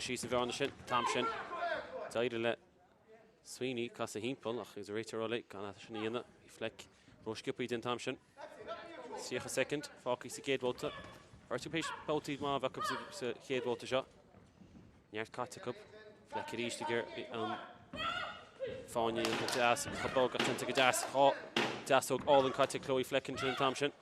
Síos an bhearna sin, an t-am sin. D'éirigh le Sweeney casadh thimpeall ach agus an réiteoir ag rá léi gan é sin a dhéanamh. Bhí Fleck rósciobtha di an t-am sin. 30 soicind fágtha sa gcéad bhabhta. Bheirt acu théis babhtaí maith a bheith acu sa chéad bhabhta seo. Neart caite acu. Fleck arís ag iarraidh an fáinne a dhéanamh go deas agus chomh bog ach déanta go deas. Dhá deasóg álainn caite ag Chloe Fleck ansin an t-am sin.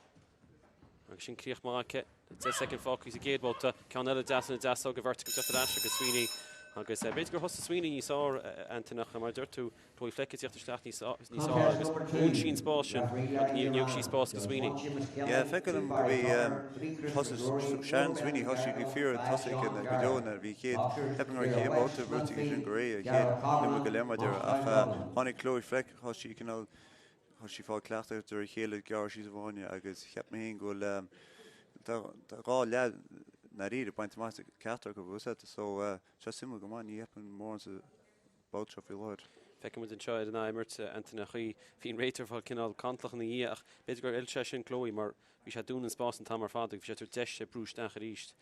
Agus sin críoch maith aici. 10 soicind fágtha sa gcéad bhabhta. Ceann eile deas ina deasóg an bheirt acu ag teacht ar ais agus Sweeney agus b'fhéidir gur thosaigh Sweeney níos fearr, Antaine, ach mar a deir tú, Chloe Fleck ag teacht isteach níos fearr agus dhún sí an spás sin ach ní thug sí spás go Sweeney. Yeah, feicim go bhí thosaigh Shannon Sweeney thosaigh bhí fíor tosaigh aici go deo nuair a bhí chéad ceapaim go raibh chéad babhta buaite aici sin go réidh, chéad nóiméad go leith mar deir ach tháinig Chloe Fleck thosaigh sí cineál Tá sí fáil cleachtadh de réir a chéile gearradh síos an fáinne agus cheap mé féin go bhfuil tá dhá leath ndáiríre bainte amach ag ceachtar acu bhfuil fhios so tá sé suimiúil go maith ní cheapaim mórán sa babhta seo faoi láthair. Feiceann muid anseo ar an ath-imirt Antaine an chaoi bhí an réiteoir fáil cineál cantalach ina dhiaidh ach b'fhéidir gur fheil sé sin Chloe mar bhí sé ag dúnadh an spás an t-am ar fad agus bhí sé ag tabhairt deis brú isteach arís.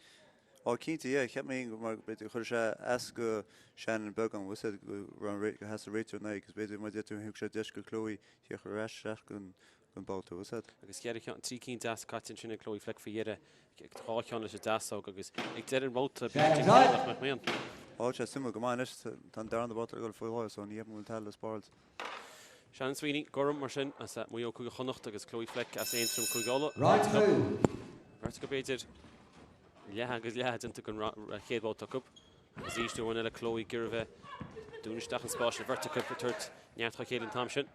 Á cinnte yeah cheap mé féin go mar b'fhéidir chuir sé as go Shannon beagán bhfuil fhios go raibh an go sheas an réiteoir ina aghaidh agus b'fhéidir mar deir tú thug sé deis go Chloe theacht ar ais isteach don don babhta bhfuil fhios agat. Agus cheithre cheann, trí cinn deasa caite ansin ag Chloe Fleck faoi dheireadh, dhá cheann leis an deasóg agus ag deireadh an bhabhta b'fhéidir sin céanna nach mbeadh mian. Á tá sé suimiúil go maith anois tá an darna babhta ag dul faoi láthair so ní cheapaim go bhfuil tada le spáráilt. Shannon Sweeney, gorm mar sin, as Maigh Eo Cúige Chonnacht agus Chloe Fleck as Aontroim Cúige Uladh. Beirt acu b'fhéidir leath agus leath déanta den chéad bhabhta acu. Agus arís uair amháin eile Chloe ag iarraidh a bheith ag dúnadh isteach an spáis an bheirt acu ag tabhairt neart dá chéile an t-am sin.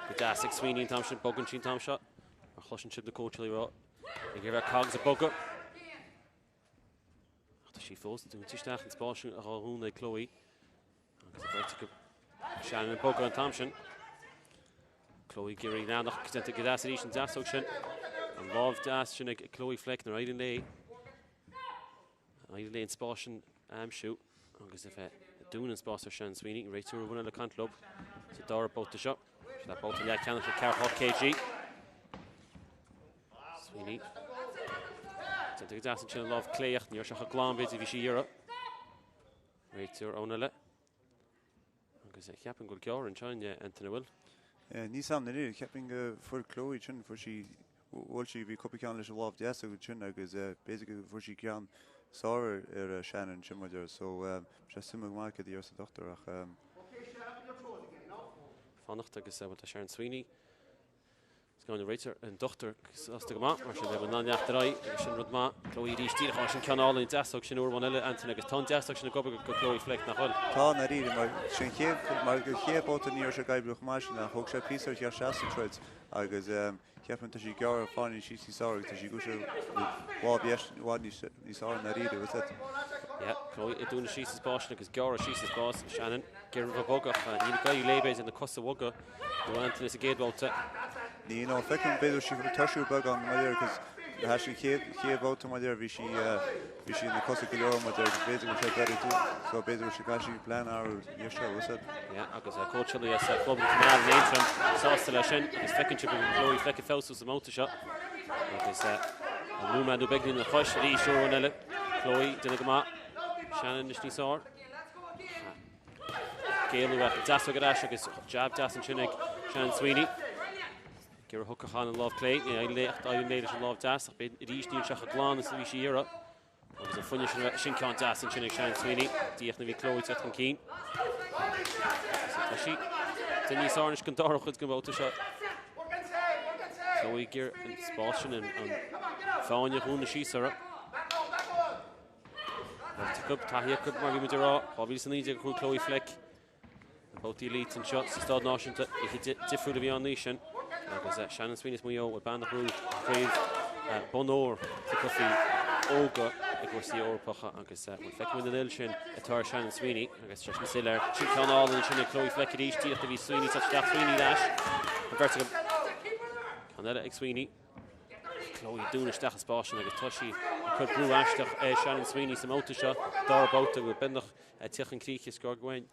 Go deas ag Sweeney an t-am sin, bogann sí an t-am seo. Mar chloiseann sibh na cóitseálaí ag rá ag iarraidh a bheith cogs ag bogadh. Ach tá sí fós dúnta isteach an spás sin á dhúnadh ag Chloe. Agus an bheirt acu Shannon ag bogadh an t-am sin. Chloe ag iarraidh leanacht déanta go deas arís an deasóg sin. An lámh deas sin ag Chloe Fleck nuair a éiríonn léi. Éiríonn léi an spás sin a aimsiú agus a bheith ag dúnadh an spás ar Shannon Sweeney. Réiteoir amháin eile ag caint leo sa dara babhta seo. Sin é babhta leathcheannais ag 48 kg. Sweeney. Déanta go deas ansin an lámh clé ach ní raibh sé chomh glan b'fhéidir bhí sí ag iarraidh. Réiteoir amháin eile. Agus cheapfainn go bhfuil gearradh anseo inné, Antaine, an bhfuil? Níl 's a'm dáiríre, cheapfainn go fuair Chloe sin, fuair sí, bhuail sí, bhí cúpla ceann leis an lámh deas ansin agus b'fhéidir go fuair sí ceann sár ar Shannon ansin mar deir so sé suimiúil go maith céard a déarfas an dochtúir ach. Fanacht agus bhuel tá Sharon Sweeney Is gan réiteoir an dochtúir sásta go maith, mar sin beidh muid in ann leanacht ar aghaidh agus sin rud maith. Chloe arís díreach á sin ceann álainn deasóg sin uair amháin eile Antaine agus tá an deasóg sin ag obair go Chloe Fleck nach bhfuil? Tá, i ndáiríre, mar sin chéad mar go chéad babhta ní raibh sé ag oibriú chomh maith sin ach thóg sé píosa ar theacht isteach sa troid agus cheapfainn tá sí ag gearradh fáinní síos níos fearr agus tá sí ag úsáid lámh dheis i bhfad níos níos fearr i ndáiríre, bhfuil 's agat. Yeah, Chloe ag dúnadh síos an spás sin agus gearradh síos an spás, Shannon ag iarraidh a bhogadh ach níl ag éirí léi b'fhéidir na cosa a bhogadh. Nó Antaine sa gcéad bhabhta. Ní, nó feicim b'fhéidir sí tuirsiúil beagán mar deir agus le hais an chéad chéad bhabhta mar deir bhí sí bhí sí ina cosa go leor mar deir agus b'fhéidir go raibh sé doiligh so b'fhéidir go raibh sí caithfidh sí plean a athrú níos seo bhfuil 's agat. Yeah, agus cóitseálaí as Club na Canal in Aontroim sásta leis sin agus feiceann sibh go bhfuil Chloe Fleck ag feabhsú sa mbabhta seo agus an nóiméad nó beagán ina chois arís uair amháin eile. Chloe, déanamh go maith. Shannon anois níos fearr. Géilleadh ach deasóg ar ais agus jab deas ansin ag Shannon Sweeney. Ag iarraidh hook a chaitheamh an lámh clé, ní éiríonn léi ach d'éirigh léi leis an lámh deas ach b'fhéidir arís níl sé chomh glan is a bhí sí ag iarraidh. Agus an fuinneamh sin, sin ceann deas ansin ag Shannon Sweeney. Díreach nuair a bhí Chloe ag teacht chun cinn. Agus tá sí déanamh níos fearr anois den dara chuid den bhabhta seo. Chloe ag iarraidh an spás sin an fáinne a dhúnadh síos uirthi. Beirt acu, taithí acu mar bhí muid ag rá, 2019 a chuaigh Chloe Fleck na babhtaí elite anseo sa Staid Náisiúnta. Oíche difriúil a bhí ann an oíche sin agus Shannon Sweeney as Maigh Eo, bean a ghnóthaigh craobh bonn óir sa cluichí óga i gcúrsaí Eorpacha agus bhuel feicfidh muid an fhuil sin atá ar Shannon Sweeney agus sé sin soiléir. Sin ceann álainn ansin ag Chloe Fleck arís, díreach a bhí Sweeney ag teacht isteach, Sweeney ar ais. An bheirt acu. Ceann eile ag Sweeney. Chloe ag dúnadh isteach an spás sin agus tá sí ag cur brú aisteach ar Shannon Sweeney sa mbabhta seo, dara babhta go beagnach ag teacht chun críche is gurb uainn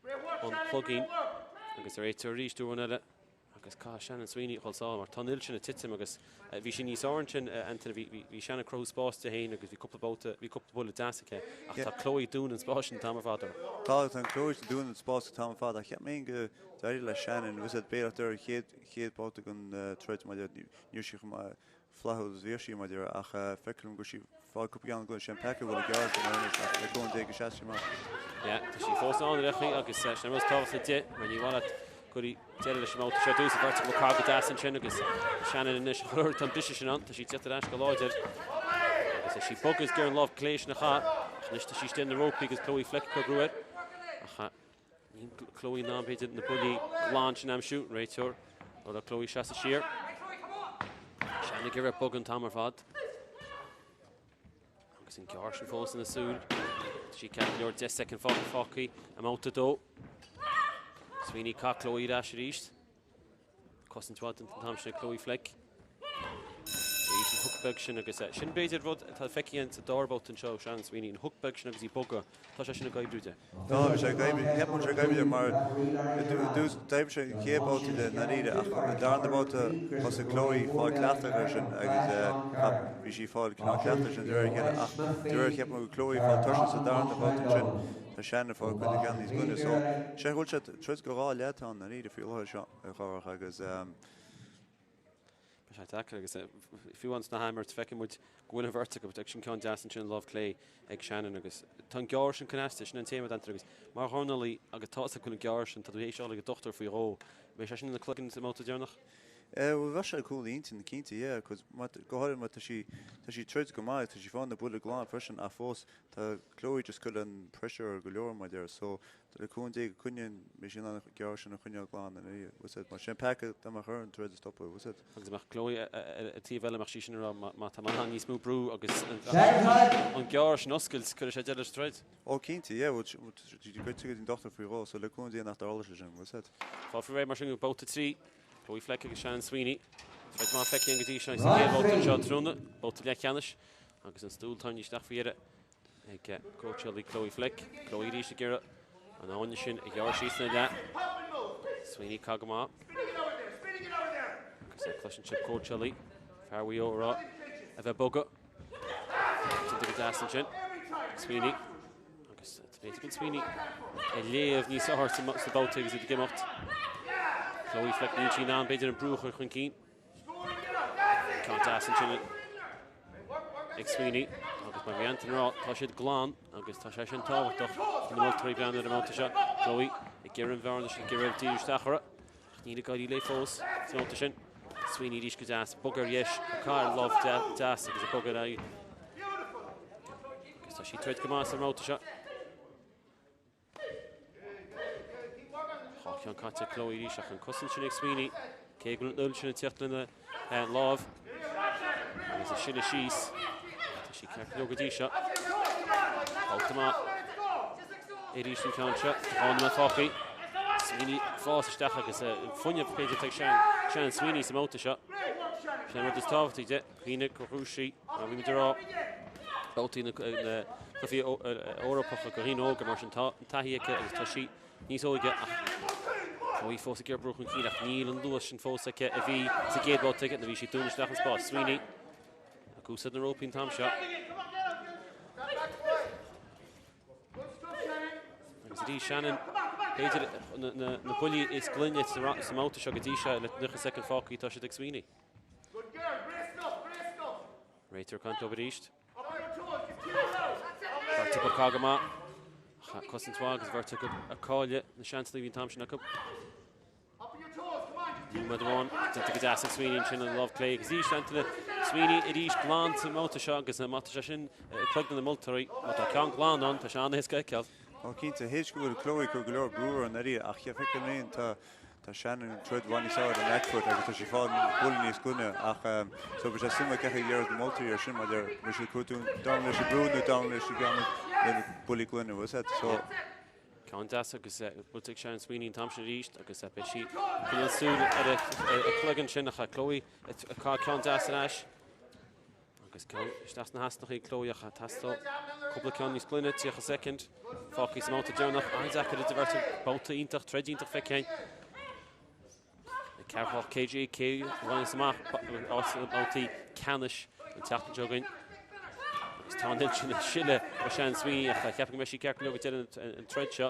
an cloigín agus an réiteoir arís uair amháin eile. Agus caithfidh Shannon Sweeney a dhul sall mar tá an fhuil sin ag titim agus bhí sí níos fearr ansin, Anthony, bhí, bhí Shannon ag cruthú spás di féin agus bhí cúpla babhta, bhí cúpla buille deas aici ach tá Chloe ag dúnadh an spáis sin an t-am ar fad uirthi. Tá, tá an Chloe ag dúnadh an spás an t-am ar fad ach cheap mé féin go d'éirigh le Shannon, bhí siad béalach ar an chéad, chéad babhta den troid mar ní raibh sí chomh maith flaithiúil is a bhíodh sí mar a déarfá ach feictear dom go bhfuil sí fáil cúpla ceann go sin peaca bhfuil ag gearradh san anois ach le cúnamh Dé go seasfaidh sí amach. Yeah, tá sí fós ann ar chaoi agus sin an rud is tábhachtaí di mar ní mhaith leat go gcuirfí deireadh leis an mbabhta seo dús an bheirt acu ag caitheamh go deas ansin agus Shannon anois a chur tá an briseadh sin ann tá sí ag tíocht ar ais go láidir agus tá sí bog agus ag iarraidh an lámh clé sin a chaitheamh ach anois tá sí istigh ar na rópaí agus Chloe Fleck ag cur brú air ach Níl Chloe in ann, b'fhéidir, na buillí glan sin a aimsiú. An réiteoir ag rá le Chloe seasamh siar. Shannon ag iarraidh bogadh an t-am ar fad. Agus an gearr sin fós ina súil. Tá sí ceart go leor 10 soicind fágtha i mbabhta 2. Sweeney ag caitheamh Chloe ar ais arís. Cosaint mhaith an t-am sin ag Chloe Fleck. Arís an hook beag sin agus sin b'fhéidir rud atá feicthe againn sa dara babhta anseo ó Shannon Sweeney, an hook beag sin agus í ag bogadh, tá sé sin ag oibriú di. Tá, bhí sé ag oibriú, cheap mé sé ag oibriú di mar i dtús d'oibrigh sé an chéad babhta di i ndáiríre ach an darna babhta thosaigh Chloe fáil cleachtadh air sin agus bhí sí fáil cineál cleachtadh air sin de réir a chéile ach de réir cheap mé go Chloe fáil tuirseach sa darna babhta ansin tá Shannon ag fáil cuid de cheann níos glaine so sé go bhfuil sé Troid go 2 leath atá ann i ndáiríre faoi láthair seo a Chárthach agus. Beidh sé deacair agus fiú amháin sna hathimirt feiceann muid go bhfuil an bheirt acu ag sin ceann deas ansin lámh clé ag Shannon agus tá an gearr sin cneasta, sin an téama Anthony agus mar dhornálaí agus tá a fhios agat go bhfuil an gearr sin, tá tú théis dul ag an dochtúir faoi dhó, beidh sé sin ina cloigeann sa mbabhta deireanach? Bhuel bheadh sé cúl intinn cinnte yeah cos go háirithe má tá sí tá sí troid go maith tá sí fáil na buille glan freisin ach fós tá Chloe just cur an pressure ar go leor mar a déarfá so Le cúnamh Dé go coinneoidh mise in ann an gearr sin a choinneáil glan ina dhiaidh, bhfuil 's a'd, mar sin peaca dá mbeadh orm an troid a stopadh, bhfuil 's a'd. Agus mbeadh Chloe ar an taobh eile, mbeadh sí sin ag rá má tá mé in ann níos mó brú agus an gearr sin a oscailt, cuirfidh sé deireadh leis an troid. Ó cinnte, yeah, bhuel, goid tú go dtí an dochtúir faoi dhó, so le cúnamh Dé nach dtarlóidh sé sin, bhfuil 's a'd. Fáil faoi réir mar sin go babhta 3, Chloe Fleck agus Shannon Sweeney. Troid maith feicthe againn go dtí seo sa chéad bhabhta anseo tráthnóna, babhta leathcheannais agus an stól tarraingthe isteach faoi dheireadh. ag cóitseálaí Chloe Fleck. Chloe arís ag iarraidh an fháinne sin a ghearradh síos ina leath. Sweeney ag caitheamh go maith. Agus cloiseann sibh cóitseálaí fear Mhaigh Eo ag rá a bheith ag bogadh. Déanta go deas ansin. Sweeney. Agus b'fhéidir go Sweeney ag léamh níos fearr sa babhta agus iad ag imeacht. Chloe Fleck níl sí in ann b'fhéidir an brú a chur chun cinn. Ceann deas ansin ag Sweeney agus mar bhí Anthony ag rá, tá siad glan agus tá sé sin tábhachtach do na moltóirí breathnú ar an mbabhta seo. Chloe ag iarraidh an bhearna sin ag iarraidh díriú isteach uirthi ach níl ag éirí léi fós sa mbabhta sin. Sweeney arís go deas, bog ar dheis, ag caitheamh lámh deas agus ag bogadh ar aghaidh. Agus tá sí ag troid go maith sa mbabhta seo. Dhá cheann caite ag Chloe arís ach an cosaint sin ag Sweeney. Cé go bhfuil an fhuil sin ag teacht lena lámh agus ag sileadh síos. Tá sí ceart go leor go dtí seo. Babhta maith arís an ceann seo. Dhá nóiméad fágtha. Sweeney ag fás isteach agus fuinneamh b'fhéidir ag Shannon Sweeney sa mbabhta seo. Sin an rud is tábhachtaí de. Cuimhnigh gur ghnóthaigh sí, mar bhí muid ag rá, babhtaí na gcluichí Eorpacha do dhaoine óga, mar sin tá an taithí aici agus tá sí níos óige ach tá í fós ag iarraidh brú chun cinn ach níl an luas sin fós aici a bhí sa gcéad bhabhta aici nuair a bhí sí ag dúnadh isteach an spás. Sweeney ag úsáid na rópaí an t-am seo. Agus arís Shannon, b'fhéidir na buillí is glaine sa mbabhta seo go dtí seo le 90 soicind fágtha tá siad ag Sweeney. Réiteoir ag caint leo arís. Beirt acu ag caitheamh go maith. Cosaint mhaith agus beirt acu ag cailleadh na seansanna a bhí an t-am sin acu. Nóiméad amháin déanta go deas ag Sweeney ansin an lámh clé agus arís Anthony Sweeney arís glan sa mbabhta seo agus má tá sé sin i gcloigne na moltóirí, má tá ceann glan ann, tá sé an-éasca a fheiceáil. Ó cinnte, théis go bhfuil Chloe ag cur go leor brú ar an Eddie ach feictear dom tá Tá Shannon ag troid i bhfad níos fearr ar an back foot agus tá sí fáil buille níos glaine ach so beidh sé suimiúil cén chaoi a dhéarfaidh na moltóirí ar sin maidir le siad cuartú down leis an brú nó down leis an gceann le buillí glaine bhfuil 's a'd so. Ceann deas agus buailte ag Shannon Sweeney an t-am sin arís agus beidh sí ag coinneáil súil ar a cloigeann sin ach Chloe ag caitheamh ceann deas ar ais. Agus ceann isteach sna heasnachaí ag Chloe ach ag teastáil cúpla ceann níos glaine, 30 soicind fágtha sa mbabhta deireanach. An-deacair idir bheirt babhta iontach, troid iontach feicthe againn. 48 kg, cé a bhaineas amach áit sna babhtaí ceannais an tseachtain seo chugainn. Agus tá an fhuil sin ag sileadh ó Shannon Sweeney ach cheapfainn go mbeidh sí ceart go leor go deireadh an troid seo.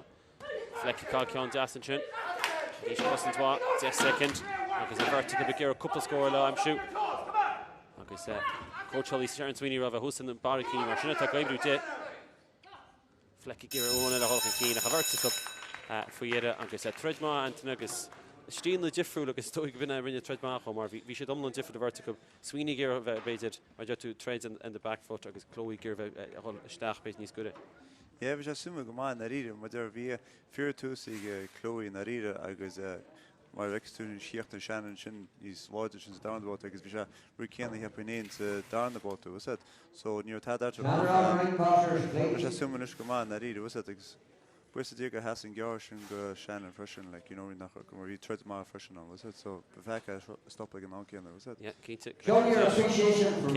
Fleck ag caitheamh ceann deas ansin. Arís cosaint mhaith, 10 soicind agus an bheirt acu ag iarraidh cúpla scór eile a aimsiú. Agus cóitseálaí Sharon Sweeney roimhe thuas ina barraicíní mar sin atá ag oibriú di. Fleck ag iarraidh amháin eile a dhul chun cinn ach an bheirt acu faoi dheireadh agus troid maith Antaine agus stíleanna difriúil agus is dóigh go b'in é a rinne troid maith chomh mar bhí siad iomlán difriúil an bheirt acu. Sweeney ag iarraidh a bheith b'fhéidir mar a deir tú troid in the back foot agus Chloe ag iarraidh a bheith a dhul isteach b'fhéidir níos gaire. Yeah bhí sé suimiúil go maith i ndáiríre mar deir bhí fíor tús ag Chloe i ndáiríre agus mar a fheiceas tú chríochnaigh Shannon sin níos láidre sin sa darna babhta agus bhí sé rud céanna cheapfainn féin sa darna babhta bhfuil 'fhios a'd so ní raibh tada eatarthu ach bhí sé suimiúil anois go maith i ndáiríre bhfuil 'fhios a'd agus Buíochas le Dia gur sheas an gearradh sin go Shannon freisin, like, you know, nach go mar bhí troid maith freisin ann, was it? So, ba bheag é a stop ag an am céanna, was it? Yeah, cinnte. Cé a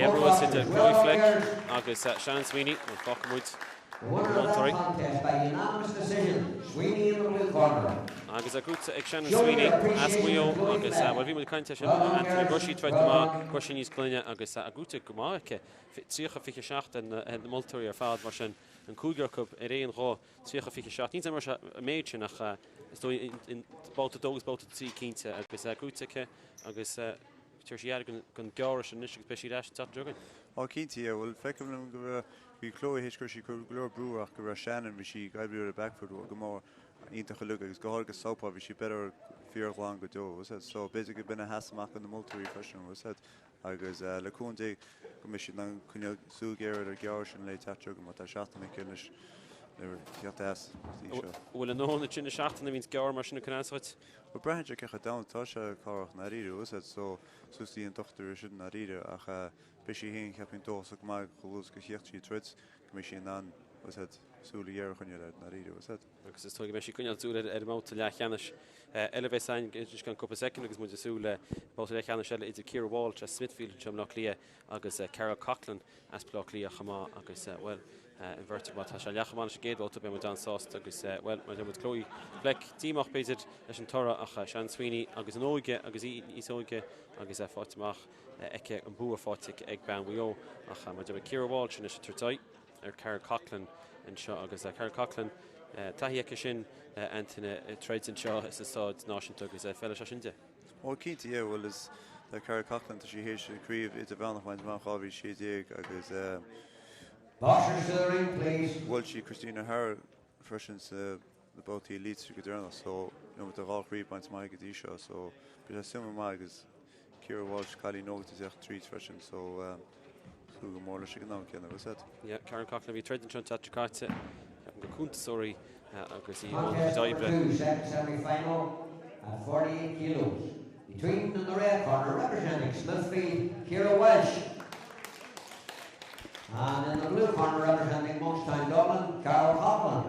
bhuas idir Chloe Fleck agus Shannon Sweeney, bhuel, fágfaidh muid na moltóirí. Agus é gnóthaithe ag Shannon Sweeney as Maigh Eo agus, bhuel, bhí muid ag caint air sin, Anthony, go raibh sí troid go maith, go raibh sí níos glaine agus é gnóthaithe go maith aici, 30, 27 ar na moltóirí ar fad, mar sin. An cúigear acu ar aon ghuth, 30, 27. Níl a fhios agam an raibh sé an méid sin ach is dóigh in babhta 2 agus babhta 3 cinnte agus é gnóthaithe aici agus tabharfaidh sí aire don gearradh sin anois agus beidh sí ar ais an tseachtain seo chugainn. Á cinnte, yeah. Bhuel, feicim liom go raibh, bhí Chloe théis go raibh sí ag cur go leor brú ach go raibh Shannon, bhí sí ag oibriú ar a back foot go mór iontach uilig agus go háirithe go southpaw, bhí sí better fíorghlan go deo, was it? So b'fhéidir go b'in a sheas amach do na moltóirí freisin, was it? Agus le cúnamh Dé go mbeidh siad in ann coinneáil súil ghéar ar an ghearradh sin le teacht chugainn má tá seachtain aici anois le theacht as go dtí seo. An bhfuil a ndóthain ansin i seachtain a bhíonns gearr mar sin ag coinneáil dhuit? Bhuel braitheann sé cé chomh domhain atá sé cabhrach i ndáiríre, bhfuil 'fhios a'd, so suas dtí an dochtúir sin i ndáiríre ach beidh sí féin cheapfainn dóchasach go maith chomh luath is go chríochnaigh sí an troid go mbeidh sí in ann, bhfuil 'fhios a'd, súil ghéar a choinneáil air i ndáiríre, bhfuil 'fhios a'd. Agus is dóigh go mbeidh sí ag coinneáil súil ar an mbabhta leathcheannais eile a bheas againn anois gan cúpla soicind agus muid ag súil le babhta leathcheannais eile idir Ciara Walsh as Smithfield anseo i mBleá Cliath agus Carol Coughlan as Bleá Cliath chomh maith agus, bhuel, an bheirt má tá sé leath chomh maith leis an gcéad bhabhta beidh muid an-sásta agus, bhuel, mar a deir muid Chloe Fleck díomách b'fhéidir leis an toradh ach Shannon Sweeney agus an óige agus í níos óige agus faighte amach aici an bua faighte ag bean Mhaigh Eo ach mar a deir muid Ciara Walsh anois ag tabhairt aghaidh. ar Carol Coughlan anseo agus Carol Coughlan, taithí aici sin Antaine ag troid anseo sa Staid Náisiúnta agus feileann sé sin di. Ó cinnte, yeah, bhuel is le Carol Coughlan tá sí théis craobh idirmheánach a bhaint amach 2016 agus bhuail sí Christine O'Hara freisin sa na babhtaí elite go deireanach so you know tá dhá chraobh bainte amach go dtí seo so beidh sé suimiúil maith agus Ciara Walsh cailín óg ag teacht tríd freisin so súil go mór leis ag an am céanna bhfuil 'fhios a'd. Yeah, Carol Coughlan a bhí ag troid anseo an tseachtain seo caite, ceapaim gur cuntasóir í agus í i mbun a cuid oibre. Second semi-final at 48 kilos. Between in the red corner representing Smithfield, Ciara Walsh. And in the blue corner representing Monkstown Dublin, Carol Coughlan.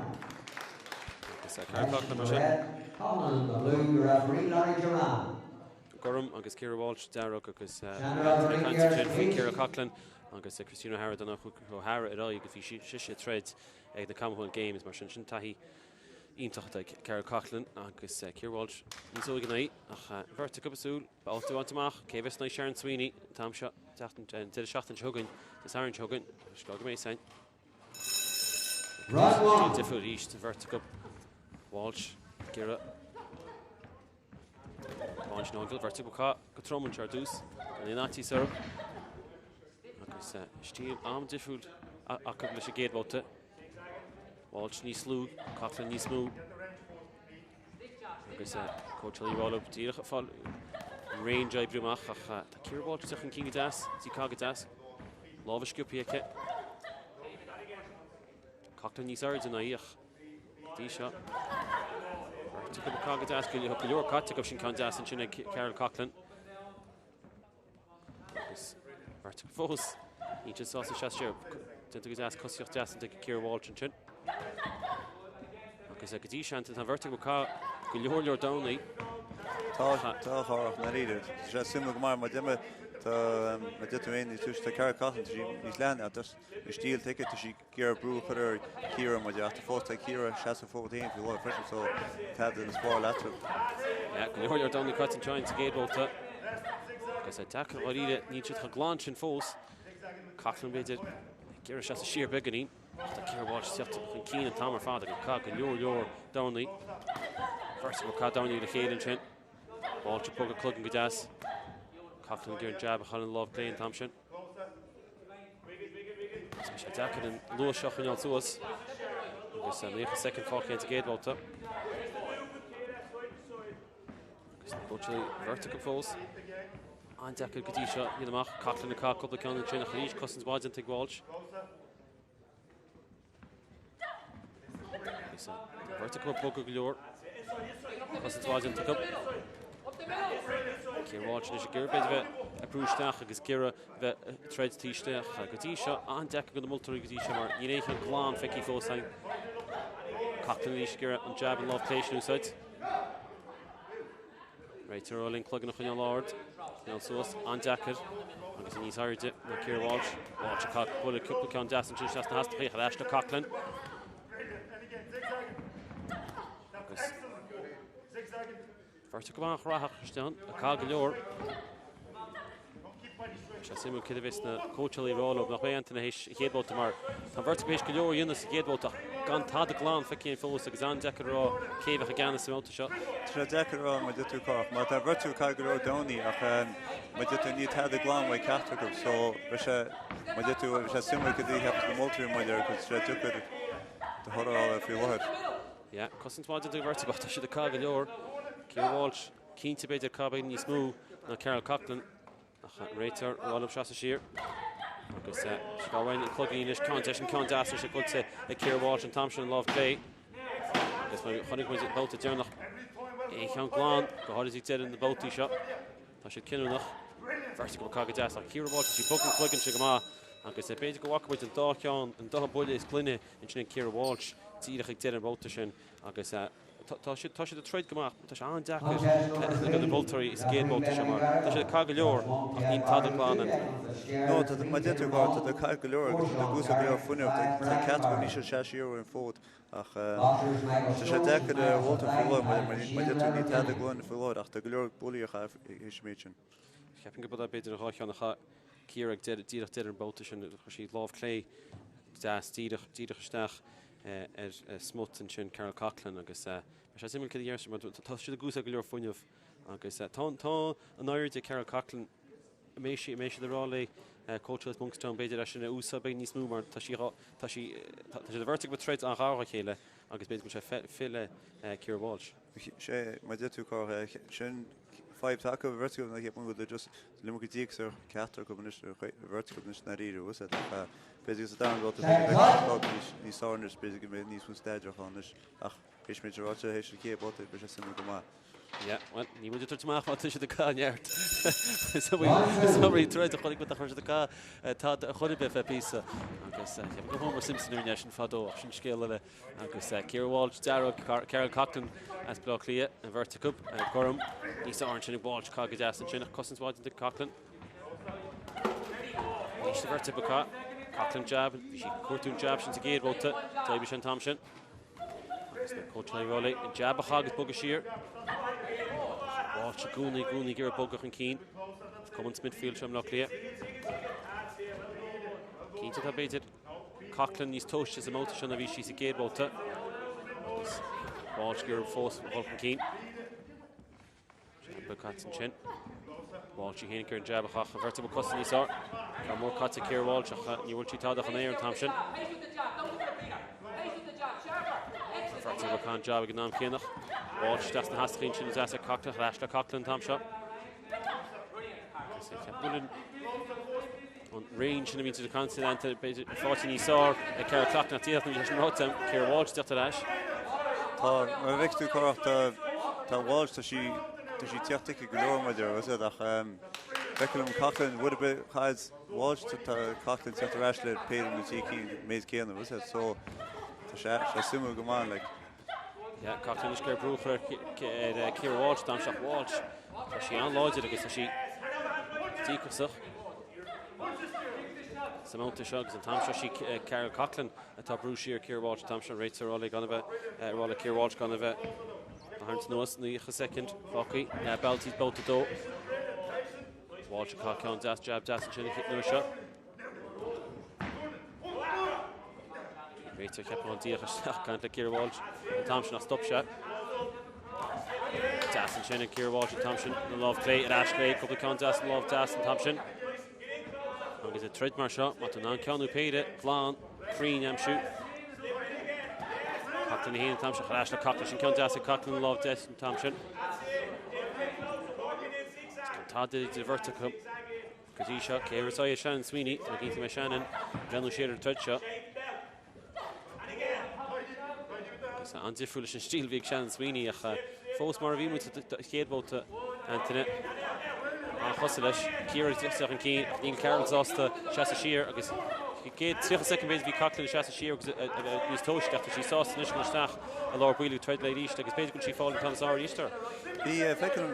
Agus Carol Coughlan mar sin. Red, Coughlan in the blue, referee Larry Duran. Gorm agus Ciara Walsh dearg agus ag caint ansin faoi Ciara Coughlan agus Christine O'Hara don O'Hara ar aghaidh agus bhí sise ag troid ag na Commonwealth Games mar sin sin taithí iontach ag Carol Coughlan agus Ciara Walsh níos óige ná í ach bheirt acu ag súil babhta a bhaint amach cé bheas in aghaidh Sharon Sweeney an t-am seo an deireadh seachtaine seo chugainn Dé Sathairn seo chugainn is gá go mbeidh sain Round one. Difriúil arís an bheirt acu Walsh ag iarraidh Tá an bheirt acu go trom anseo ar dtús, gan aon fhaitíos orthu. Agus stíl an-difriúil acu leis an gcéad bhabhta. Walsh níos lú, Coughlan níos mó. Agus cóitseálaí ag rá leo díreach ag fáil an range a oibriú amach ach tá Ciara Walsh ag teacht chun cinn go deas, í ag caitheamh go deas. Lámha sciobtha aici. Coughlan níos airde ná í ach go dtí seo. Beirt acu ag caitheamh go deas, go leor caite acu sin ceann deas ansin ag Carol Coughlan. Agus beirt acu fós. Níl siad sásta seasamh siar. Déanta go deas, cosaíocht deas ag Ciara Walsh ansin. Agus go dtí seo tá an bheirt acu ag caitheamh go leor leor damnaí. Tá, tá a chárach, i ndáiríre. Tá sé suimiúil go maith mar déanfaidh. Tá, mar a deir tú féin níos túisce, tá Carol Coughlan, tá sí níos leithne ach just an stíl atá aici, tá sí ag iarraidh brú a chur ar Ciara mar a deir ach tá fós tá Ciara ag seasamh an fód féin faoi láthair freisin so tada ina spár eatarthu. Yeah, go leor leor damnaí caite anseo sa gcéad bhabhta. Agus é deacair dháiríre, níl siad chomh glan sin fós. Coughlan b'fhéidir ag iarraidh seasamh siar beagáinín. Ach tá Ciara Walsh ag teacht chun cinn an t-am ar fad agus ag caitheamh go leor leor dornaí. Beirt acu ag caitheamh dornaí le chéile ansin. Walsh ag bogadh cloigeann go deas. Coughlan ag iarraidh an jab a chur ina lámh clé an t-am sin. Agus bhí sé deacair an luas seo a choinneáil suas. Agus 90 soicind fágtha sa gcéad bhabhta. Agus na buaiteoirí beirt acu fós. An-deacair go dtí seo iad amach. Coughlan ag caitheamh cúpla ceann ansin ach arís cosaint mhaith déanta ag Walsh. Agus an bheirt acu ag bogadh go leor. Cosaint mhaith déanta acu. Ciara Walsh anois ag iarraidh b'fhéidir bheith ag brú isteach agus ag iarraidh bheith ag troid taobh istigh. Go dtí seo, an-deacair do na moltóirí go dtí seo mar níl aon cheann glan feicthe fós againn. Coughlan arís ag iarraidh an jab an lámh clé sin a úsáid. Réiteoir ag rá linn cloigeann a choinneáil ard, coinneáil suas, an-deacair agus í níos airde ná Ciara Walsh. Walsh ag caitheamh buille cúpla ceann deas ansin isteach sna hastachaí ar ais le Coughlan. Agus beirt acu an-chrathach istigh ann, ag caitheamh go leor. Sé suimiúil céard a bheas na cóitseálaí ag rá leo nach mbeidh Antaine théis an chéad bhabhta mar tá an bheirt acu théis go leor a dhéanamh sa chéad bhabhta ach gan tada glan feicthe againn fós agus an-deacair a rá cé a bheadh i gceannas sa mbabhta seo. Tá sé deacair a rá mar deir tú Cárthach mar tá an bheirt acu ag caitheamh go leor dornaí ach mar deir tú níl tada glan uaidh ceachtar acu so beidh sé mar deir tú beidh sé suimiúil cad a cheapfas na moltóirí mar deir cos tá sé deacair do thoradh a fháil faoi láthair. Yeah, cosaint mhaith déanta ag an bheirt acu ach tá siad ag caitheamh go leor. Ciara Walsh. Cinnte b'fhéidir caitheamh níos mó ná Carol Coughlan ach an réiteoir ag rá leo seasamh siar agus sciobadh an cloigín anois ceann deis an ceann deas anois buailte ag Ciara Walsh an t-am sin an lámh clé agus mar chonaic muid an babhta deireanach aon cheann glan go háirid ag deireadh na babhtaí seo tá siad cinniúnach beirt acu ag caitheamh go deas ach Ciara Walsh sí ag bogadh an chloigeann sin go maith agus b'fhéidir go bhfaca muid an dá cheann an dá buille is glaine ansin ag Ciara Walsh díreach ag deireadh an bhabhta sin agus Tá siad tá siad ag troid go maith. Tá sé an-deacair do na moltóirí sa gcéad bhabhta seo mar tá siad ag caitheamh go leor ach níl tada glan iontu. No, tá mar deir tú tá ag caitheamh go leor agus tá ag úsáid go leor fuinnimh. Tá ceart go níl siad seasamh siar ar an bhfód ach tá sé deacair a mholtóir faoi láthair mar mar deir tú níl tada glan faoi láthair ach tá go leor buillí á chaitheamh théis an méid sin. Cheapfainn go b'fhéidir an dhá cheann a chaith Ciara ag deireadh díreach deireadh an babhta sin chuir sí lámh clé deas díreach díreach isteach ar smut ansin Carol Coughlan agus beidh sé suimiúil céard a dhéarfas mar tá siad ag úsáid go leor fuinneamh agus tá tá an airde Carol Coughlan an mbeidh sí an mbeidh siad ag rá léi coach as Monkstown b'fhéidir é sin a úsáid beidh níos mó mar tá sí tá sí tá siad an bheirt ag troid an-ghar dá chéile agus b'fhéidir go bhfuil sé filleadh Ciara Walsh. Sé mar deir tú Cárthach sin fadhb atá acu an bheirt acu ná ceapaim go bhfuil just an iomarca díocas ar cheachtar acu anois ar an bheirt acu anois i ndáiríre bhfuil a fhios agat ach b'fhéidir sa dara babhta b'fhéidir go mbeidh siad níos níos fearr anois b'fhéidir go mbeidh níos mó staidéir ann anois ach théis méid ráite théis an chéad babhta beidh sé suimiúil go maith. Yeah, well, ní muid ag tabhairt amach má tá siad ag caitheamh neart. Is iomaí troid a chonaic muid nach raibh siad ag caitheamh tada ar chor ar bith feadh píosa. Agus cheap go Homer Simpson a rinne é sin fadó ach sin scéal eile. Agus Ciara Walsh dearg, Carol Coughlan as Baile Átha Cliath, an bheirt acu, gorm, níos fearr ansin ag Walsh, caith go deas ansin ach cosaint mhaith ag Coughlan. Anois an bheirt acu caith. Coughlan jab, bhí sí ag cuartú an jab sin sa gcéad bhabhta, d'oibrigh sé an t-am sin. Agus na cóitseálaí ag rá léi an jab a chaith agus bogadh siar. Walsh i gcónaí, i gcónaí ag iarraidh bogadh chun cinn. Cumann Smithfield seo i mBaile Átha Cliath. Cinnte tá b'fhéidir Coughlan níos tomhaiste sa mbabhta seo ná bhí sí sa gcéad bhabhta. Agus Walsh ag iarraidh fós dul chun cinn. Jab caite ansin. Walsh í féin ag iarraidh an jab a chaitheamh an bheirt acu cosa níos fearr. Ceann mór caite ag Ciara Walsh ach ní bhfuil sí tada chun aer an t-am sin. An bheirt acu ag caitheamh an jab ag an am céanna. Walsh isteach sna hastachaí ansin deas ag Coughlan, ar ais le Coughlan an t-am seo. Agus é cheap go bhfuil an raon sin a bhíonn siad ag caint air b'fhéidir faighte níos fearr ag Ciara Coughlan ach díreach nuair a bhí sé sin ráite Ciara Walsh ag teacht ar ais. Tá, mar a bhfeiceann tú Cárthach, tá, tá Walsh, tá sí, tá sí teacht aici go leor mar deir a ach feicim liom Coughlan, would have been chaid Walsh, tá Coughlan teacht ar ais le péire nó trí cinn méid céanna, was it? So tá sé, sé suimiúil go maith, like. Yeah, Coughlan anois ag iarraidh brú a chur ar Ciara Walsh, an t-am seo Walsh. Tá sí an-láidir agus tá sí Díocasach sa mbabhta seo agus an t-am seo sí Carol Coughlan atá ag brú siar Ciara Walsh an t-am seo, an réiteoir ag rá léi gan a bheith ag rá le Ciara Walsh gan a bheith ag tarraingt anuas 90 soicind fágtha. Babhtaí babhta 2. Walsh ag caitheamh ceann deas, jab deas ansin an uair seo. Réiteoir ceapaim díreach isteach ag caint le Ciara Walsh an t-am sin ach stop sé. Deas ansin ag Ciara Walsh an t-am sin na lámh clé ar ais léi, cúpla ceann deas na lámh deas an t-am sin. Agus ag troid mar seo, má tá tú in ann ceann nó péire glan cruinn a aimsiú. Coughlan í féin an t-am seo, ar ais le Coughlan, sin ceann deas ag Coughlan na lámh deas an t-am sin. Gan tada idir an bheirt acu. Go dtí seo, cé a thabharfas aghaidh ar Shannon Sweeney? Tá mé cinnte go mbeidh Shannon ag breathnú siar ar an troid seo. Agus an-difriúil leis an stíl a bhí ag Shannon Sweeney ach fós mar a bhí muid sa chéad bhabhta, Antaine. An-chosúil leis. Ciara chun cinn ach níl Carol sásta seasamh siar agus chéad 30 soicind b'fhéidir bhí Coughlan ag seasamh siar agus níos tomhaiste ach tá sí sásta anois dul isteach i lár baill ag troid léi arís agus b'fhéidir go bhfuil sí ag fáil an ceann is fearr arís uirthi. Bhí, feicim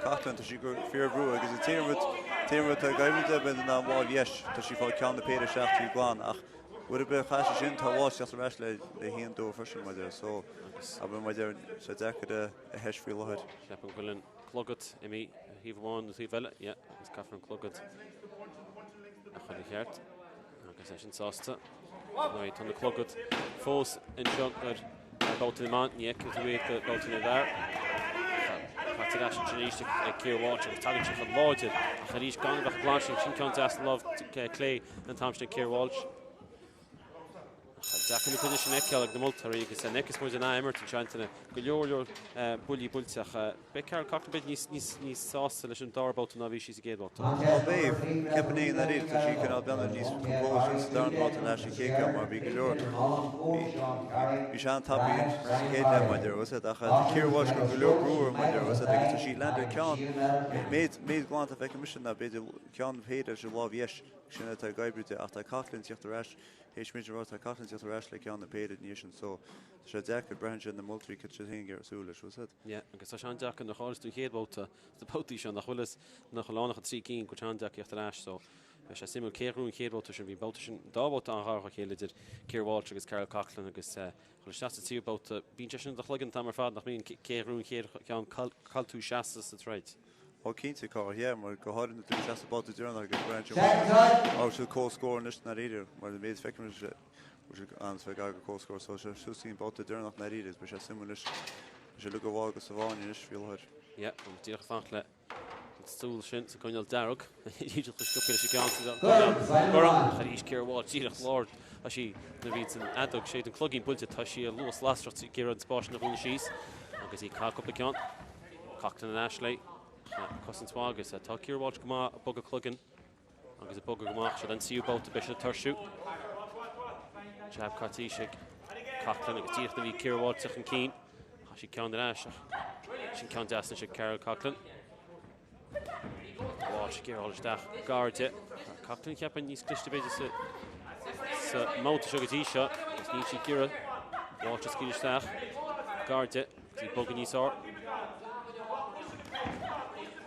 Coughlan, tá sí ag fíorbhrú agus an t-aon rud, t-aon rud atá ag oibriú di b'fhéidir ná an lámh dheis, tá sí ag fáil ceann nó péire isteach trí glan ach uair ar bith a chaith sí sin tá Walsh ag teacht ar ais le le haon dó freisin maidir so abair maidir sé deacair a a theist faoi láthair. Ceapaim go bhfuil an clogad imithe ar thaobh amháin nó taobh eile, yeah, agus caithfear an clogad a chur ina cheart. Agus é sin sásta. Nó tá na clogaid fós anseo ar babhta na mban, ní fheicfidh tú iad go babhta na bhfear. Caite ar ais ansin arís ag Ciara Walsh agus tagann sí chun láidir ach arís gan a bheith glan sin, sin ceann deas lámh clé an t-am sin ag Ciara Walsh. Deacair na cuide sin a fheiceáil ag na moltóirí agus an fheiceas muid an ath-imirt anseo Antaine, go leor leor buillí buailte ach beidh Carol Coughlan b'fhéidir níos, níos, níos sásta leis an dara babhta ná a bhí sí sa gcéad bhabhta. Ó beidh, ceapaim i ndáiríre, tá sí cineál beagnach níos composed sa darna babhta ná sa chéad ceann mar bhí go leor, bhí, bhí sé an-tapaidh sa chéad leath maidir, bhfuil a fhios agat, ach tá Ciara Walsh ag cur go leor brú uirthi maidir, bhfuil a fhios agat, agus tá sí ag leaint ar ceann, méid, méid glanta a feicim mise ná b'fhéidir ceann péire leis an lámh dheis, sin atá ag oibriú di ach tá Coughlan ag tíocht ar ais Théis méid a rá, tá Coughlan ag tíocht ar ais le ceann nó péire ina dhiaidh sin so tá sé deacair, braitheann sé ar na moltóirí cad siad féin ag iarraidh súil leis, bhfuil a fhios agat? Yeah, agus tá sé an-deacair nuair a chailleas tú an chéad bhabhta sna babhtaí seo nach bhfuil fhios nach bhfuil ann ach an trí cinn go bhfuil sé an-deacair theacht ar ais so beidh sé suimiúil cé a ghnóthaíonn an chéad bhabhta sin. Bhí an babhta sin, an dá bhabhta an-ghar dá chéile idir Ciara Walsh agus Carol Coughlan agus dhul isteach sa tríú babhta, bíonn sé sin i do chloigeann an t-am ar fad nach mbíonn, cé a gnóthaíonn an chéad cheann, chaill tú seasamh sa troid. Ó cinnte, Cárthach, yeah, mar go háirithe nuair atá tú isteach sa babhta deireanach agus braitheann sé mar raibh siad comhscór anois i ndáiríre, mar an méid a feicim sé bhfuil siad an-bheag go comhscór so sé suas an babhta deireanach i ndáiríre agus beidh sé suimiúil anois beidh sé uilig ó bhall go sa bhfáinne anois faoi láthair. Yeah, agus díreach ag fanacht le an stól sin sa gcoinneal dearg díreach go sciobtha leis an gceann sa gcoinneal gorm ach arís Ciara Walsh díreach lár tá sí nuair a bhíonn an fheadóg séid an cloigín buailte tá sí ar luas lasrach ag iarraidh an spás sin a dhúnadh síos agus í ag caitheamh cúpla ceann. Coughlan ar ais léi. Cosaint mhaith agus tá Ciara Walsh go maith ag bogadh cloigeann agus ag bogadh go maith. Seo an tríú babhta beidh siad ag tuirsiú. Jab caite arís ag Coughlan agus díreach nuair a bhí Ciara Walsh chun cinn. Chaith sí ceann ar ais ach sin ceann deas anois ag Carol Coughlan. Walsh ag iarraidh dul isteach gar di. Coughlan cheapfainn níos cliste b'fhéidir sa sa mbabhta seo go dtí seo agus níl sí ag iarraidh Walsh a scaoileadh isteach gar di. Í ag bogadh níos fearr.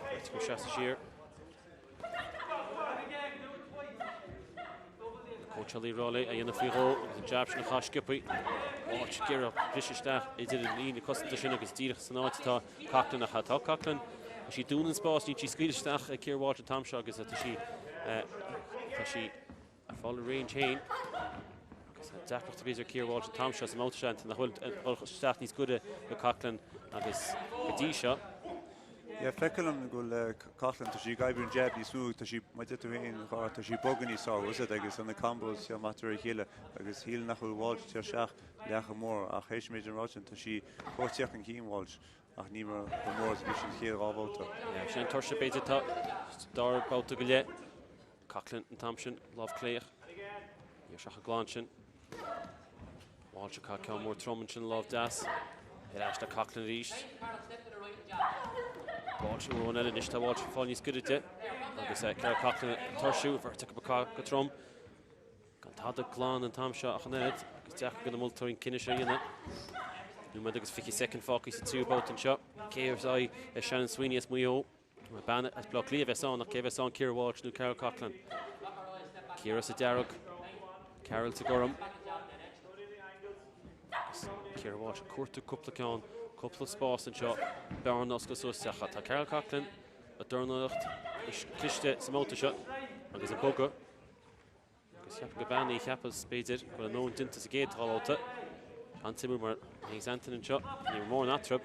Beirt acu seasamh siar. Cóitseálaí ag rá léi é a dhéanamh faoi dhó agus an jab sin a chaitheamh sciobtha. Walsh ag iarraidh briseadh isteach idir an líne cosanta sin agus díreach san áit atá Coughlan ach tá Coughlan tá sí ag dúnadh an spás níl sí ag scaoileadh isteach ag Ciara Walsh an t-am seo agus tá sí tá sí ag fáil a range féin agus tá deacracht b'fhéidir ag Ciara Walsh an t-am seo sa mbabhta seo nach bhfuil dul isteach níos gaire do Coughlan agus go dtí seo. Yeah, feictear liom go bhfuil Coughlan, tá sí ag oibriú an jab níos mó, tá sí, mar a deir tú féin, a Chárthaigh, tá sí ag bogadh níos fearr, bhfuil a fhios agat, agus tá na combos seo amach de réir a chéile agus shíl nach bhfuil Walsh ag teacht isteach leath chomh mór ach théis an méid an ráite sin, tá sí fós ag teacht chun cinn, Walsh, ach ní mar chomh mór is a bhí sí an chéad dhá bhabhta. Yeah, sin an tuirse b'fhéidir atá sa dara babhta go leith. Coughlan an t-am sin, lámh clé ach ní raibh sé chomh glan sin. Walsh ag caitheamh ceann mór trom ansin, lámh deas. Ar ais le Coughlan arís. Walsh uair amháin eile anois, tá Walsh ag fáil níos gaire di. Agus Carol Coughlan ag tuirsiú, bheirt acu ag caitheamh go trom. Gan tada glan an t-am seo ach an oiread, agus deacair do na moltóirí an cinneadh seo a dhéanamh. Nóiméad agus 20 soicind fágtha sa tríú babhta anseo. Cé a thabharfas aghaidh ar Shannon Sweeney as Maigh Eo? Bean as Baile Átha Cliath a bheas ann ach cé a bheas ann, Ciara Walsh nó Carol Coughlan? Ciara sa dearg, Carol sa gorm. Agus Ciara Walsh ag cuartú cúpla ceann, cúpla spás anseo, bearna a oscailt suas ach tá Carol Coughlan ag dornálaíocht cliste sa mbabhta seo agus ag bogadh. Agus cheapfainn go bean í, cheapas, b'fhéidir, go bhfuil a ndóthain déanta sa gcéad dá bhabhta. An-suimiúil mar Hayes Anton anseo, ní raibh mórán eatarthu.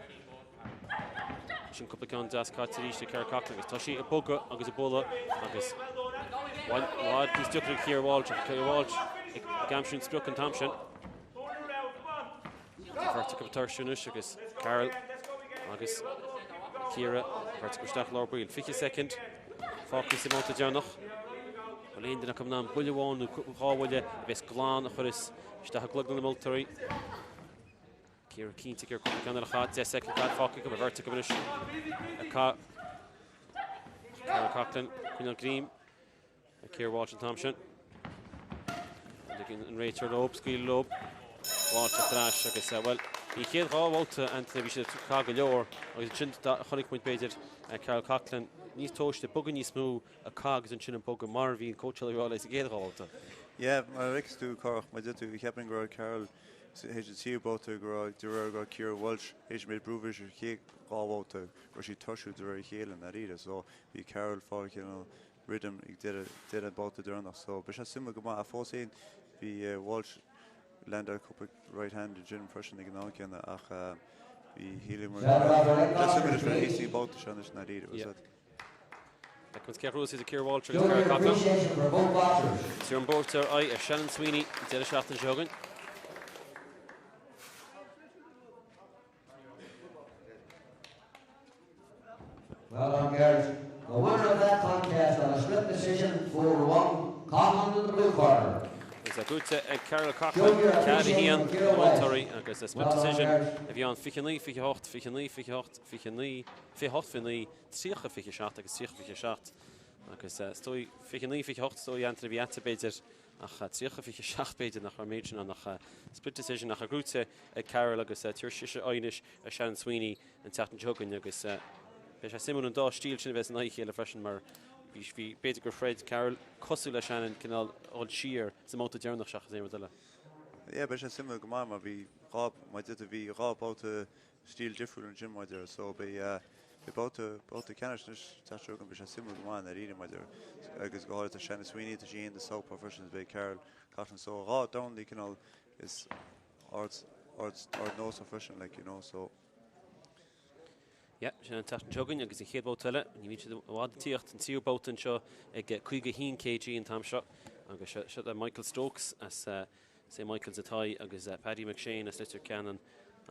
Sin cúpla ceann deas caite arís ag Carol Coughlan agus tá sí ag bogadh agus ag bualadh agus i bhfad níos deacra ag Ciara Walsh ach Ciara Walsh ag aimsiú an sprioc an t-am sin. Tá beirt acu ag tuirsiú anois agus Carol agus Ciara beirt acu isteach lár baill. 20 soicind fágtha sa mbabhta deireanach. Bhfuil aon duine acu in ann buille amháin nó dhá bhuille a bheas glan a chuireas isteach i gcloigne na moltóirí. Ciara cinnte ag iarraidh cúpla ceann eile a chaitheamh. 10 soicind fágtha acu, beirt acu anois ag caitheamh. Carol Coughlan ag coinneáil greim ar Ciara Walsh an t-am sin. An réiteoir leo, scaoileadh leo. Walsh ar ais agus, bhuel, an chéad dhá bhabhta, Anthony, bhí siad ag caitheamh go leor agus ansin chonaic muid, b'fhéidir, Carol Coughlan níos tomhaiste, bogadh níos mó ag caitheamh agus ansin ag bogadh mar a bhí an cóitseálaí ag rá léi sa gcéad dhá bhabhta. Yeah, mar a fheiceas tú, Cárthach, mar a deir tú, cheapfainn go raibh Carol théis an tríú babhta go raibh, de réir go raibh Ciara Walsh théis an méid brú a bhí sa chéad dhá bhabhta, go raibh sí tuirsiúil de réir a chéile i ndáiríre. So bhí Carol fáil cineál rhythm ag deireadh an babhta deireanach. So beidh sé suimiúil go maith ach fós féin bhí Walsh landáil cúpla right hand ansin freisin ag an am céanna ach bhí shíleamar go raibh sé suimiúil leis an AC babhta seo anois i ndáiríre. Was that? Feicfimid cé a ghnóthóidh idir Ciara Walsh agus Carol Coughlan. Tabhair an bóthar ar aghaidh ar Shannon Sweeney an deireadh seachtaine seo chugainn. Well done girls. The winner of that contest on a split decision 4-1, Coughlan in the blue corner. Agus é buaite ag Carol Coughlan, 4-1 na moltóirí agus split decision a bhí ann 29, 28, 29, 28, 29, 28, 29, 30, 27 agus 30, 27. Agus is dóigh 29, 28 is dóigh Anthony a bhí a'dsa b'fhéidir ach 30, 27 b'fhéidir nach raibh an méid sin ann ach split decision ach gnóthaithe ag Carol agus tabharfaidh sise aghaidh anois ar Shannon Sweeney an tseachtain seo chugainn agus beidh sé suimiúil an dá stíl sin a bheith in aghaidh a chéile freisin mar bhí bhí b'fhéidir gur throid Carol cosúil le Shannon cineál dhul siar sa mbabhta deireanach seachas aon rud eile. Yeah beidh sé suimiúil go maith mar bhí dhá mar a deir tú bhí dhá babhta stíl difriúil ansin mar a deir so beidh beidh babhta babhta ceannais anois teacht seo chugainn beidh sé suimiúil go maith i ndáiríre mar a deir agus go háirithe Shannon Sweeney tá sí in the southpaw freisin is beidh Carol Coughlan so dhá dornálaí cineál is ard ard ardnósach freisin like you know so. Yeah, sin an tseachtain seo chugainn agus an chéad bhabhta eile, ní bhíonn siad i bhfad ag tíocht, an tríú babhta anseo ag 51 kg an t-am seo agus seo le Michael Stokes as St Michael's Athy agus Paddy McShane as Leitir Ceanainn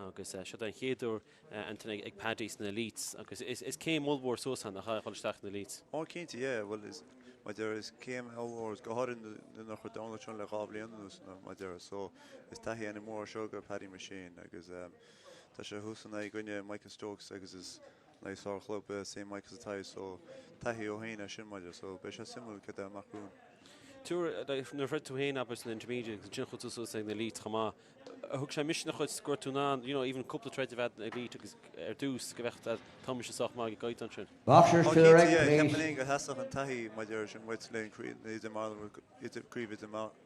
agus seo den chéad uair Anthony ag Paddy sna Elites agus is céim ollmhór suas ann a dhul isteach sna Elites. Ó cinnte, yeah, bhuel is mar a deir is céim ollmhór go háirithe nuair nach raibh dornálaí ann le dhá bhliain anuas mar a deir so is taithí an-mhór seo go Paddy McShane agus Tá sé thuas in aghaidh gcoinne Michael Stokes agus is in aghaidh sár-chlub St Michael's Athy so taithí ó shin é sin maidir so beidh sé suimiúil cad é amach romhainn. Tuar, nuair a throid tú féin abair san intermediate agus ansin chuaigh tú suas ag na elite chomh maith, thug sé misneach dhuit go raibh tú in ann, you know, even cúpla troid a bheith ag elite agus ar dtús go bheadh tá mise sách maith ag an gcaighdeán sin. Boxers Ó to the cinnte ring yeah, please. ceapaim féin gur theastaigh an taithí maidir sin uait le an craobh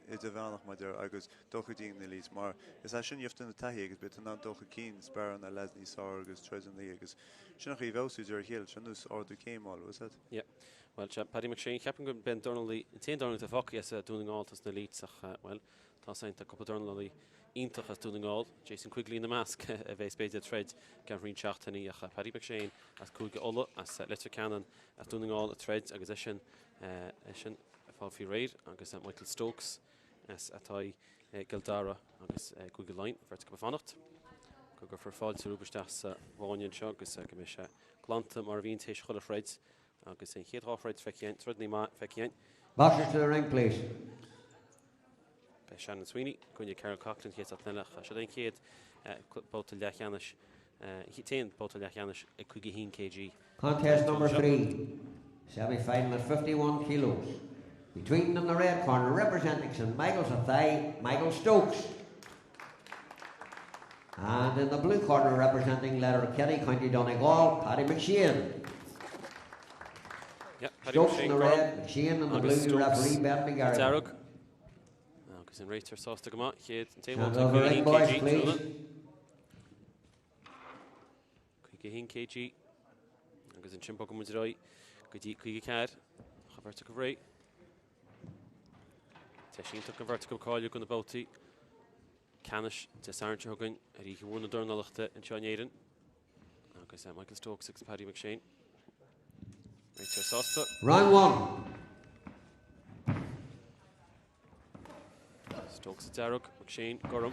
idirmheánach maidir agus dul go dtí an Elites mar is é sin gheobhaidh tú na taithí agus beidh tú in ann dul chun cinn sparring le leaids níos fearr agus troideanna agus sin an chaoi a bhfeabhsú de réir a chéile, sin nós ardú céim a fháil, bhfuil 'fhios a'd? Yeah. Bhuel, sea, Paddy McShane, ceapaim go b'é an dornálaí, an t-aon dornálaí atá fágtha as Dún na nGall atá sna Elites ach, bhuel, tá 'fhios a'inn, tá cúpla dornálaí iontach as Dún na nGall, Jason Quigley ina measc, a bheas b'fhéidir ag troid i gceann roinnt seachtainí ach Paddy McShane as Cúige Uladh, as Leitir Ceanainn, as Dún na nGall ag troid agus eisean, eisean ag fáil faoi réir agus Michael Stokes, as Athy i gCill Dara agus Cúige Laighean, bheirt acu ag fanacht go gcuirfear fáilte rompu isteach sa bhfáinne anseo agus go mbeidh sé glanta mar a bhíonn tar éis chuile throid agus an chéad dhá throid feicthe againn, troideanna maith feicthe againn. Boxers to the ring please. Beidh Shannon Sweeney i gcoinne Carol Coughlan chéad seachtain eile ach seo é an chéad babhta leathcheannais, an t-aon babhta leathcheannais ag 51 kg. Contest number 3, semi-final at 51 kilos. Between in the red corner, representing St Michael's Athy, Michael Stokes. And in the blue corner, representing Letterkenny, County Donegal, Paddy McShane. Paddy Stokes in McShane the gorm red, McShane in the agus blue, Stokes referee Ben McGarrigle. dearg. Agus an réiteoir sásta go maith, chéad an taobh Hands bhabhta over ring 51 boys, kg please. tráthnóna. 51 kg agus ansin bogann muid ar aghaidh go dtí 54. An bheirt acu réidh. Deis iontach don bheirt acu cáiliú do na babhtaí ceannais Dé Sathairn seo chugainn ar oíche mhór na dornálaíochta anseo in Éirinn. Agus Michael Stokes agus Paddy McShane. Réiteoir sásta. Round 1. Stokes dearg, McShane gorm.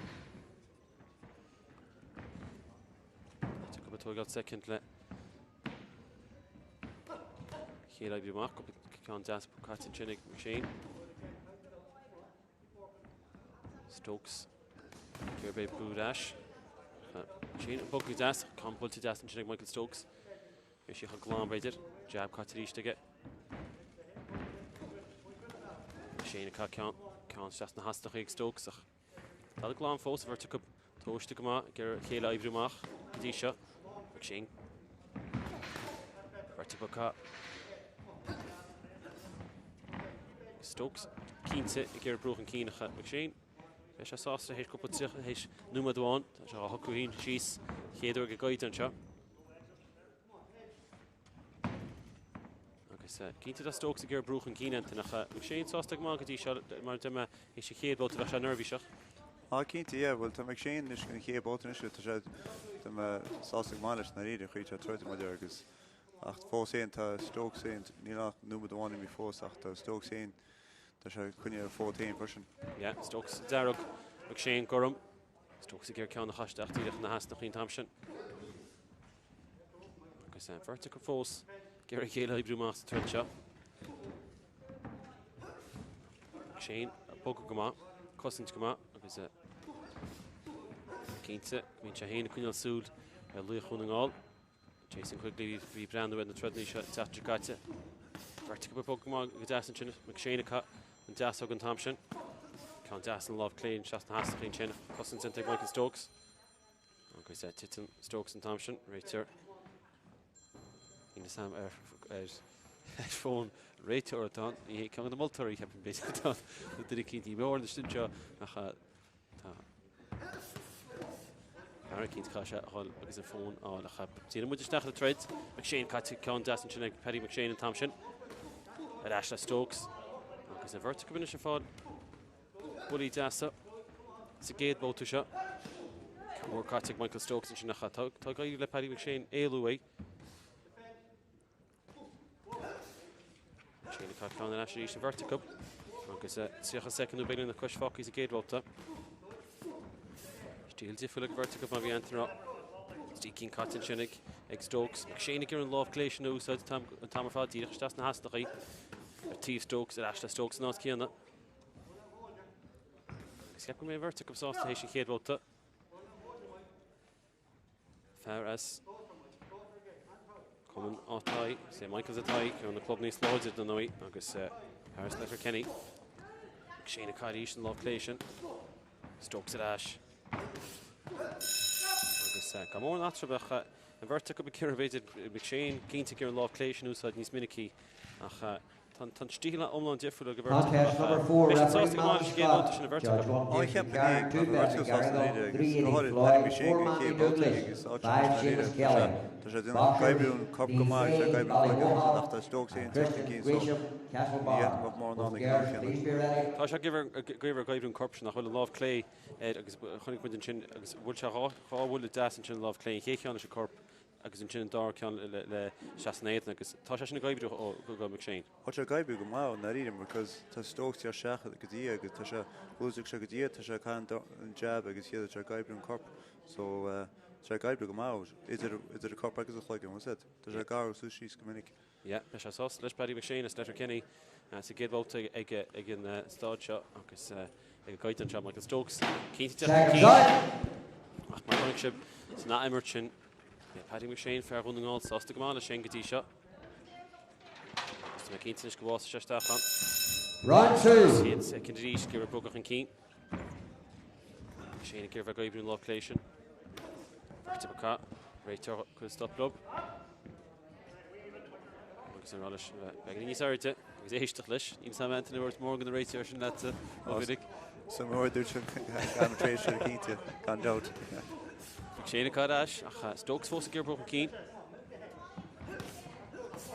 Tá tógáil soicind le chéile oibriú amach, cúpla ceann deas caite ansin ag McShane. Stokes ag iarraidh brú ar ais. McShane ag bogadh deas, ceann buailte deas ansin ag Michael Stokes. Bhí sé chomh glan b'fhéidir. Jab caite arís aige. McShane ag caitheamh ceann, ceann isteach sna heasnacha ag Stokes ach tá glan fós an bheirt acu tomhaiste go maith ag iarraidh a chéile a oibriú amach go dtí seo. McShane. Beirt acu ag Stokes cinnte ag iarraidh brú chun cinn ach McShane. Beidh sé sásta théis cúpla 30 théis nóiméad amháin. Tá sé á shocrú féin síos chéad uair ag an gcaighdeán seo. Agus cinnte tá Stokes ag iarraidh brú chun cinn Antain ach McShane sásta go maith go dtí seo mar a deir mé théis an chéad bhabhta bheadh sé neirbhíseach. Ah cinnte yeah bhuel tá McShane anois an chéad babhta anois tá sé tá mé sásta go maith leis ndáiríre an chaoi atá troid mar deir agus ach fós féin tá Stokes féin níl ach nóiméad amháin imithe fós ach tá Stokes féin tá sé ag coinneáil a fód féin freisin. Yeah Stokes dearg McShane gorm. Stokes ag iarraidh ceann a chaitheamh isteach díreach ina heasnachaí an t-am sin. Agus an bheirt acu fós ag iarraidh a chéile a oibriú amach sa troid seo. McShane ag bogadh go maith, cosaint go maith agus cinnte go mbíonn sé féin ag coinneáil súil ar laoch Dhún na nGall. Jason Quigley bhí ag breathnú ar na troideanna seo an tseachtain seo caite. Beirt acu ag bogadh go maith go deas ansin. McShane ag caitheamh an deasóg an t-am sin. Ceann deas an lámh clé isteach sna heasnachaí ansin. Cosaint déanta ag Michael Stokes. Agus titeann Stokes an t-am sin. Réiteoir. Níl a fhios agam ar ar fón réiteoir atá ann. Ní hé ceann de na moltóirí ceapaim b'fhéidir atá ann. Nó duine eicínt ní mór anois anseo ach tá fear eicínt chaith sé a dhul agus an fón a fháil ach déanann muid isteach le troid. McShane caite ceann deas ansin ag Paddy McShane an t-am sin. Ar ais le Stokes agus an bheirt acu anois ag fáil buillí deasa sa gcéad bhabhta seo. Ceann mór caite ag Michael Stokes ansin ach tá ag éirí le Paddy McShane éalú uaidh. McShane ag caitheamh ceann ar ais arís an bheirt acu. Agus 30 soicind nó beagnach lena chois fágtha sa gcéad bhabhta. Stíl difriúil ag an bheirt acu mar bhí Antain ag rá. Trí cinn caite ansin ag ag Stokes. McShane ag iarraidh an lámh clé sin a úsáid an t-am ar fad díreach isteach sna heasnachaí. Ar taobh Stokes ar ais le Stokes san áit céanna. Agus ceapaim go mbeidh an bheirt acu sásta théis an chéad bhabhta. Fear as Cumann Athy, St Michael's Athy, ceann de na clubanna is láidre dar ndóigh, agus fear as Letterkenny. McShane ag caitheamh arís an lámh clé sin. Stokes ar ais. Agus gan mórán eatarthu ach an bheirt acu ag iarraidh b'fhéidir McShane cinnte ag iarraidh an lámh clé sin a úsáid níos minicí ach Tá an stíl iomlán difriúil ag an bheirt acu Contest ach number 4, beidh siad referee sásta go maith Malcolm leis an gcéad bhabhta Scott, sin an bheirt Judge acu. 1 Á James cheapaim é, McGarry, 2 tá an Ben bheirt acu sásta McGarrigle, dáiríre 3 agus go Eddie háirithe Floyd, Paddy McShane 4 an Mattie chéad bhabhta Douglas, agus áit 5 sin Seamus dáiríre. Tá sé Kelly. tá sé déanamh Boxers, oibriú an corp go maith, sé D. ag oibriú an chloigeann Ballymoha ach tá Stokes and féin teacht chun Christian cinn so Gresham, ní Castlebar. fhéadfaidh bheadh mórán Both ann ag an girls, am céanna. please be ready. Tá sé ag iarraidh ag oibriú an corp sin nach bhfuil an lámh clé air agus chonaic muid ansin agus bhuail sé dhá bhuille deas ansin an lámh clé an chéad cheann leis an corp agus ansin an dara ceann le isteach san éadan agus tá sé sin ag oibriú ó go McShane. Tá sé ag oibriú go maith i ndáiríre because tá Stokes ar isteach go dtí agus tá sé bhuailteach sé go dtí tá sé ag caitheamh an jab agus iad tá sé ag oibriú an corp so tá sé ag oibriú go maith idir idir an corp agus an chloigeann bhfuil a fhios agat. Tá sé ag athrú suas síos go minic. Yeah, beidh sé sásta leis Paddy McShane as Letterkenny sa gcéad bhabhta ag ag an staid seo agus ag an gcaighdeán seo Michael Stokes cinnte teacht chun cinn. Ach mar a chonaic sibh san ath-imirt sin Beidh Paddy McShane, fear Dhún na nGall, sásta go maith leis féin go dtí seo. Agus tá mé cinnte anois go bhfásfaidh sé isteach ann. Round 2. Chéad soicind arís ag iarraidh bogadh chun cinn. McShane ag iarraidh bheith ag oibriú an lámh clé sin. Beirt acu. Réiteoir ag cur stop leo. Agus ag rá leis beagáinín níos airde agus éisteacht leis. Níl 's a'm Anthony an bhfuil mórán de na réiteoirí sin leat ó mhinic. Sa mór dúirt sin gan tréis ar cinnte, gan dabht. McShane ag cur ar ais ach Stokes fós ag iarraidh chun cinn.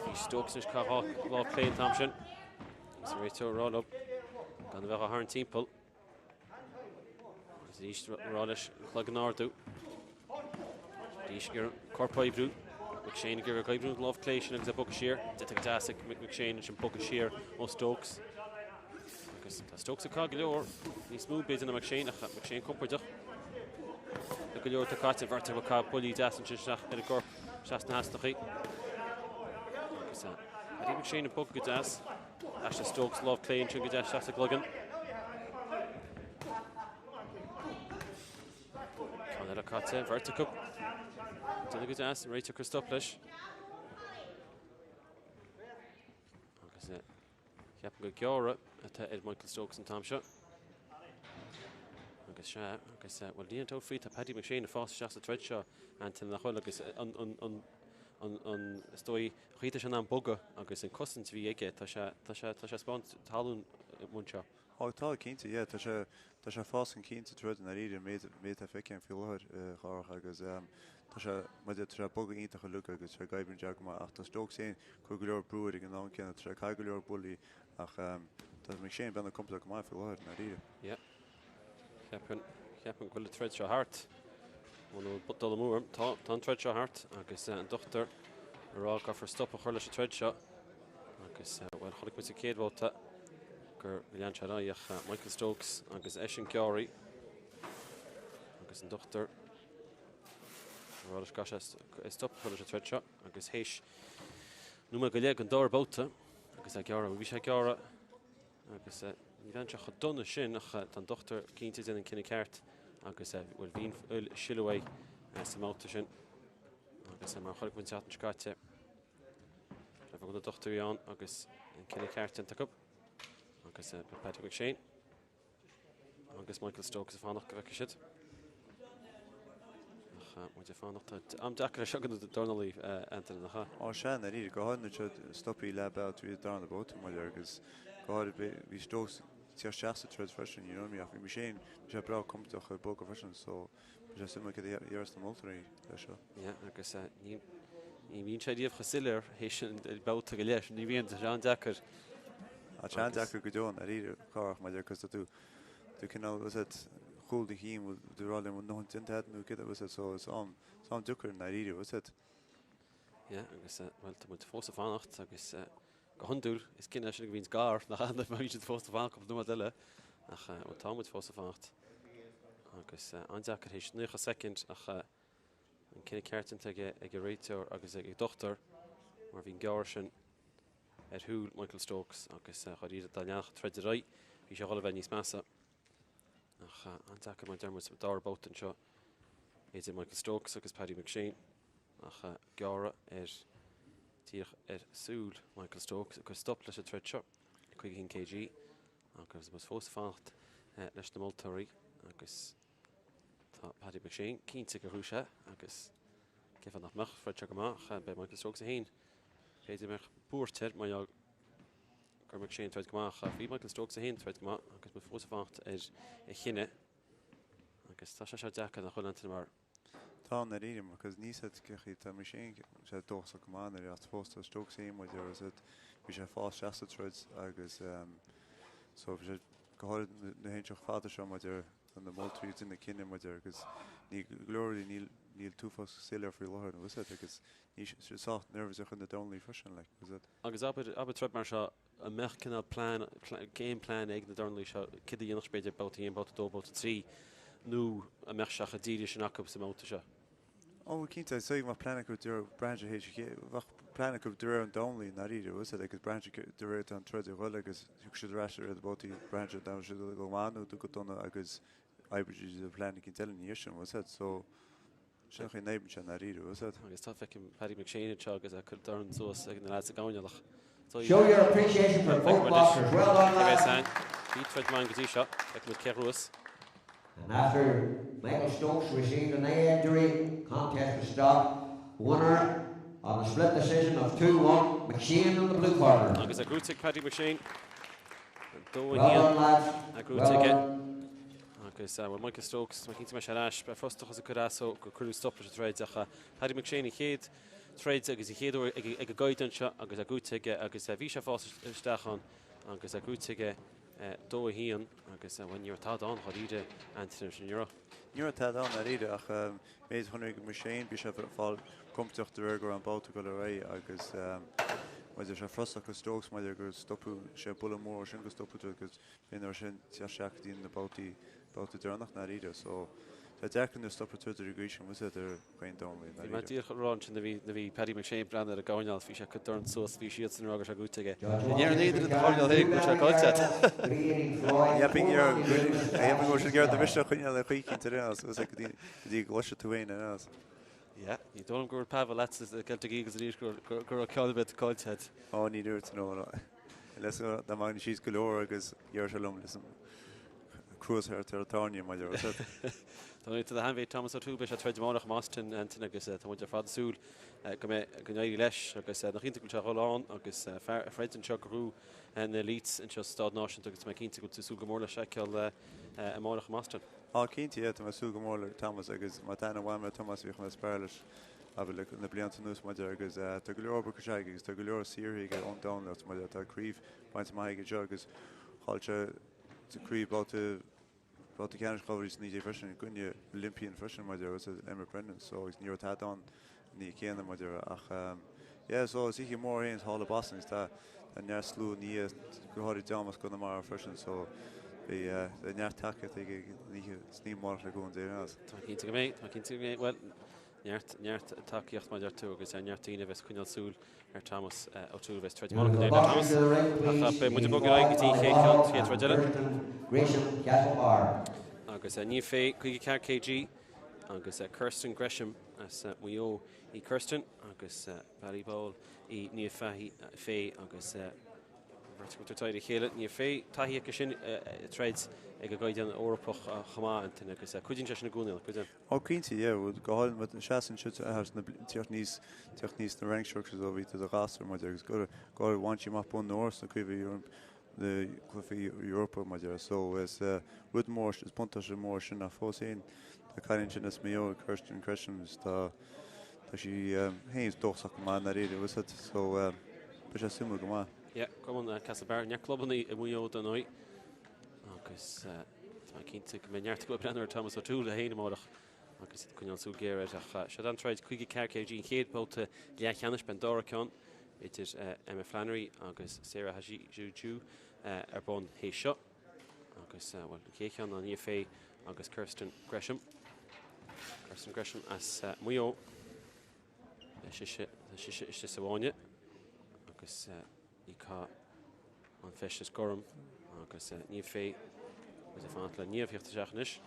Bhí Stokes anois ag caitheamh lámh clé an t-am sin. Agus an réiteoir ag rá leo gan a bheith á tharraingt timpeall. Agus arís ag rá leis an cloigeann a ardú. Arís ag iarraidh corp a oibriú. McShane ag iarraidh oibriú an lámh clé sin agus é bogtha siar. Déanta go deas ag McShane ansin bogadh siar ó Stokes. Agus tá Stokes ag caitheamh go leor níos mó b'fhéidir ná McShane ach McShane compordach. Le go leor atá caite an bheirt acu ag caitheamh buillí deas ansin isteach ar an gcorp isteach sna heasnachaí. Agus Paddy McShane ag bogadh go deas. Ashley Stokes lámh clé ansin go deas isteach sa gcloigeann. Ceann eile caite, beirt acu. Déanamh go deas, réiteoir ag cur stop leis. Agus ceapaim gur gearradh atá ar Michael Stokes an t-am seo. Agus sea, agus bhuel níl aon dabht faoi, tá Paddy McShane ag fás isteach sa troid seo, Antain, nach bhfuil, agus an, an, an, an, an, is dóigh, chaoi tá sé in ann bogadh agus an cosaint a bhí aige, tá sé, tá sé, tá sé ag spáint talún anseo. Ó tá, cinnte, yeah, tá sé, tá sé ag fás chun cinn sa troid i ndáiríre, an méid, méid atá feicthe agam faoi láthair, a Chárthach, agus tá sé, maidir, tá sé ag bogadh iontach uilig agus tá sé ag oibriú an jab go maith ach tá Stokes féin ag cur go leor brú air ag an am céanna, tá sé ag caitheamh go leor buillí ach tá McShane beagnach compordach go maith faoi láthair i ndáiríre. Yeah. Ceapaim, ceapaim go bhfuil an troid seo thart. Muna bhfuil dul amú orm, tá, tá an troid seo thart agus an dochtúir ag rá caithfear stop a chur leis an troid seo. Agus, bhuel, chonaic muid sa chéad bhabhta gur lean sé ar aghaidh ach Michael Stokes agus eisean gearraithe agus an dochtúir ag rá leis go gcaithfidh sé stop a chur leis an troid seo agus théis nóiméad go leith den dara babhta agus é gearraithe, bhí sé gearraithe Agus ní bheann sé chomh dona sin ach tá an dochtúir cinnte ag déanamh an cinneadh ceart agus bhuel bhí an fhuil ag sileadh uaidh sa mbabhta sin agus mar a chonaic muid an tseachtain seo caite le bheith na dochtúirí ann agus an cinneadh ceart déanta acu agus Paddy McShane agus Michael Stokes ag fanacht go bhfeicfidh siad. Ach muid ag fanacht, tá am deacair é seo do na dornálaí, Anthony, nach ea? Ó sea, i ndáiríre, go háirithe nuair atá stoptha leath bealaigh tríd an darna babhta, mar agus go háirithe bhí Stokes ag teacht isteach sa troid freisin, you know what I mean, ach bhí McShane, bhí sé breá compordach ag bogadh freisin, so beidh sé suimiúil céard a dhéarfas na moltóirí leis seo. Yeah, agus ní ní bhíonn sé riamh chomh soiléir théis an babhta go leith, ní bhíonn, tá sé an-deacair. Tá sé an-deacair go deo, i ndáiríre, Cárthach, maidir cos tá tú tú cineál, bhfuil 's a'd, chúl do chinn, bhfuil tú rá liom bhfuil ndóthain déanta a'd nó céard, bhfuil 's a'd, so is am, is am deacair i ndáiríre, bhfuil 's a'd. Yeah, agus bhuel, tá muid fós ag fanacht agus go hiondúil is cinneadh é sin go mbíonns gar nach ea, má bhíonn siad fós ag fanacht cúpla nóiméad eile ach bhuel tá muid fós ag fanacht agus an-deacair théis 90 soicind ach an cinneadh ceart déanta ag ag an réiteoir agus ag an dochtúir mar bhí an gearradh sin ar shúil Michael Stokes agus dháiríre dá leanfadh an troid ar aghaidh bhí sé ag dul a bheith níos measa. Ach an-deacair mar deir muid sa dara babhta anseo idir Michael Stokes agus Paddy McShane ach gearradh ar díreach ar súil Michael Stokes ag cur stop leis an troid seo, 51 kg, agus muid fós ag fanacht leis na moltóirí agus tá Paddy McShane cinnte gur bhuaigh sé agus cén fáth nach mbeadh, throid sé go maith ach beidh Michael Stokes é féin b'fhéidir mbeadh buairt air mar gheall gur McShane troid go maith ach bhí Michael Stokes é féin troid go maith agus muid fós ag fanacht ar a chinneadh agus tá sé seo deacair nach bhfuil Anthony mar Tá i ndáiríre because níl 's a'd cén chaoi tá McShane sé dóchasach go maith nuair ach fós tá Stokes féin muid ar is bhí sé fás isteach sa troid agus so bhí sé go háirid na haon seo fada seo maidir tá na moltóirí ag déanamh cinneadh maidir agus ní go leor rudaí níl níl tú fós soiléir faoi láthair nó is agus ní sé sách nervous ar chuid na dornálaí freisin like is it. Agus abair, abair troid mar seo, an mbeadh cineál plean, game plan ag na dornálaí seo, céard a dhéanfadh b'fhéidir babhta 1, babhta 2, babhta 3, nó an mbeadh sé chomh díreach sin acu sa mbabhta seo? Ó, cinnte, is dóigh go mbeadh plean acu de réir, braitheann sé théis a chéile, bheadh plean acu de réir an dornálaí i ndáiríre, bhfuil 's a'd, agus braitheann sé de réir an troid a dhul agus thiocfadh siad ar ais ar na babhtaí, braitheann sé dá mbeadh siad go maith nó go dona agus oibreoidh siad ar plean eicínt eile ina dhiaidh sin, bhfuil 's a'd, so. Sin an chaoi a n-oibríonn sé i ndáiríre, bhfuil 's a'd. Agus tá, feicim Paddy McShane anseo agus é ag cur dorn suas ag na lads ag gabháil Show your appreciation for both boxers. Well done, lads. Bhí troid maith go dtí seo, feicfidh muid cé a ghnóthós. And after Michael Stokes received an eye injury, contest was stopped. Winner of. On a split decision of 2-1, McShane in the blue corner. Agus é gnóthaithe ag Paddy McShane. 2-1 Well done, lads. a Well gnóthaithe aige. done. Agus bhuel Michael Stokes, tá mé cinnte go mbeidh sé ar ais, beidh frustrachas ag cur as dó gur cuireadh stop leis an troid ach Paddy McShane an chéad troid agus an chéad uair ag an gcaighdeán seo agus é gnóthaithe aige agus bhí sé ag fás isteach ann agus é gnóthaithe aige 2-1 agus bhuel ní raibh tada ann dháiríre Anthony leis an Euro. Ní raibh tada ann dháiríre ach méid a chonaic McShane bhí sé ag fáil compordach de réir go raibh an babhta ag dul ar aghaidh agus maidir sé frustrach do Stokes maidir gur stopadh sé buille mór sin go stopadh agus b'fhéidir nuair sin teacht isteach go dtí na babhtaí babhta deireanach ndáiríre so tá deacair nuair stopadh troid ar an gcaoi sin bhfuil a fhios agat ar chaon domhan Bhí mé díreach ag rá ansin nuair a bhí Paddy McShane ag breathnú ar an gcoirnéal bhí sé ag cur dorn suas bhí siadsan ag rá go raibh sé gnóthaithe aige. Ní raibh aon duine do choirnéal féin go raibh sé caillte agat. Cheapfainn go raibh siad ag iarraidh do mhisneach a choinneáil ar chaoi éicint ar aon nós go dtí go gcloisfidh tú féin ar aon nós. Yeah, ní dóigh liom go bhfuil Pavel leat sa Celtic Eagles arís go raibh ceann ar bith caillte agat. Ó ní dúirt no no. Leis dá mbeinn síos go leor agus dhear sé liom leis an cruas thart ar an tairne maidir le seo. Tá mé do hainmhí Thomas O'Toole beidh sé ag troid amárach in Austin Anthony agus tá muid ar fad ag súil go mbeidh go n-éirí leis agus nach iontach go bhfuil sé a dhul ann agus fear a throid anseo go raibh na Elites anseo sa Stáid Náisiúnta agus tá mé cinnte go bhfuil tú ag súil go mór leis a fheiceáil amárach in Austin. Á cinnte yeah tá mé ag súil go mór le Thomas agus má tá aithne mhaith agam ar Thomas bhíodh mé ag spar leis abair le na blianta anuas maidir agus tá go leor obair curtha aige agus tá go leor saothraithe aige ón domhan leat maidir tá craobh bainte amach aige anseo agus chaill sé sa craobh babhta babhta ceannais 2019 freisin i gcoinne Olympian freisin maidir agus Emma Brennan so agus ní raibh tada ann ní céanna maidir ach yeah so is oíche mhór féin thall i Boston agus tá tá neart slua ina dhiaidh go háirid dream as Conamara freisin so beidh beidh neart tacaíocht ag an oíche sna amárach le cúnamh Dé ar Tá cinnte go mbeidh, tá cinnte go mbeidh, bhuel neart neart tacaíocht mar a deir tú agus neart daoine a bheas ag coinneáil súil ar Thomas O'Toole a bheas ag troid amárach go Thomas ach beidh muid ag bogadh ar aghaidh go dtí an chéad cheann, chéad troid eile. Agus Niamh Fay 54 kg agus Kirsten Gresham as Maigh Eo í Kirsten agus Ballybough í Niamh Fay agus bheirt acu ag troid a chéile. Niamh Fay, taithí aici sin ag troid ag an gcaighdeán Eorpach chomh maith, Antaine, agus cuidíonn sé sin i gcónaí, nach gcuidíonn? Ó cinnte, yeah, bhuel go háirithe má seasann siad thar na tíocht níos tíocht níos na rank structures ó bhí tú i do ghasúr maidir agus go go háirithe bhain sí amach bonn óir sna cluichí na cluichí Eorpacha maidir so is rud mór is buntáiste mór sin ach fós féin tá cailín sin as Maigh Eo Kirsten Gresham is tá tá sí féin is dóchasach go maith i ndáiríre bhfuil a fhios agat so beidh sé suimiúil go maith. Yeah, cumann Castlebar, neart clubanna i Maigh Eo dar ndóigh agus tá mé cinnte go mbeidh neart acu ag breathnú ar Thomas O'Toole é féin amárach agus iad ag coinneáil súil ghéar air ach seo an troid 54 kg an chéad babhta leathcheannais beidh an dara ceann idir Emma Flannery agus Sarah Hajijou ar bun théis seo agus bhuel an chéad cheann ná Niamh Fay agus Kirsten Gresham. Kirsten Gresham as Maigh Eo. Tá sise istigh sa bhfáinne agus í ag caitheamh an feisteas gorm agus Niamh Fay agus ag fanacht le Niamh theacht isteach anois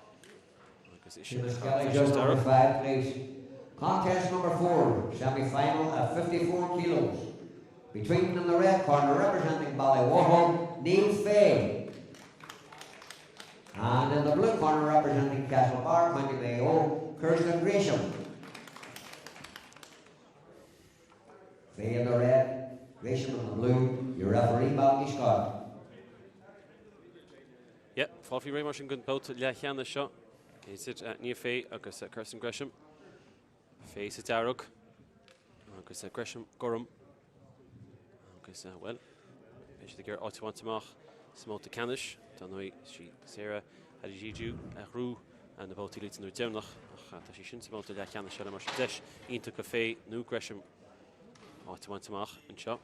agus ise ag caitheamh an feisteas dearg. Contest number 4, semi-final at 54 kilos. Between in the red corner representing Ballybough, Niamh Fay. And in the blue corner representing Castlebar, County Mayo, Kirsten Gresham. Fay in the red, Gresham in the blue, your referee Malky Scott. Yeah, fáil faoi réir mar sin don babhta leathcheannais seo idir Niamh Fay agus Kirsten Gresham. Fay sa dearg agus Gresham gorm. Agus, bhuel, beidh siad ag iarraidh áit a bhaint amach sa mbabhta ceannais. Dar ndóigh, is í Sarah Hadijidou a ghnóthaigh na babhtaí Elite an uair deireanach ach tá sí sin sa mbabhta leathcheannais eile mar sin deis iontach do Fay nó Gresham áit a bhaint amach anseo.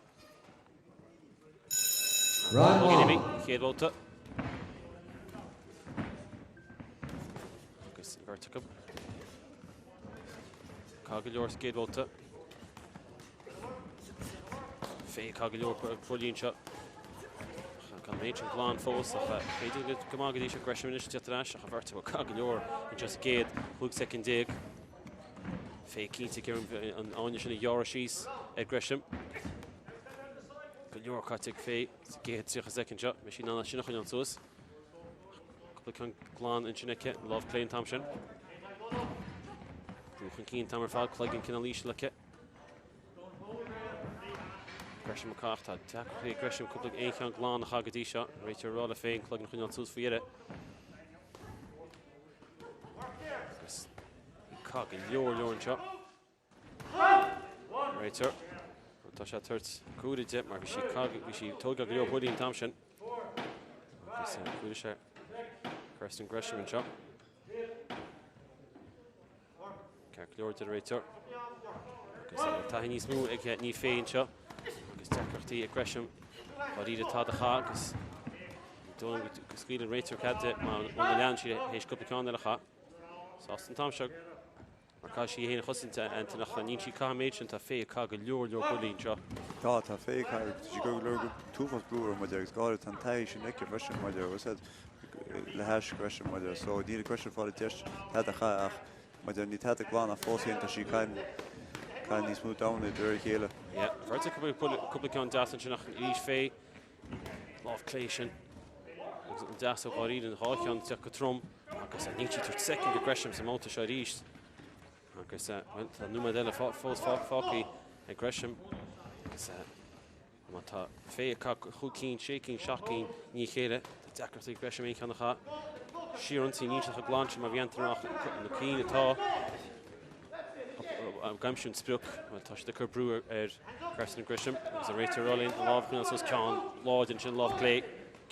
Round one. Chéad bhabhta. Agus an bheirt acu. Caith go leor sa gcéad bhabhta. Fay ag caitheamh go leor buillí anseo. Gan an méid sin glan fós ach b'fhéidir go maith go dtí seo Gresham anois ag teacht ar ais ach an bheirt acu ag caitheamh go leor anseo sa gcéad 15 soicind. Fay cinnte ag iarraidh an fháinne sin a ghearradh síos ar Gresham. Go leor caite ag Fay sa gcéad 30 soicind seo. Beidh sí in ann é sin a choinneáil suas. Cúpla ceann glan ansin aici, lámh clé an t-am sin. Brú chun cinn an t-am ar fad, cloigeann cineál íseal aici. Gresham ag caitheamh. Tá deacrachtaí ag Gresham cúpla aon cheann glan a chaitheamh go dtí seo. An réiteoir ag rá léi féin cloigeann a choinneáil suas faoi dheireadh. Agus ag caitheamh go leor leor anseo. An réiteoir. Tá sé ag tabhairt cuaire di mar bhí sí ag bhí sí ag tógáil go leor buillí an t-am sin. Agus cuaire sé Kirsten Gresham anseo. Ceart go leor deir an réiteoir. Agus taithí níos mó ag Niamh Fay anseo agus deacrachtaí ag Gresham dáiríre tada a chaitheamh agus dóigh liom go scaoil an réiteoir cead di má lean sí théis cúpla ceann eile a chaitheamh. Sásta an t-am seo mar caithfidh sí í féin a chosaint Antain ach níl sí ag caitheamh an méid sin tá Fay ag caitheamh go leor leor buillí anseo. Tá, tá Fay ag caitheamh, tá sí ag cur go leor go t-uafás brú ar muid agus go háirithe tá an taithí sin aici freisin maidir agus le hais Gresham maidir so níl Gresham fáil deis tada a chaitheamh ach maidir ní tada glan ach fós féin tá sí ag caitheamh níos mó damhna de réir a chéile. Yeah, bheirt acu cúpla ceann deas ansin ach arís Fay, lámh clé sin agus an deas ó dháiríre an dhá cheann ag teacht go trom agus níl sí ag tabhairt soicind do Gresham sa mbabhta seo arís agus bhuel tá nóiméad eile fós fágtha ag Gresham agus Má tá Fay ag caitheamh chúig cinn, sé cinn, seacht gcinn i ndiaidh a chéile, tá deacrachtaí ag Gresham aon cheann a chaitheamh. Síorionsaí níl sé chomh glan sin mar bhí Anthony ach na cinn atá ag aimsiú an sprioc, bhuel tá siad ag cur brú ar Kirsten Gresham agus an réiteoir ag rá léi an lámh a choinneáil suas ceann láidir ansin lámh clé,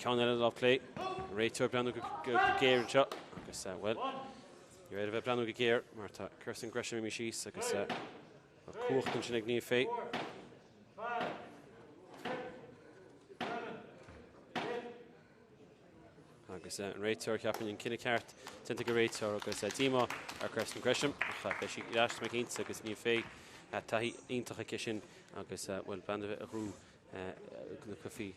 ceann eile lámh clé. An réiteoir ag breathnú go géar anseo agus bhuel ní raibh air a bheith ag breathnú go géar mar tá Kirsten Gresham imithe síos agus tá cumhacht ansin ag Niamh Fay. Agus an réiteoir, cheapfainn an cinneadh ceart déanta ag an réiteoir agus díomá ar Kirsten Gresham ach beidh sí ar ais tá mé cinnte agus Niamh Fay taithí iontach aici sin agus bhuel bean a ghnóthaigh na cluichí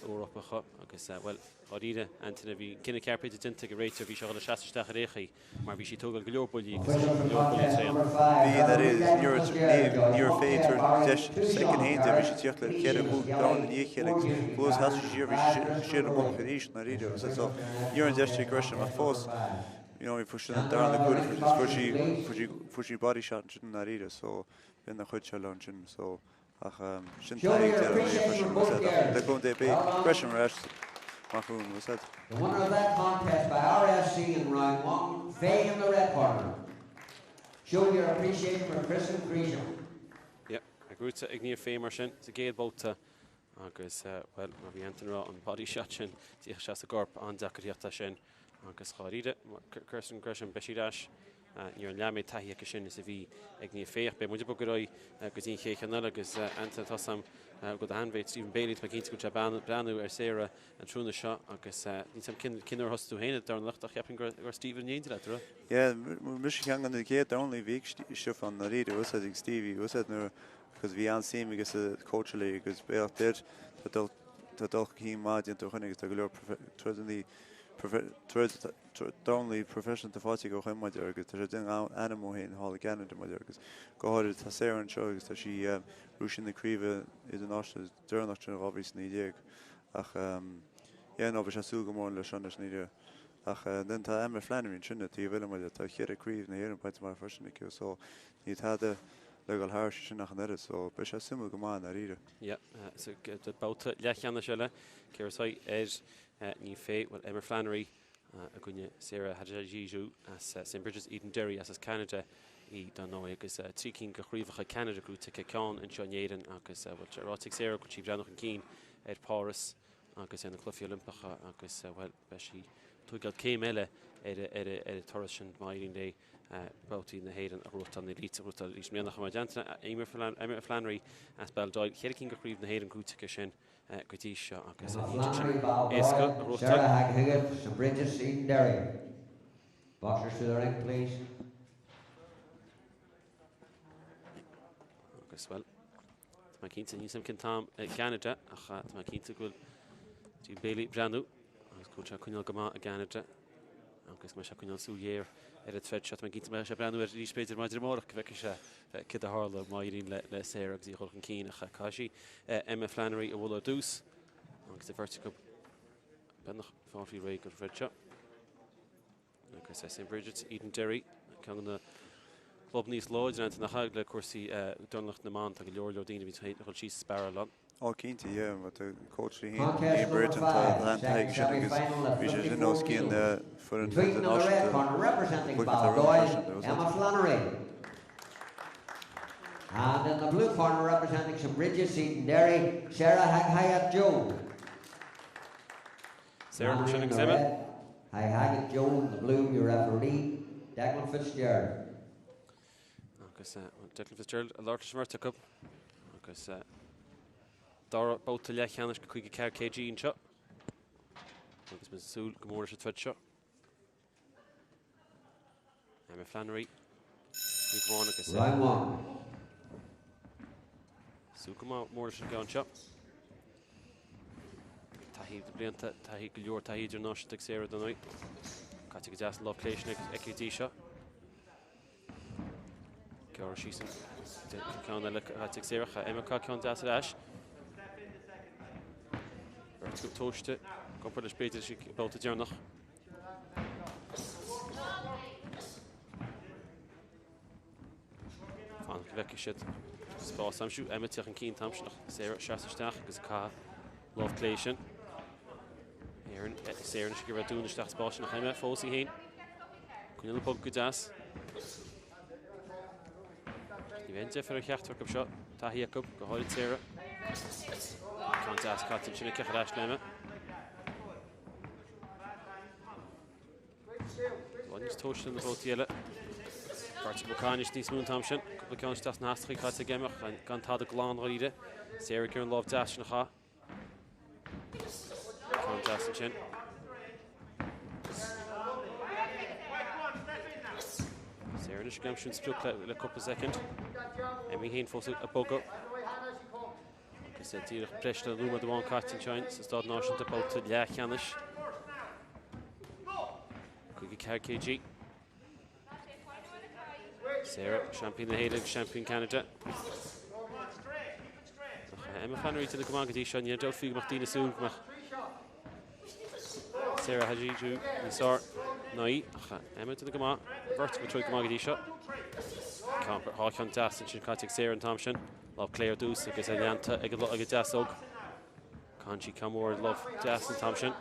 Eorpacha agus bhuel dháiríre Antaine bhí an cinneadh ceart b'fhéidir déanta ag an réiteoir bhí sé ag dul a seasamh isteach ar aon chaoi. Mar bhí sí ag tógáil go leor buillí agus go leor buillí tréan. Bhí dáiríre ní raibh Fay ag tabhairt deis soicind féin di, bhí sí ag tíocht le ceithre chúig domhan i ndiaidh a chéile agus fós sheas sí siar, bhí sí siar i mullach arís ndáiríre agus so ní raibh an deis ag Gresham ach fós you know fuair sí an darna cúl fuair sí fuair sí fuair sí body shot ansin ndáiríre so bhí an chuid seo le ansin so Ach sin taithí ag deireadh an lae freisin, bhfuil 's a'd. Ach le cúnamh Dé beidh Gresham ar ais amach romhainn, bhfuil 's a'd. The winner of that contest by RSC in round 1, Fay in the red corner. Show your appreciation for Kirsten Gresham. Yep, gnóthaithe ag Niamh Fay mar sin sa gcéad bhabhta agus bhuel mar bhí Anton ag rá an body shot sin d'íoc sé sa gcorp an-deacair theacht as sin agus dháiríre Kirsten Gresham beidh sí ar ais Ní raibh an leathmhéid taithí aici sin is a bhí ag Niamh Fay ach beidh muid ag bogadh ar aghaidh go dtí an chéad cheann eile agus Anton tá 's a'm go do sheanmhéit Stephen Bailey tá mé cinnte go bhfuil sé ag breathnú ar Sarah an tráthnóna seo agus níl 's a'm cén uair a thosaigh tú féin ag dornálaíocht ach cheapfainn go raibh Stephen in éindí leat, an raibh? Yeah, mise ceann de na chéad dornálaí a bhí ag Stiofán ndáiríre, bhfuil 's a'd ag Stevie, bhfuil 's a'd nuair because bhí an-suim aige sa cóitseálaí agus bealach duit tá dul tá dul chun cinn maith déanta ó shin agus tá go leor troideanna troid dornálaí proifisiúnta faighte aige ó shin maidir agus tá sé ag déanamh ainm dó féin thall i gCeanada maidir agus go háirithe tá Sarah anseo agus tá sí bhuaigh sí na craoibhe idirnáisiúnta deireanach sin in 2019 ach yeah no beidh sé ag súil go mór leis seo anois ní ach then tá Emma Flannery ansin ar taobh eile maidir tá cheithre craobh na hÉireann bainte amach freisin aici so ní tada le dhul thairis sin ach an oiread so beidh sé suimiúil go maith i ndáiríre. Yeah, so babhta leathcheannais eile, cé a bhuafaidh ar Niamh Fay, bhuel Emma Flannery i gcoinne Sarah Hadjigeorgiou as St Brigid's Edenderry as Ceanada í dar ndóigh agus 3 cinn de chraobhacha Ceanada gnóthaithe aici, ceann anseo in Éirinn agus bhuel tá ráite ag Sarah go bhfuil sí ag breathnú chun cinn ar Páras agus ar na Cluichí Oilimpeacha agus bhuel beidh sí ag tógáil céim eile ar ar ar an turas sin má éiríonn léi babhtaí na hÉireann a ghnóthachtáil na Elite a ghnóthachtáil arís i mbliana. Chomh maith le Emma Flannery as Baldoyle, cheithre cinn de chraobh na hÉireann gnóthaithe aici sin go dtí seo agus Emma níl siad sin Flannery, Baldoyle, éasca a ghnóthachtáil. Sarah Hadjigeorgiou, St Brigid's, Edenderry. Boxers to the ring, please. Agus bhuel, tá mé cinnte, níl 's a'm cén t-am i gCeanada ach tá mé cinnte go bhfuil Steve Bailey ag breathnú agus go bhfuil sé ag coinneáil go maith i gCeanada. Agus go mbeidh sé ag coinneáil súil ghéar ar an troid seo. Tá mé cinnte go mbeidh sé ag breathnú air arís b'fhéidir maidin amárach go bhfeicfidh sé céard a tharla má éiríonn le Sarah agus í a dhul chun cinn. Ach caithfidh sí Emma Flannery a bhualadh ar dtús agus an bheirt acu beagnach fáil réidh don throid seo. Agus St Brigid's, Edenderry, ceann de na club níos láidre ansin nach le cúrsaí dornálaíocht na mban. Tá go leor leor daoine a bhí ag dul síos is sparáil ann. Ó cinnte, yeah, mar tá coach léi féin, Ian Brereton, tá an-taithí aige sin agus bhí sé sin os cionn foireann idirnáisiúnta cluiche Tyrone freisin, there was Emma Flannery. And in the blue corner representing St Brigid's Edenderry, Sarah Haghaghat-Joe. Sarah mar sin agus Emma. Haghaghat-Joe in the blue, your referee, Declan Fitzgerald. Agus Declan Fitzgerald ag labhairt leis an mbeirt acu agus dara babhta leathcheannais go 54 kg anseo. Agus muid ag súil go mór leis an troid seo. Emma Flannery, taobh amháin agus Round one. Súil go mór leis an gceann seo. Taithí na blianta, taithí go leor taithí idirnáisiúnta ag Sarah dar ndóigh. Caite go deas an lámh clé sin aici go dtí seo. Gearradh síos an ceann eile caite ag Sarah. Emma ag caitheamh ceann deas ar ais. Beirt acu tomhaiste, i gcomparáid leis b'fhéidir leis an babhta deireanach. Fanacht go bhfeicfidh siad spás a aimsiú. Emma ag teacht chun cinn an t-am sin ach Sarah ag seasamh isteach agus ag caitheamh lámh clé sin. Éireann, Sarah anois ag iarraidh dúnadh isteach spás sin ach Emma fós í féin. Coinneáil ag bogadh go deas. Ní bheidh aon deifir ar cheachtar acu seo. Taithí acu, go háirid Sarah. Ceann deas caite ansin aici ar ais le Emma. Lá níos tomhaiste na babhtaí eile. Beirt acu ag caint níos mó an t-am sin. Cúpla ceann isteach sna hastachaí caite ag Emma ach gan tada glan dháiríre. Sarah ag iarraidh an lámh deas sin a chaitheamh. Ceann deas ansin. Sarah anois ag aimsiú an sprioc le cúpla soicind. Emma féin fós ag bogadh. Agus é díreach breis le nóiméad amháin caite anseo sa Staid Náisiúnta, babhta leathcheannais. 54 kg. Sarah, seaimpín na hÉireann agus seaimpín Ceanada. Ach Emma Flannery déanamh go maith go dtí seo, ní aon dabht faoi go mbeadh daoine ag súil go mbeadh Sarah Hajiaju níos fearr ná í, ach Emma déanamh go maith, beirt acu ag troid go maith go dtí seo. Dhá cheann deas ansin caite ag Sarah an t-am sin. Lámh clé ar dtús agus é leanta ag an deasóg. Caitheann sí ceann mór lámh deas an t-am sin.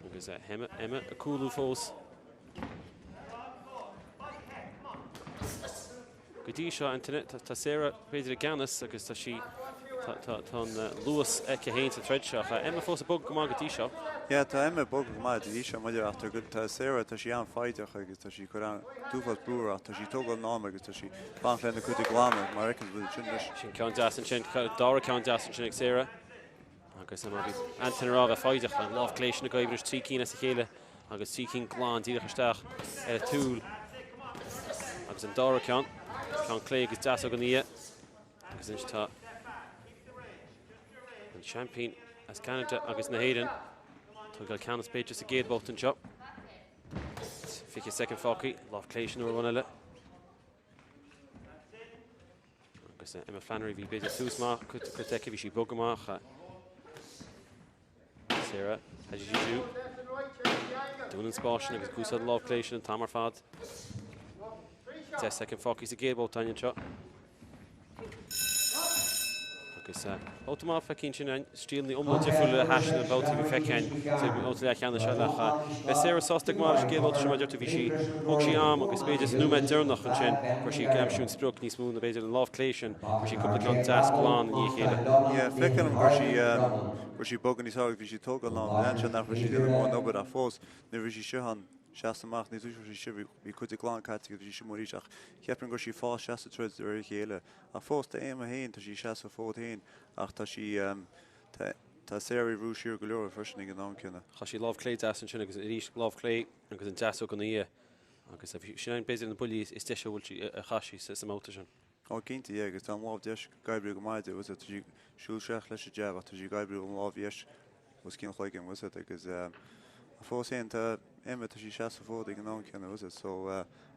Agus Emma, Emma ag cúlú fós. Go dtí seo, Antaine, tá Sarah b'fhéidir i gceannas agus tá sí, tá an luas aici féin sa troid seo. Ach Emma fós ag bogadh go maith go dtí seo. Yeah, tá Emma ag bogadh go maith go dtí seo, maidir ach tá Sarah, tá sí an-fhoighdeach agus tá sí ag cur an t-uafás brú uirthi ach tá sí ag tógáil an ama agus tá sí ag fanacht lena cuid a ghlanadh mar a fheiceann tú sin anois. Sin ceann deas ansin, dara ceann deas ansin ag Sarah. Agus mar a bhí Antaine ag rá, bheith foighdeach, an lámh clé sin ag oibriú anois, 3 cinn as a chéile agus 3 cinn glan díreach isteach ar a tsúil. Agus an dara ceann, ceann clé agus deasóg ina dhiaidh. Agus anois tá an seaimpín as Ceanada agus na hÉireann ag tógáil ceannas b'fhéidir sa gcéad bhabhta anseo. 20 soicind fágtha, lámh clé sin uair amháin eile. Agus Emma Flannery, bhí b'fhéidir tús maith curtha aici, bhí sí ag bogadh amach. Sarah Hajijiu. Dún an spás sin agus ag úsáid an lámh clé sin an t-am ar fad. 10 soicind fágtha sa gcéad bhabhta anseo. Agus babhta maith feicthe ansin againn, stíleanna iomlán difriúla le hais na babhtaí a bhí feicthe againn sa mbabhta leathcheannais seo ach beidh Sarah sásta go maith leis an gcéad bhabhta seo mar a deir tú, bhí sí, thóg sí am agus b'fhéidir sa nóiméad deireanach ansin go raibh sí ag aimsiú an sprioc níos mó ná b'fhéidir an lámh clé sin, go raibh sí cúpla ceann deas glan i ndiaidh a chéile. Yeah, feicim go raibh sí, go raibh sí ag bogadh níos fearr agus bhí sí ag tógáil an am. Lean sé nach raibh sí ag déanamh mórán obair ach fós nuair a bhí sí seo ann, seasamh amach, ní dúirt sí seo, bhí cuid de glan caite agus bhí sí amuigh arís ach cheapfainn go raibh sí ag fás isteach sa troid de réir a chéile. Ach fós tá Emma féin, tá sí ag seasamh an fód féin ach tá sí, tá, tá Sarah ag brú siar go leor freisin ag an am céanna. Chaith sí lámh clé deas ansin agus arís lámh clé agus an deasóg ina dhiaidh agus sin b'fhéidir na buillí is deise a bhfuil sí, a chaith sí sa mbabhta sin. Ó cinnte, yeah, agus tá an lámh dheis ag oibriú go maith di, bhfuil tá sí ag siúl isteach leis an jab ach tá sí ag oibriú an lámh dheis os cionn an chloigeann, bhfuil agus fós féin tá Emma, tá sí ag seasamh an fód ag an am céanna, bhfuil so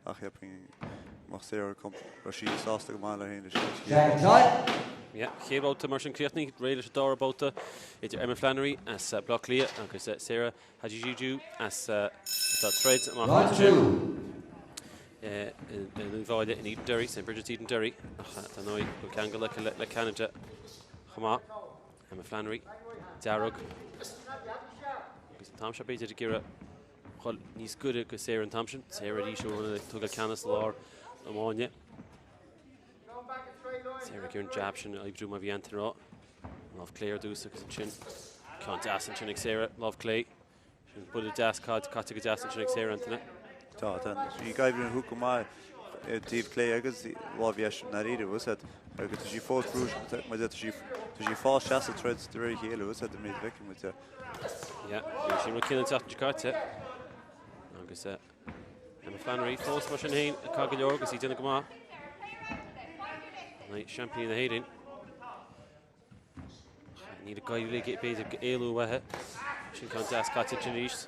ach cheapfainn go mbeadh Sarah raibh sí sásta go maith léi féin leis an chéad bhabhta. Yeah, chéad bhabhta mar sin críochnaithe, réidh leis an dara babhta idir Emma Flannery as Baile Átha Cliath agus Sarah Hajijiu as atá ag troid amach as sin. I nUíbh Fhailí in Edenderry, St Brigid's Edenderry, ach dar ndóigh go bhfuil ceangal aici le Ceanada chomh maith. Emma Flannery, dearg. Agus an t-am seo b'fhéidir ag iarraidh dhul níos gaire go Sarah an t-am sin. Sarah arís ó rinne tógáil ceannas i lár na máine. Sarah ag iarraidh an jab sin a oibriú mar bhí Anthony ag rá. Lámh clé ar dtús agus ansin ceann deas ansin ag Sarah, lámh clé. Sin buille deas caite go deas ansin ag Sarah Antaine. Tá, tá sí ag oibriú an hook go maith i dtaobh clé agus lámh dheis i ndáiríre, bhfuil fhios a'd, agus tá sí fós brúite, mar tá sí, tá sí fás seasamh troid de réir a chéile, bhfuil fhios a'd, an méid a bhfeiceann muid. Yeah, bhí sin rud céanna an tseachtain seo caite. Agus Emma Flannery fós mar sin féin ag caitheamh go leor agus í ag déanamh go maith. Seaimpíní na hÉireann. Níl ag éirí léi b'fhéidir éalú uaithi. Sin ceann deas caite ansin arís.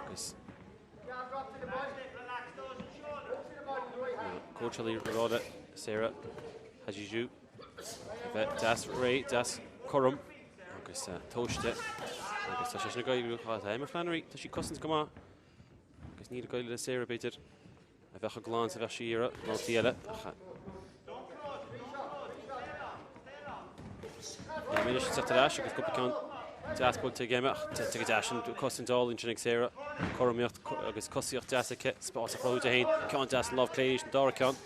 Agus cóitseálaí ag rá le Sarah Hadjidjou a bheith deas réidh, deas cothrom agus tomhaiste. Agus tá sé sin ag éirí tá Emma Flannery, tá sí ag cosaint go maith. Agus níl ag éirí le Sarah b'fhéidir. A bheith chomh glan is a bheadh sí ag iarraidh i mbabhtaí eile ach Emma anois ag teacht ar ais agus cúpla ceann deas buailte ag Emma ach go deas an cosaint álainn sin ag Sarah. Cothromaíocht agus cosaíocht deas aici, spás a chruthú di féin, ceann deas an lámh clé arís an dara ceann.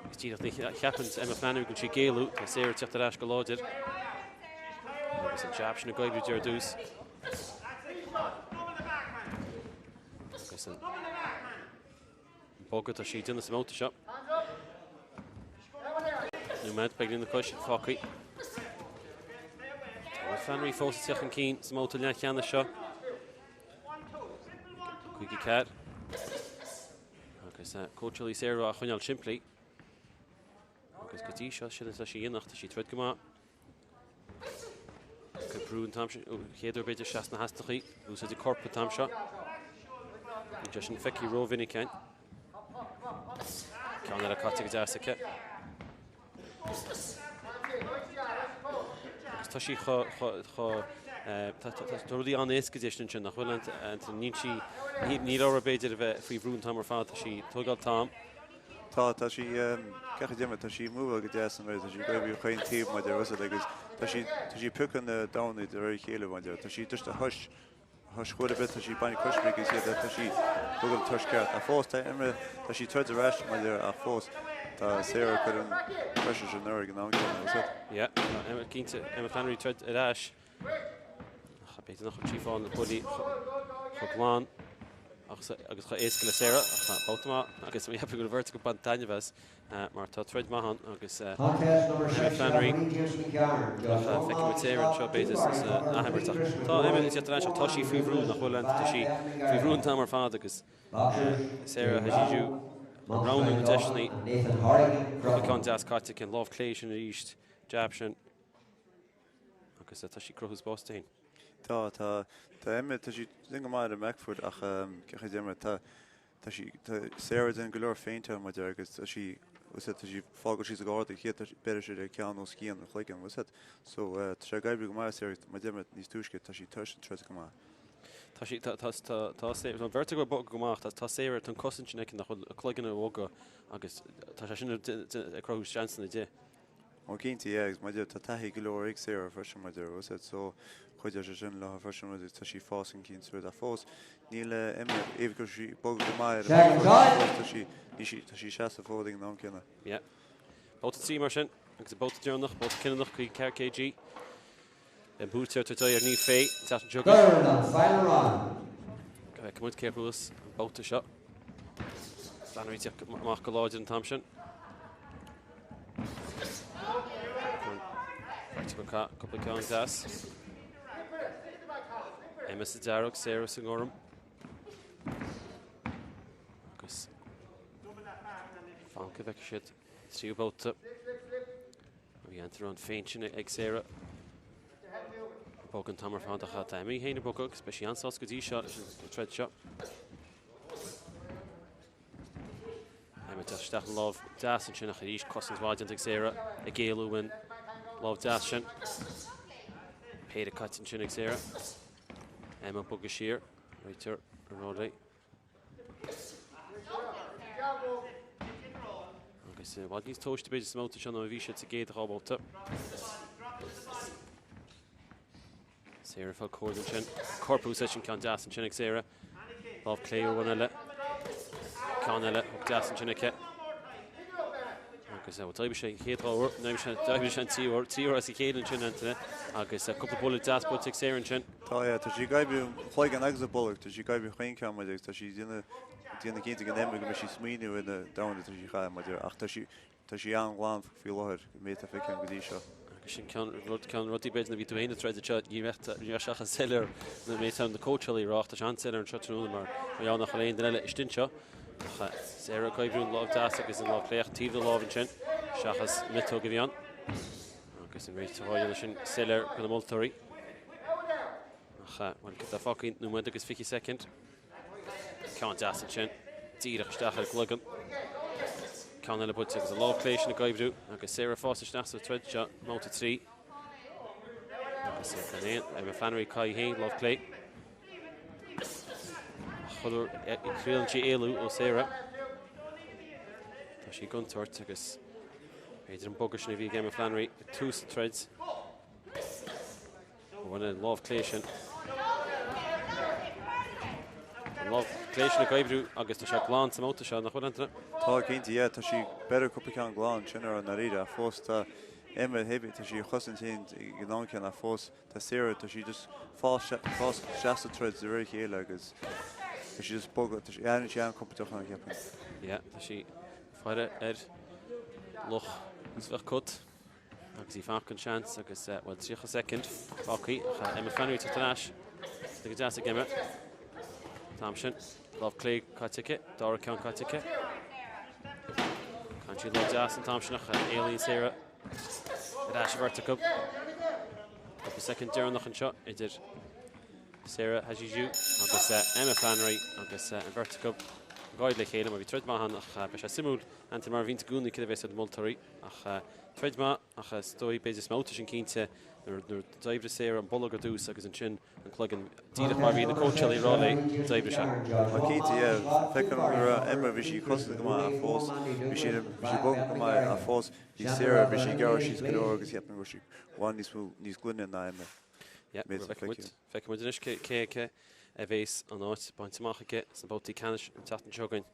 Agus díreach ní cheapann Emma Flannery go bhfuil sí ag éalú, tá Sarah ag teacht ar ais go láidir. Agus an jab sin ag oibriú di ar dtús. Agus an bogadh atá sí ag déanamh sa mbabhta seo. Nóiméad beagnach lena chois fágtha. Tá Flannery fós ag teacht chun cinn sa mbabhta leathcheannais seo. 54. Agus cóitseálaí Sarah á choinneáil simplí. Agus go dtí seo sin atá sí a dhéanamh, tá sí ag troid go maith. Ag brú an t-am sin, chéad uair b'fhéidir seas na hastachaí, úsáid a corp an t-am seo. Níl sé sin feicthe rómhinic againn. Ceann eile caite go deas aici. Agus tá sí chomh tá rudaí an-éasca di ansin nach bhfuil an níl sí níl uirthi b'fhéidir a bheith faoi bhrú an t-am ar fad, tá sí ag tógáil t-am. Tá, tá sí, gach a déanamh, tá sí múchadh go deas an tá sí ag oibriú chaon taobh maidir le agus tá sí, tá sí ag piocadh na damhnaí de réir a chéile maidir, tá sí just a thois, thois chóir a bith, tá sí ag baint coisméig agus iad, tá sí ag tógáil tois ceart. Ach fós tá Emma, tá sí troid ar ais maidir ach fós tá Sarah ag cur an pressure sin uirthi ag an am céanna, is it? Yeah, tá Emma cinnte, Emma Flannery troid ar ais. Ach b'fhéidir nach bhfuil sí ag fáil na buillí chomh glan agus chomh éasca le Sarah ach tá babhta maith agus mé ag ceapadh go bhfuil beirt acu ag baint taitneamh as mar tá troid maith ann agus Emma Flannery ach feicfidh muid Sarah anseo b'fhéidir san athimirt ach tá Emma ag teacht ar ais ach tá sí faoi bhrú nach bhfuil tá sí faoi bhrú an t-am ar fad agus Sarah Hadjidjou ag roghnú na deiseanna cúpla ceann deas caite aici an lámh clé sin arís jab sin. Agus tá sí ag cruthú spás di féin. Tá, tá, tá Emma, tá sí ag déanamh go maith ar an back foot ach cén chaoi a Emma, tá, tá sí, tá Sarah ag déanamh go leor feinteáil maidir agus tá sí, bhfuil fhios tá sí fágáil síos ag ard a chéad beireadh siad ar ceann os cionn an chloigeann, bhfuil fhios agat. So tá sé ag oibriú go maith Sarah, mar Emma níos túisce, tá sí tar éis an troid go maith. Tá sí, tá, tá, tá, tá Sarah, tá an bheirt acu ag bogadh go maith, tá, tá Sarah, tá an cosaint sin aici nach bhfuil a cloigeann a bhogadh agus tá sé sin ag cruthú seansanna di. Ó cinnte, yeah, agus maidir, tá taithí go leor ag Sarah freisin maidir, bhfuil fhios agat, so chuideodh sé sin léi freisin rud tá sí fás chun cinn sa rud ach fós níl Emma, even go sí bogadh go maith ar an fós tá sí, ní sí, tá sí seasamh fód ag an am céanna. Yeah. Babhta 3 mar sin, agus an babhta deireanach, babhta cinniúnach, 54 kg. An buaiteoir ag tabhairt aghaidh ar Niamh Fay, an tseachtain seo chugainn. Third and final round. Go bhfeicfidh muid cé a bhuas an babhta seo. Flannery ag teacht amach go láidir an t-am sin. Cúpla ceann deas. Emma sa dearg, Sarah sa ngorm. Agus fan go bhfeicfidh siad tríú babhta. Bhí an an féint sin ag Sarah. Bog an t-am ar fad ach tá Emma féin ag bogadh agus beidh sí an-sásta go dtí seo leis an troid seo. Emma deas isteach an lámh deas ansin ach arís cosaint mhaith déanta ag Sarah ag éalú an lámh deas sin. Péire caite ansin ag Sarah. Emma bogadh siar, réiteoir ag rá léi. Agus i bhfad níos tomhaiste b'fhéidir sa mbabhta seo ná a bhí siad sa gcéad dhá bhabhta. Sarah ag fáil comhairle ansin. Corp úsáid sin ceann deas ansin ag Sarah. Lámh clé uair eile. Ceann eile hook deas ansin aici. Agus d'oibrigh sé an chéad dhá uair, d'oibrigh sé an tríú uair, trí uair as a chéile ansin Antaine agus cúpla buille deas buailte ag Sarah ansin. Tá, yeah, tá sí ag oibriú an chloigeann agus an bolg, tá sí ag oibriú chaon ceann maidir agus tá sí ag déanamh déanamh cinnte go n-imreoidh go mbeidh sí ag smaoineamh ar na damhna atá sí a chaitheamh maidir ach tá sí tá sí an-ghlan faoi láthair, an méid atá feicthe agam go dtí seo. Agus sin ceann rud ceann rudaí b'fhéidir a bhí tú féin ag troid anseo, ní bheadh ní bheadh sé chomh soiléir na méid na cóitseálaí ag rá ach tá sé an-soiléir anseo tráthnóna mar mar gheall nach bhfuil aon duine eile istigh anseo. Ach Sarah ag oibriú an lámh deas agus an lámh clé ach taobh na lámh ansin seachas miotóg a bhí ann. Agus an réiteach á dhéanamh sin soiléir do na moltóirí. Ach bhuel cad tá fágtha nóiméad agus 20 soicind. Ceann deas ansin, díreach isteach ar an gcloigeann. Ceann eile buailte agus an lámh clé sin ag oibriú agus Sarah ag fás isteach sa troid seo, mbabhta 3. Agus gan aon, Emma Flannery caithfidh féin, lámh clé. Chuile uair a thriaileann sí éalú ó Sarah. Tá sí i gcontúirt agus b'fhéidir an bogadh sin a bhí ag Emma Flannery ag tús an troid. Bhain an lámh clé sin. An lámh clé sin ag oibriú agus tá sé glan sa mbabhta seo, nach bhfuil Antaine? Tá cinnte, yeah, tá sí beireadh cúpla ceann glan sin ar an ndáiríre ach fós tá Emma tá sí ag chosaint féin ag an am céanna ach fós Tá Sarah, tá sí just fás fás isteach sa troid de réir a chéile agus tá sí just bogadh, tá sí aithníonn sí an-compordach ann ceapaim. Yeah, tá sí faire ar luch is bheadh cut agus í fanacht an seans agus bhuel 30 soicind fágtha ach Emma Flannery teacht ar ais. Tá go deas ag Emma. T-am sin, lámh clé caite aici, dara ceann caite aici. Caitheann sí lámh deas an t-am sin ach éalaíonn Sarah. Ar ais an bheirt acu. Cúpla soicind deireanach anseo idir Sarah Hajijou agus Emma Flannery agus an bheirt acu ag gáire le chéile mar bhí troid maith ann ach beidh sé suimiúil Antaine mar a bhíonns i gcónaí cad a bheas ar na moltóirí ach troid maith ach is dóigh b'fhéidir sa mbabhta sin cinnte nuair a d'oibrigh Sarah an bolg ar dtús agus ansin an cloigeann díreach mar a bhí na cóitseálaí ag rá léi, d'oibrigh sé. Tá cinnte, yeah. Feicim go raibh Emma, bhí sí cosanta go maith ach fós, bhí sí, bhí sí bogtha go maith ach fós, bhí Sarah, bhí sí ag gearradh síos go leor agus cheapfainn go raibh sí i bhfad níos mó, níos glaine ná Emma. Yeah, feicfidh muid, feicfidh muid anois cé, cé acu a bhéas an áit bainte amach aici sna babhtaí ceannais an tseachtain seo chugainn,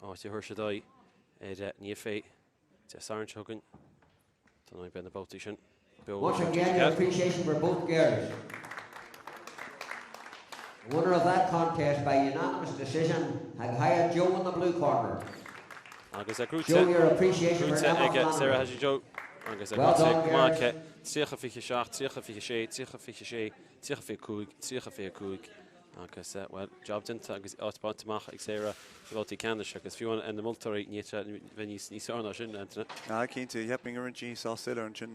áit a thabharfaidh siad aghaidh ar Niamh Fay Dé Sathairn seo chugainn. Tá an beidh na babhtaí sin beo. Once again, your appreciation for both girls. The winner of that contest by unanimous decision, Haghaya Joe in the blue corner. Agus é gnóite Show your appreciation for Emma aige Sarah Haji Joe agus é gnóite go maith aici 30 27, 30 26, 30 26, 30 25, 30 25. Agus, bhuel, jab déanta agus áit bainte amach ag Sarah sa bhabhtaí ceannais agus fiú ar na moltóirí ní fhéadfadh bheith níos níos fearr ná sin, Antaine. Ah, cinnte, cheapfainn go raibh sí sách soiléir ansin,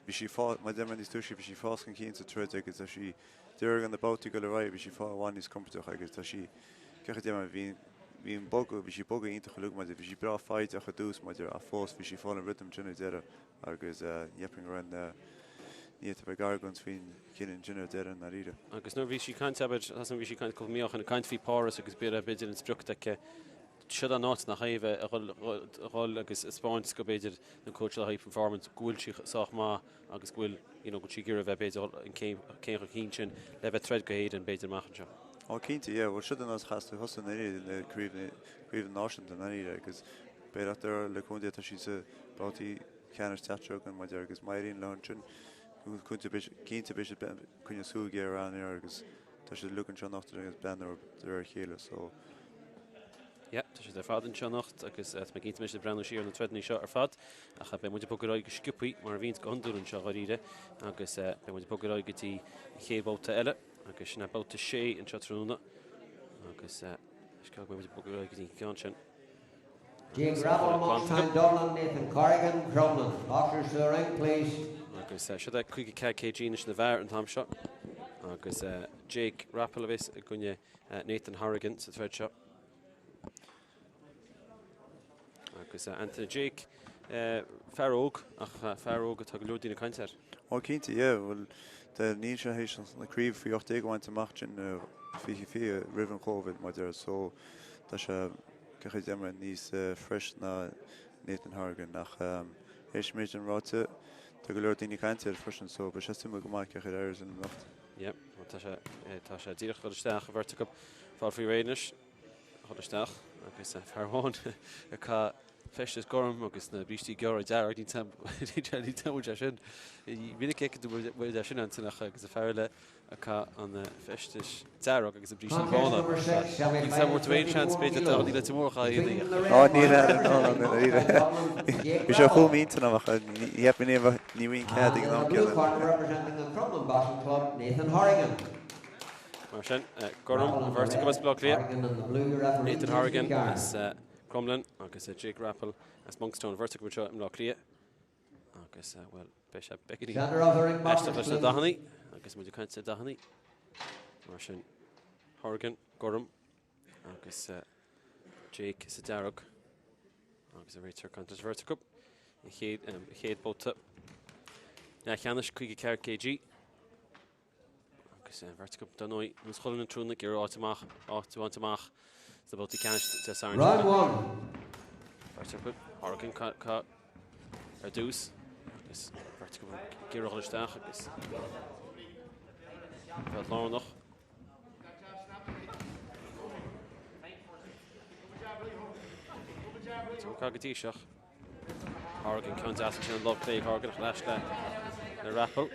bhí sí fá, mar a deir mé níos túisce, bhí sí fás chun cinn sa troid agus tá sí, d'éirigh na babhtaí go le raghaidh, bhí sí fá i bhfad níos compordach agus tá sí, cé a deir mé, bhí, bhí an bogadh, bhí sí bogadh iontach uilig maidir, bhí sí breá foighdeach i dtús maidir ach fós bhí sí fáil an rhythm sin ar deireadh. Agus cheapfainn go raibh an ní a bheith gar don faoin chinneadh ansin ar deireadh i ndáiríre. Agus nuair a bhí sí ag caint, abair, bhí sí ag caint cúpla mí ó shin, ag caint faoi Páras agus b'fhéidir an sprioc aici, siod an áit nach é bheith a dhul agus a 'spáint go b'fhéidir na cóitseálaithe High Performance go bhfuil sí sách maith agus go bhfuil, you know, go bhfuil sí ag iarraidh a bheith b'fhéidir an céim chun cinn sin le bheith troid go hÉirinn b'fhéidir amach anseo. Ó cinnte, yeah, bhuel siod an áit a chas tú thusa i ndáiríre, na craobh náisiúnta i ndáiríre agus b'fhéidir ach deir le contae tá siad sa babhtaí ceannais teacht seo againn maidir agus má éiríonn leo ansin cinnte beidh cinnte beidh siad ag coinneáil súil ghéar ann air agus tá siad uilig anseo anocht agus breathnú de réir a chéile so. Yeah, tá siad ar fad anseo anocht agus tá mé cinnte mbeidh siad ag breathnú siar ar na troideanna seo ar fad ach beidh muid ag bogadh ar aghaidh go sciobthaí mar a bhíonns go hiondúil anseo dháiríre agus beidh muid ag bogadh ar aghaidh go dtí an chéad bhabhta eile agus sin é babhta 6 anseo tráthnóna agus is ceart go mbeidh muid ag bogadh ar aghaidh go dtí an ceann sin. Jake Rappel, Monkstown, Dublin, Nathan Corrigan, Crumlin. Boxers to the ring, please. Agus siod é 54 kg anois na bhfear an t-am seo. Agus Jake Rappel a bheas i gcoinne Nathan Horrigan sa troid seo. Agus Antaine Jake, fear óg, ach fear óg atá go leor daoine ag caint air. Ó cinnte, yeah, bhuel, níl sé théis na craoibh faoi 18 a bhaint amach sin. 2020 roimh an Covid mar deir so tá sé gach chuid imeartha níos fresh ná Nathan Horrigan ach théis méid sin ráite tá go leor daoine ag caint air freisin so beidh sé suimiúil go maith cén chaoi ar éirigh linn anocht. Yeah, tá sé tá sé díreach dul isteach an bheirt acu fáil faoi réir anois dhul isteach agus fear amháin ag caitheamh feisteas gorm agus na brístí gearra dearg ní t-am sé sin minic fheiceann tú muid é sin ansin ach agus an fear eile ag caitheamh an feisteas dearg agus na brístí bána. Níl a fhios agam an bhfuair tú aon seans b'fhéidir tá níl tú mór chaith iad Á níl níl Bhí sé chomh iontach ach ní cheapfainn ní ní bhfuil cead ag an am céanna. Mar sin, gorm an bheirt acu as Baile Átha Cliath, Nathan Horrigan as Crumlin agus Jake Rapple as Monkstown an bheirt acu anseo i mBleá Cliath. Agus, bhuel, beidh sé beagáinín aisteach leis na dathanna agus muid ag caint ar dathanna. Mar sin, Horrigan, gorm agus Jake sa dearg agus an réiteoir ag caint leis an bheirt acu. An chéad, an chéad babhta leathcheannais 54 kg. Agus an bheirt acu dar ndóigh, nós chuile na triúna ag iarraidh áit amach, áit a bhaint amach sna babhtaí ceannais Dé Sathairn. Round one. Beirt acu, Horrigan ar dtús agus beirt acu ag iarraidh dhul isteach agus bheith lárnach. Tá go dtí seo. Horrigan ceann deas ansin an lámh clé ag Horrigan ach ar ais le Rapple.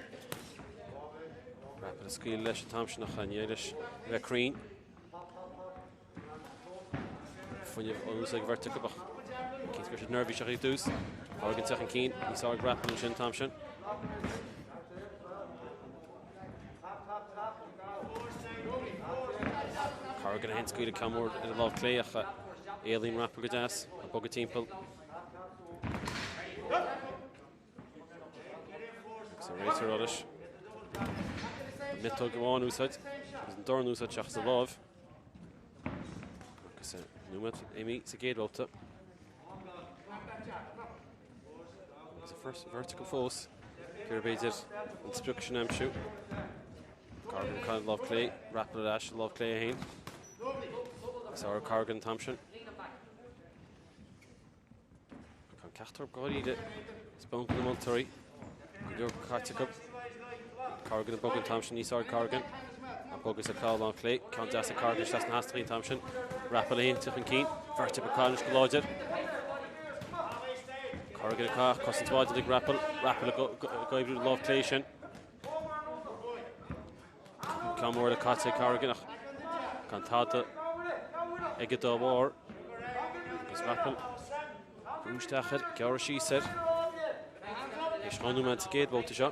Rapple ag scaoileadh leis an t-am sin ach ní leis a bheith cruinn. Fuinneamh á úsáid ag an bheirt acu ach cinnte go raibh siad neirbhíseach ar dtús. Horrigan ag teacht chun cinn, níos fearr ag Rapple ansin an t-am sin. Corrigan ag scaoileadh ceann mór ar an lámh clé ach éalaíonn Rapple go deas, ag bogadh timpeall. Agus an réiteoir leis. An miotóg amháin a úsáid agus an dorn a úsáid seachas an lámh. Agus nóiméad imithe sa gcéad bhabhta. Agus an bheirt acu fós, ag iarraidh b'fhéidir an sprioc sin a aimsiú. Corrigan ag caitheamh lámh clé, Rapple ar ais lámh clé é féin. Agus ár Corrigan an t-am sin. Tá an ceacht orthu go háirithe. Spáint na moltóirí. Go leor caite acu. Corrigan ag bogadh an t-am sin níos fearr Corrigan. Ag bogadh sa chlár lámh clé. Ceann deas ag Corrigan isteach sna heasnachaí an t-am sin. Rapple ag teacht chun cinn. Beirt acu ag caitheamh go láidir. Corrigan ag caitheamh. Cosaint mhaith ag Rapple. Rapple ag oibriú lámh clé sin. Ceann mór eile caite ag Corrigan ach gan tada aige dá bharr. Agus Rapple brú isteach air, gearradh síos air. Théis 2 nóiméad sa gcéad bhabhta seo.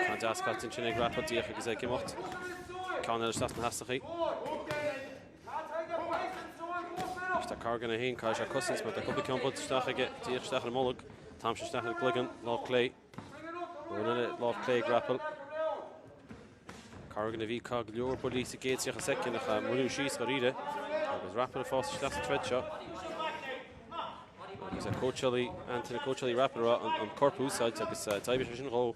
Ceann deas caite ansin ag Rapple, díreach agus é ag imeacht. Ceann eile isteach sna heasnachaí. Tá Corrigan é féin, caithfidh sé cosaint mar tá cúpla ceann buailte isteach aige, díreach isteach ar an mbolg. An t-am sin isteach ar an gcloigeann, lámh clé. Rud eile, lámh clé ag Rapple. Corrigan a bhí ag caitheamh go leor buillí sa gcéad 30 soicind ach moilliú síos dháiríre agus Rapple ag fás isteach sa troid seo. Agus a cóitseálaí, Anthony cóitseálaí Rapple ag rá an corp a úsáid agus d'oibrigh sé sin dhó.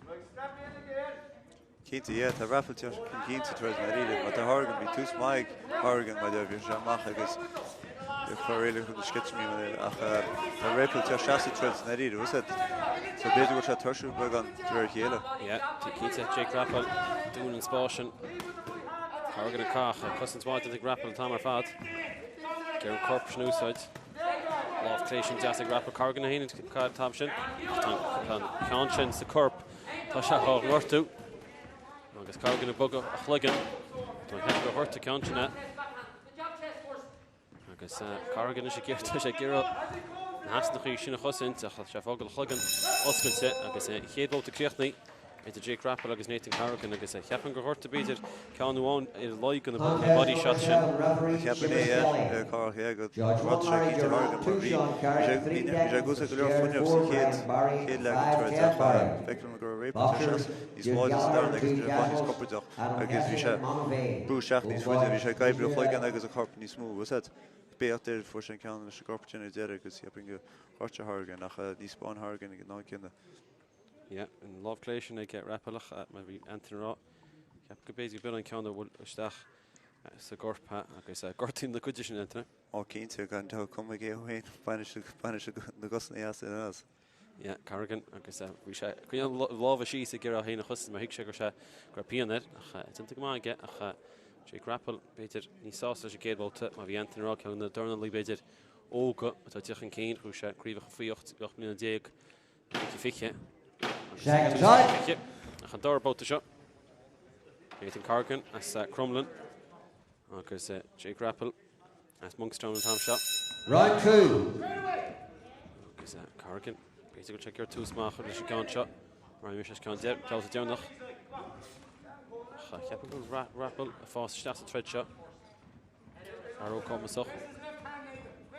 Cinnte, yeah, tá Rapple ag teacht chun cinn sa troid ndáiríre. Má tá Horrigan, bhí tús maith ag Horrigan mar bhí sé amach agus ag cur éileamh chun na sceitimíní mar é ach tá Rapple ag teacht isteach sa troid ndáiríre, bhfuil a fhios agat. So b'fhéidir go bhfuil sé tuirseach beagán de réir a chéile. Yeah, tá cinnte, Jake Rapple, dún an spáis sin. Horrigan ag caitheamh, cosaint mhaith déanta ag Rapple an t-am ar fad. Ag iarraidh an corp sin a úsáid. Lámh clé sin deas ag Rapple Corrigan é féin an t-am sin. Ach tá an ceann sin sa corp. Tá sé á ghortú. Agus Corrigan ag bogadh a chloigeann. Tá an cheap gur ghortaigh ceann sin é. Agus Corrigan anois ag iarraidh, tá sé ag iarraidh na heasnachaí sin a chosaint ach tá sé ag fágáil a chloigeann oscailte agus an chéad bhabhta críochnaithe idir Jake Rapple agus Nathan Corrigan agus cheapfainn gur ghortaigh b'fhéidir ceann amháin ar a laghad de na body shots sin. Cheapfainn é, Cárthach, yeah, go raibh sé cinnte Corrigan mar bhí bhí sé ag úsáid go leor fuinnimh sa chéad chéad leath den troid ach feictear dom go raibh Rapple tar éis níos láidre sa darna agus bhí sé fáil níos compordach agus bhí sé brú isteach níos faide, bhí sé ag oibriú a chloigeann agus a chorp níos mó. Bhfuil a fhios agat, b'éacht air fuair sé an ceann leis an gcorp sin ar deireadh agus cheapfainn gur ghortaigh Horrigan ach ní spáin Horrigan ag an am céanna. Yeah, an lámh clé sin ag Rapple ach mar bhí Anthony ag rá. Ceapaim go b'fhéidir go b'in an ceann a bhuail isteach sa gcorp agus gortaíonn na cuide sin, Anthony. Ó cinnte, gan dabht, cuma cé thú féin, baineann sé na gcosanna as in as. Yeah, Corrigan agus bhí sé ag coinneáil a lámha síos ag iarraidh é féin a chosaint mar thuig sé go raibh sé go raibh pian air ach déanta go maith aige ach Jake Rapple b'fhéidir níos sásta leis an gcéad bhabhta mar bhí Anthony ag rá ceann de na dornálaí b'fhéidir óga atá ag teacht chun cinn bhuaigh sé craobhacha faoi 18 mbliana 2020 agus 20 ach an dara babhta seo Nathan Corrigan as Crumlin agus Jake Rapple as Monkstown an t-am seo. Round 2. Agus Corrigan, b'fhéidir go bhfuil sé ag iarraidh tús maith a chur leis an gceann seo. Mar bhí sé ceann babhta deireanach. Ach ceapaim go bhfuil Rapple ag fás isteach sa troid seo. Fear óg cumasach.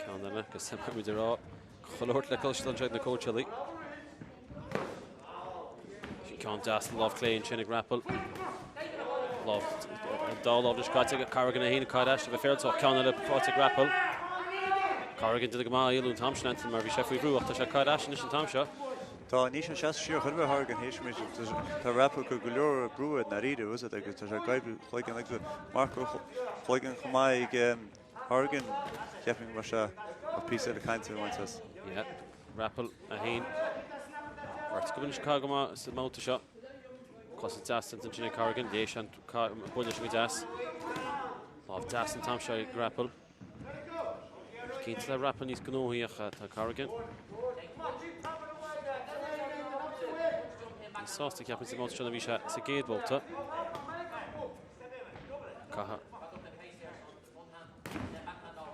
Ceann eile agus mar muid ag rá chuile shórt le cloisteáil anseo ag na cóitseálaí. Sin ceann deas le lámh clé ansin ag Rapple. Lámh, dá lámh anois caite ag Corrigan é féin ag cur ar ais a bheith féartach. Ceann eile faighte ag Rapple. Corrigan déanamh go maith éalú an t-am sin Anthony mar bhí sé faoi bhrú ach tá sé ag cur ar ais anois an t-am seo. Tá níl sé ag seasamh siar chor ar bith Corrigan théis muid tá Rapple ag cur go leor brú air i ndáiríre bhfuil a fhios agat agus tá sé ag oibriú cloigeann agus marc chloigeann chomh maith ag Corrigan cheapfainn go mbeadh sé ach píosa eile cainte a bhaint as. Yeah. Rapple 1. Beirt acu anois ag caitheamh go maith sa mbabhta seo. Cosa deas ansin ag Corrigan. Léigh sé an buille sin go deas. Lámh deas an t-am seo ag Rapple. Cinnte le Rapple níos gnóthaí ach tá Corrigan. Níos sásta ceapaim sa mbabhta seo ná bhí sé sa gcéad bhabhta. Caitheamh.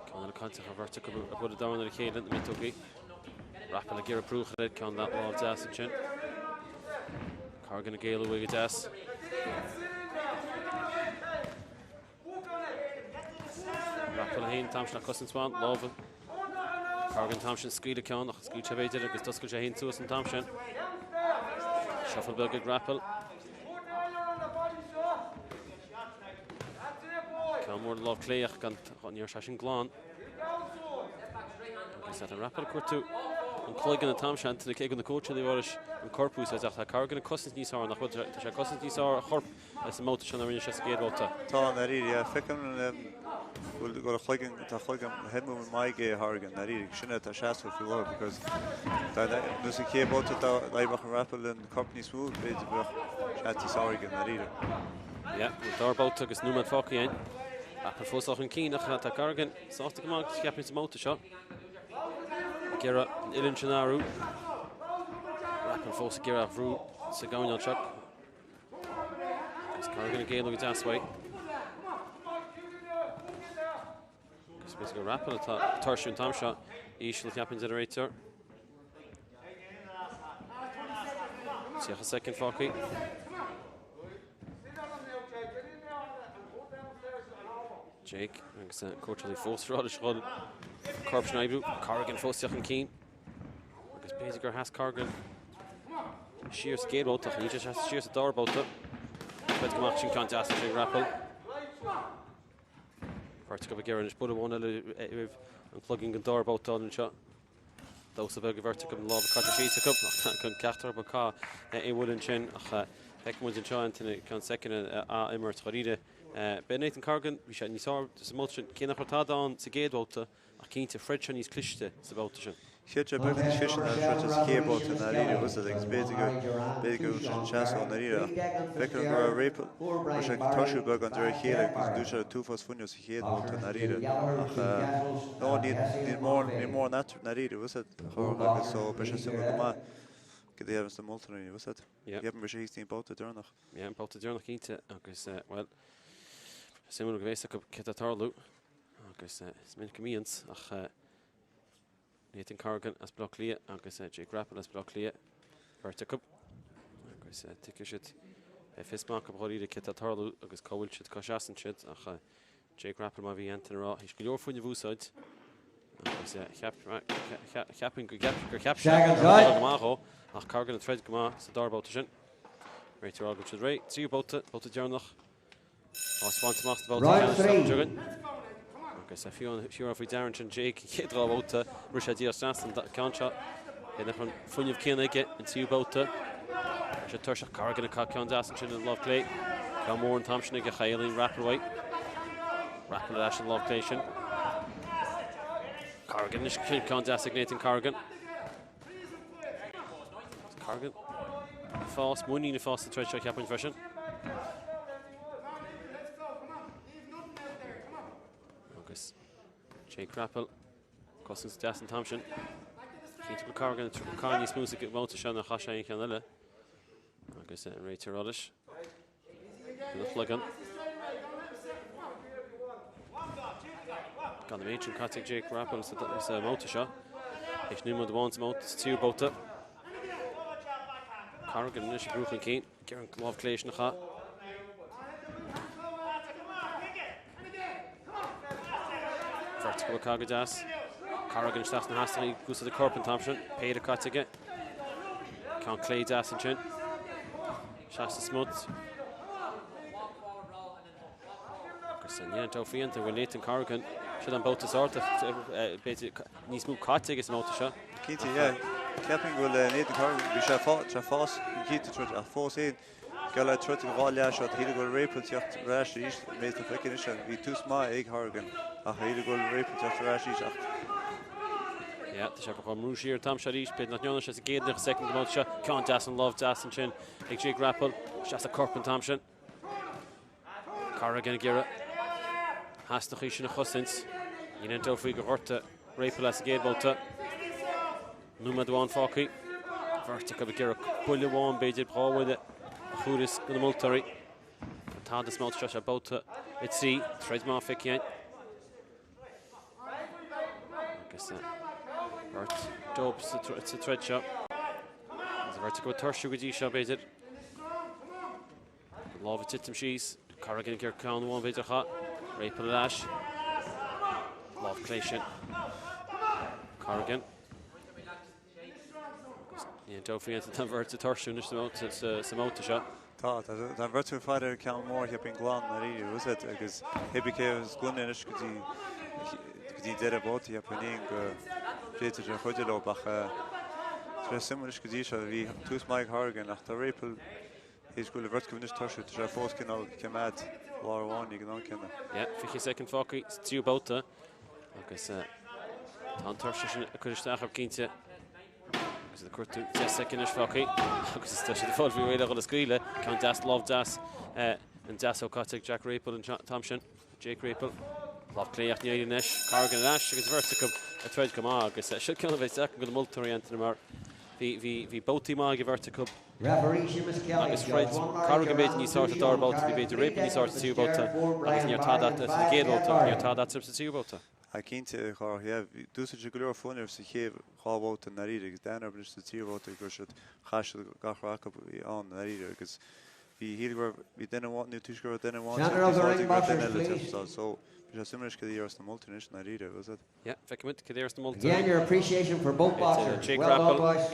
Ceann eile caite ag an bheirt acu ag bualadh dorn ar a chéile, na miotógaí. Rapple ag iarraidh brú a chur air, ceann lámh deas ansin. Corrigan ag éalú uaidh go deas. Rapple 1, an t-am sin ag cosaint mhaith, lámha. Corrigan an t-am sin scaoileadh ceann ach scaoil sé b'fhéidir agus d'oscail sé féin suas an t-am sin. Shuffle beag ag Rapple. Ceann mór lámh clé ach gan ní raibh sé sin glan. Agus tá Rapple ag cuartú an cloigeann an t-am sin Anthony cé go na cóitseálaí leis an corp a úsáid ach tá Corrigan ag cosaint níos fearr nach bhfuil tá sé ag cosaint níos fearr a chorp sa mbabhta seo ná rinne sé sa gcéad bhabhta. Tá i ndáiríre, yeah. Feicim go bhfuil a chloigeann, tá a chloigeann head movement maith ag Corrigan i ndáiríre. Sin é atá seasamh faoi láthair because nó sa chéad bhabhta dá oibreodh an Rapple an corp níos mó b'fhéidir bheadh seans níos fearr aige i ndáiríre. Yeah, an dara babhta agus nóiméad fágtha againn. Rapple fós chun cinn ach tá Corrigan sásta go maith ceapaim sa mbabhta seo. Ag iarraidh an uillinn sin a athrú. Rapple fós ag iarraidh a bhrú sa gcoirnéal seo. Agus Corrigan ag éalú go deas uaidh. Agus b'fhéidir gur Rapple atá ag tuirsiú an t-am seo. Íseal ceapaim deir an réiteoir. 30 soicind fágtha. Jake agus an cóitseálaí fós ag rá leis an corp sin a oibriú. Corrigan fós chun cinn. Agus b'fhéidir gur sheas Corrigan siar sa gcéad bhabhta, ach níl sé seasta siar sa dara babhta. B'fhéidir go mbeadh sin ceann deas ag Rapple. Beirt acu ag iarraidh anois buille amháin eile roimh an cloigeann den dara babhta anseo. Damhsa beag ag beirt acu na lámha caite síos acu ach gan ceachtar acu ag caitheamh aon bhuille ansin ach feicfidh muid anseo Anthony ceann soicind a imirt dháiríre. B'é Nathan Corrigan, bhí sé níos fearr sa mbabhta sin, cé nach raibh tada ann sa gcéad bhabhta Ach cinnte, throid sé níos cliste sa bhabhta sin. Throid sé beagán níos cliste ná a throid sé sa chéad bhabhta i ndáiríre, bhfuil a fhios agat, agus b'fhéidir go, b'fhéidir go bhfuil sé sin seasamh i ndáiríre ach feictear dom go raibh Rapple, raibh sé ag tuirsiú beagán de réir a chéile agus dúirt sé an t-uafás fuinnimh sa chéad bhabhta i ndáiríre ach no, níl, níl mórán, níl mórán eatarthu i ndáiríre, bhfuil a fhios agat, a Chárthach agus so beidh sé suimiúil go maith cad a dhéanfas na moltóirí, bhfuil a fhios agat. Ceapaim go mbeidh sé thíos dtí'n babhta deireanach. Yeah, an babhta deireanach cinnte agus bhuel, suimiúil go bhféas acu céard atá ag tarlú. Agus is minic a mbíonns ach Nathan Corrigan as Baile Átha Cliath agus Jake Rapple as Baile Átha Cliath beirt acu. Agus tuigfidh siad beidh fios maith acu dháiríre céard atá ag tarlú agus cá bhfuil siad, cá seasann siad ach Jake Rapple mar a bhí Anthony ag rá, théis go leor fuinnimh a úsáid agus cheapfainn gur cheap sé go raibh go maith dhó ach Corrigan ag troid go maith sa dara babhta sin. Réiteoir ag rá go bhfuil siad réidh. Tríú babhta, babhta deireanach. Áit a bhaint amach sa bhabhta ceannais atá againn. Agus fiú an faoi deara ansin Jake an chéad dhá bhabhta rith sé díreach isteach san ceann seo. Cé nach raibh an fuinneamh céanna aige an tríú babhta. Tá sé tuirseach Corrigan ag caitheamh ceann deas ansin an lámh clé. Ceann mór an t-am sin aige ach éalaíonn Rapple uaidh. Rapple ar ais an lámh clé sin. Corrigan anois ceann deas ag Nathan Corrigan. Corrigan ag fás, muinín ag fás sa troid seo cheapfainn freisin. Agus Jake Rapple cosaint deas an t-am sin. Cinnte go Corrigan caitheamh níos mó sa mbabhta seo ná chaith sé aon cheann eile. Agus an réiteoir allais ina chloigeann. Gan an méid sin caite ag Jake Rapple sa mbabhta seo. Théis nóiméad amháin sa mbabhta sa tríú babhta. Corrigan anois ag brú chun cinn. Ag iarraidh an lámh clé sin a chaitheamh. Beirt acu ag caitheamh go deas. Corrigan isteach sna heasnaí ag úsáid a corp an t-am sin. Péire caite aige. Ceann clé deas ansin. Isteach sa smut. Agus an dhéanann Duffy an bhfuil Nathan Corrigan siad an babhta sort b'fhéidir níos mó caite aige sa mbabhta seo. Cinnte, yeah. Ceapaim go bhfuil Nathan Corrigan, bhí sé fás an cinnte troid ach fós féin Geall le troid an dhá leath seo, shíl go bhfuil Rapple teacht ar ais arís, méid atá feicthe anois ann. Bhí tús maith ag Horgan ach shíl go bhfuil Rapple teacht ar ais arís ach. Yeah, tá sé ag brú siar an t-am seo arís, b'fhéidir nach ndearna sé sa gcéad 90 soicind den mbabhta seo. Ceann deas an lámh deas ansin ag Jake Rapple, isteach sa corp an t-am sin. Corrigan ag iarraidh na heasnachaí sin a chosaint. Ní aontófaí gur ghortaigh Rapple as an gcéad bhabhta. Nóiméad amháin fágtha. Beirt acu ag iarraidh buille amháin, b'fhéidir dhá bhuille a chur do na moltóirí. An t-am sa mbabhta seo sé babhta 3, troid maith feicthe againn. Agus beirt dóibh sa troid seo. Agus an bheirt acu ag tuirsiú go dtí seo, b'fhéidir. An lámh ag titim síos. Corrigan ag iarraidh ceann amháin b'fhéidir a chaitheamh. Rapple ar ais. Lámh clé sin. Corrigan. Agus ní aontófaí an bheirt ag tuirsiú anois sa mbabhta seo. Tá, tá an bheirt ag faire ar ceann mór cheapfainn glan arís, is it, agus cibé cé is glaine anois go dtí go dtí deireadh babhta cheapfainn féin go bhféadfadh sé chuidiú leo ach tá sé suimiúil anois go dtí seo, bhí tús maith ag Horgan ach tá Rapple Théis go bhfuil an bheirt acu anois tuirseach, tá sé fós cineál ag coimeád lár amháin ag an am céanna. Yeah, 20 soicind fágtha sa tríú babhta agus tá an tuirse sin ag cur isteach orthu cinnte. Agus ag cuartú 10 soicind anois fágtha agus tá siad ag fáil faoi réir a dhul a scaoileadh. Ceann deas, lámh deas, an deasóg caite ag Jack Rapple an t-am sin. Jake Rapple, lámh clé ach ní éiríonn leis. Corrigan ar ais agus an bheirt acu ag troid go maith agus seo ceann a bheidh deacair do na moltóirí, Anthony, mar bhí, bhí, bhí babhtaí maith ag an bheirt acu agus throid Corrigan b'fhéidir níos fearr sa dara babhta, bhí b'fhéidir Rapple níos fearr sa tríú babhta agus ní raibh tada eatarthu sa gcéad bhabhta, ní raibh tada eatarthu sa tríú babhta. Ah cinnte, a Chárthach, yeah. D'úsáid siad go leor fuinnimh sa chéad dhá bhabhta i ndáiríre agus d'aon rud anois sa tríú babhta go raibh siad, chaith siad gach rath acu ann i ndáiríre agus bhí, shíl go raibh, bhí duine amháin, nó tuisce go raibh duine amháin teacht níos láidre go raibh duine eile teacht so bhí sé suimiúil anois cad a déarfas na moltóirí anois i ndáiríre, was it? Yeah, feicfimid cad a déarfas na moltóirí. Again, your appreciation for both boxers. Jake Well done, boys.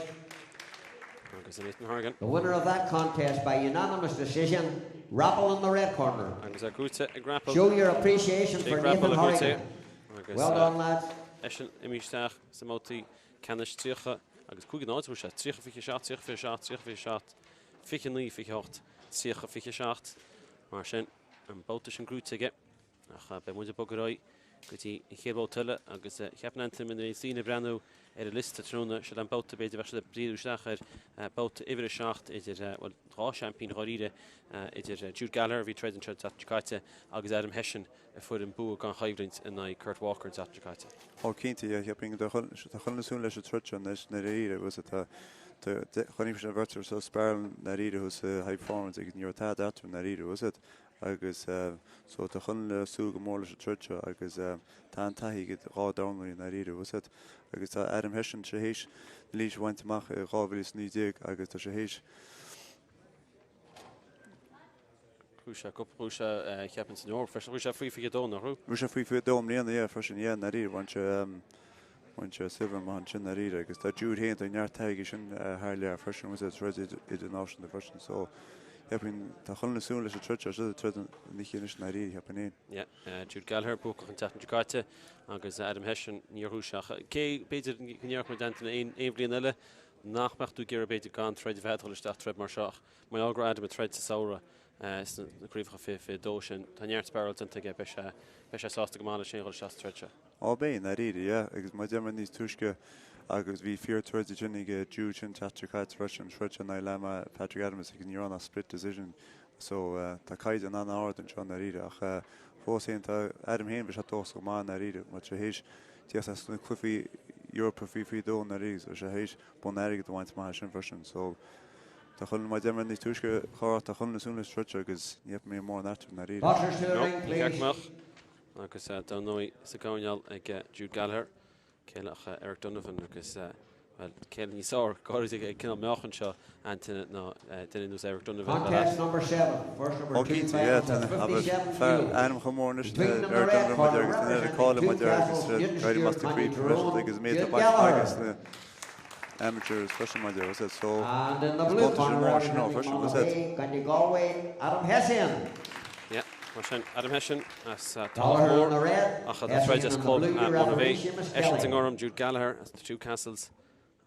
Agus Nathan Horgan. The winner of that contest by unanimous decision, Rapple in the red corner. Agus é gnóthaithe ag Rapple. Show your appreciation for Nathan Horgan. Well done, lads. Eisean imithe isteach sa mbabhtaí ceannais 30 agus 5 0 bhfuil sé 30 27 30 27 30 27 29 28 30 27 mar sin an babhta sin gnóthaithe aige. Ach beidh muid ag bogadh ar aghaidh go dtí an chéad bhabhta eile agus cheapfainn Anthony nuair a bhíonn daoine ag breathnú ar an liosta tráthnóna, siod an babhta b'fhéidir bheadh siad ag díriú isteach ar babhta uimhir a 7 idir, bhuel, dhá seaimpín dháiríre, idir Jude Gallagher a bhí ag troid anseo an tseachtain seo caite agus Adam Hession a fuair an bua gan choimhlint in aghaidh Kurt Walker an tseachtain seo caite. Ó cinnte, yeah, cheapfainn tá chuile dhuine ag súil leis an troid seo anois i ndáiríre agus tá chonaic muid an bheirt ar sparáil i ndáiríre thuas i High Performance agus ní raibh tada eatarthu i ndáiríre, was it? Agus so tá chuile dhuine ag súil go mór leis an troid seo agus tá an-taithí ag an dhá dornálaí i ndáiríre, bhfuil 's agat. Agus tá Adam Hession tar éis na Laois a bhaint amach i 2019 agus tá sé théis. Bhuaigh sé cúpla, bhuaigh sé cheapfainn san Eoraip freisin, bhuaigh sé faoi 22, nach raibh? Bhuaigh sé faoi 22 i mbliana, yeah, freisin, yeah, i ndáiríre, bhain sé, bhain sé silver amach ansin i ndáiríre agus tá Jude féin, tá neart taithí aige sin thar lear freisin, bhfuil 's agat, troid idirnáisiúnta freisin, so. Cheapfainn, tá chuile dhuine ag súil leis an troid seo, seo troid an oíche anois i ndáiríre, cheapfainn féin. Yeah, Jude Gallagher buacach an tseachtain seo caite agus Adam Hession níor bhuaigh sé ach cé b'fhéidir go ndéarfadh muid Anthony aon aon bhliain eile nach mbeadh tú ag iarraidh b'fhéidir gan troid a bheith ag dul isteach troid mar seo ach mar gheall go raibh Adam ag troid sa samhradh. Sna craobhacha 20 22 sin, tá neart spáráil déanta aige, beidh sé, beidh sé sásta go maith leis féin dhul isteach sa troid seo. Á beidh, i ndáiríre, yeah, agus mar a deir mé níos túisce agus bhí fíor troid ansin ag Jude sin an tseachtain seo caite freisin, an troid sin in aghaidh leath Patrick Adams agus ní raibh ann ach split decision so tá caighdeán an-ard anseo i ndáiríre ach fós féin tá Adam féin bhí sé dóchasach go maith i ndáiríre mar tar éis tíocht as na cluichí Eorpacha faoi 22 i ndáiríre agus tá sé théis bonn airgid a bhaint amach ansin freisin so Tá chuile, mar a deir mé níos túisce, a Chárthach, tá chuile dhuine ag súil leis an troid seo agus ní fheicim aon mórán eatarthu i ndáiríre. Boxers to the No, ring, ní ceart please. go mbeadh. Agus dar ndóigh sa gcoirnéal ag Jude Gallagher, céile Eric Donovan agus, bhuel, céile níos fearr, go háirid ag cineál meáchan seo Antaine ná duine ar nós Eric Donovan a bheith Contest leat. number 7, first of Ó our two cinnte, yeah, finals at tá, abair, 57 fear kilos. ainm chomh mór anois Between them the Eric red Donovan mar corner deir agus duine eile representing cáil mar deir agus Tewcastle, éirí amach Newtownstewart, na County craoibh Tyrone, agus méid Jude bainte Gallagher. agus na amateurs freisin mar deir, was it? So, And in the is blue buntáiste corner mór sin ann representing freisin, was it? Monaghan, County Galway, Adam Hession. Yeah, mar sin, Adam Hession as Tulach Gallagher in Mhór the red, ach atá Hession troid as in the club blue, your Monaghan. referee, Seamus Eisean sa Kelly. ngorm, Jude Gallagher as the Two Castles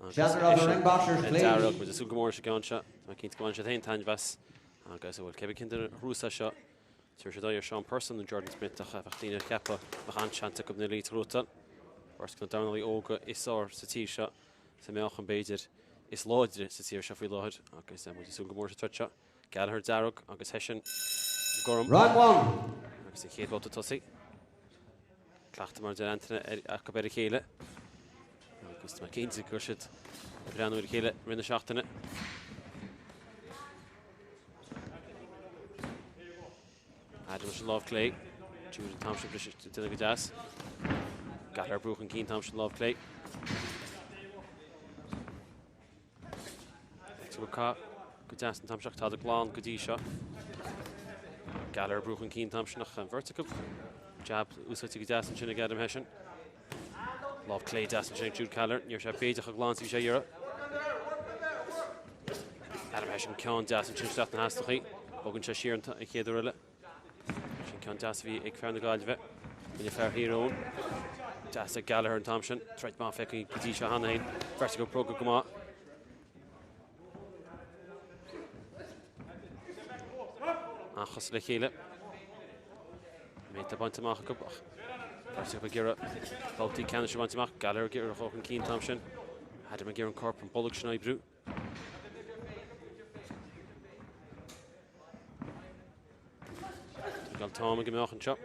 agus Centre of the eisean ring boxers, i please. ndearg. Muid ag súil go mór leis an gceann seo. Tá mé cinnte go mbainfidh siad féin taitneamh as agus, bhuel, cé bith cén duine a ghnóthós é seo, tabharfaidh siad aghaidh ar Sean Purcell nó Jordan Smith ach bheadh daoine ag ceapadh go mbeadh an-seans acu na Leeds a ghnóthachtáil. Beirt de na dornálaí óga is fearr sa tír seo. sa meáchan b'fhéidir is láidre sa tír seo faoi láthair agus muid ag súil go mór leis an troid seo. Gallagher dearg agus Hession gorm. Round one. Agus an chéad bhabhta tosaigh. Cleachtadh mar a deir Antaine acu ar a chéile. Agus tá mé cinnte go raibh siad ag breathnú ar a chéile i rith na seachtaine. Adam leis an lámh clé. Jude an t-am sin briseadh déanta go deas. Gallagher ag brú chun cinn an t-am sin lámh clé. Ag go deas an t-am seo tada glan go dtí seo. Gallagher ag brú chun cinn an t-am sin ach an bheirt acu. Jab úsáidte go deas ansin ag Adam Hession. Lámh clé deas ansin ag Jude Gallagher. Ní raibh sé b'fhéidir chomh glan is a bhí sé ag iarraidh. Adam Hession ceann deas ansin isteach na heasnachaí. Bogann sé siar an chéad uair eile. Sin ceann deas a bhí ag fear na Gaillimhe. Rinne fear Thír Eoghain. Deas ag Gallagher an t-am sin. Troid maith feicthe go dtí seo cheana féin. Beirt acu ag bogadh go maith. An-chosúil le chéile. Méid bainte amach acu ach beirt acu ag iarraidh babhtaí ceannais a bhaint amach. Gallagher ag iarraidh dul chun cinn an t-am sin. Adam ag iarraidh an corp an bolg sin a oibriú. Tá an t-am ag imeacht anseo.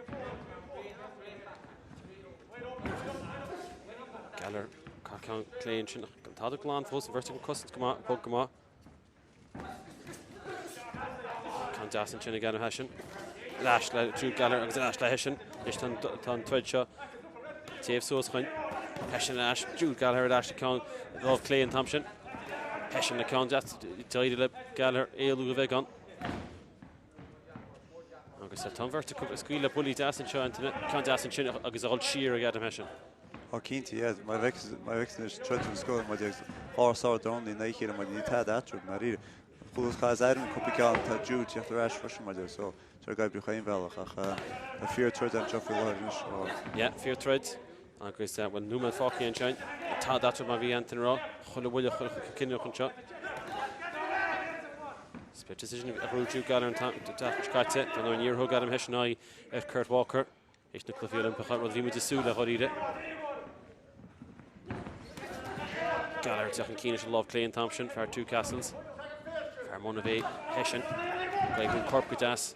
Gallagher ceann clé ansin ach gan tada glan fós an bheirt acu ag cosaint go maith, bog go maith. Ceann deas ansin ag Adam Hession. Ar ais le Jude Gallagher agus ar ais le Hession. Anois tá an troid seo téamh suas chugainn. Hession ar ais, Jude Gallagher ar ais le ceann lámh clé an t-am sin. Hession le ceann deas d'éirigh le Gallagher éalú a bheagán. Agus tá an bheirt acu ag scaoileadh buillí deas anseo, Antaine. Ceann deas ansin agus a dhul siar ag Adam Hession. Ó cinnte, yeah. Mar a bheadh anois troid den scoth mar deir dhá sár-dornálaí in aghaidh a chéile mar níl tada eatarthu i ndáiríre. Chuala chaith Adam cúpla ceann, tá Jude teacht ar ais freisin mar deir so tá ag oibriú chaon bhealach ach tá fíor troid anseo faoi láthair anois. Yeah, fíor troid agus bhuel nóiméad fágtha ansin. Tada eatarthu mar a bhí Antaine ag rá. Chuile bhuille cinniúnach anseo. Split decision a ghnóthaigh Jude Gallagher an tseachtain seo caite. Dar ndóigh níor thug Adam Hession aghaidh ar Kurt Walker. Théis na Cluichí Oilimpeacha, rud a bhí muid ag súil le dháiríre. Gallagher ag teacht chun cinn leis an lámh clé an t-am sin, fear Two Castles. Fear Monivea Hession. Ag oibriú an corp go deas.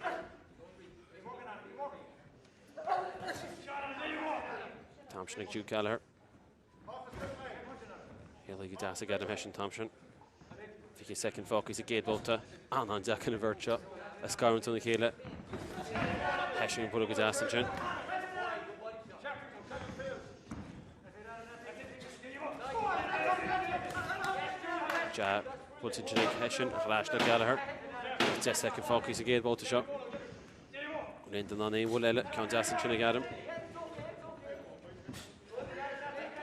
T-am sin ag Jude Gallagher. Éalaithe go deas ag Adam Hession an t-am sin. 20 soicind fágtha sa gcéad bhabhta. An-an-deacair an bheirt seo a scarúint óna chéile. Hession ag bualadh go deas ansin. Jab buailte ansin ag Hession ach ar ais le Gallagher. 10 soicind fágtha sa gcéad bhabhta seo. An aon duine in ann aon bhuille eile? Ceann deas ansin ag Adam.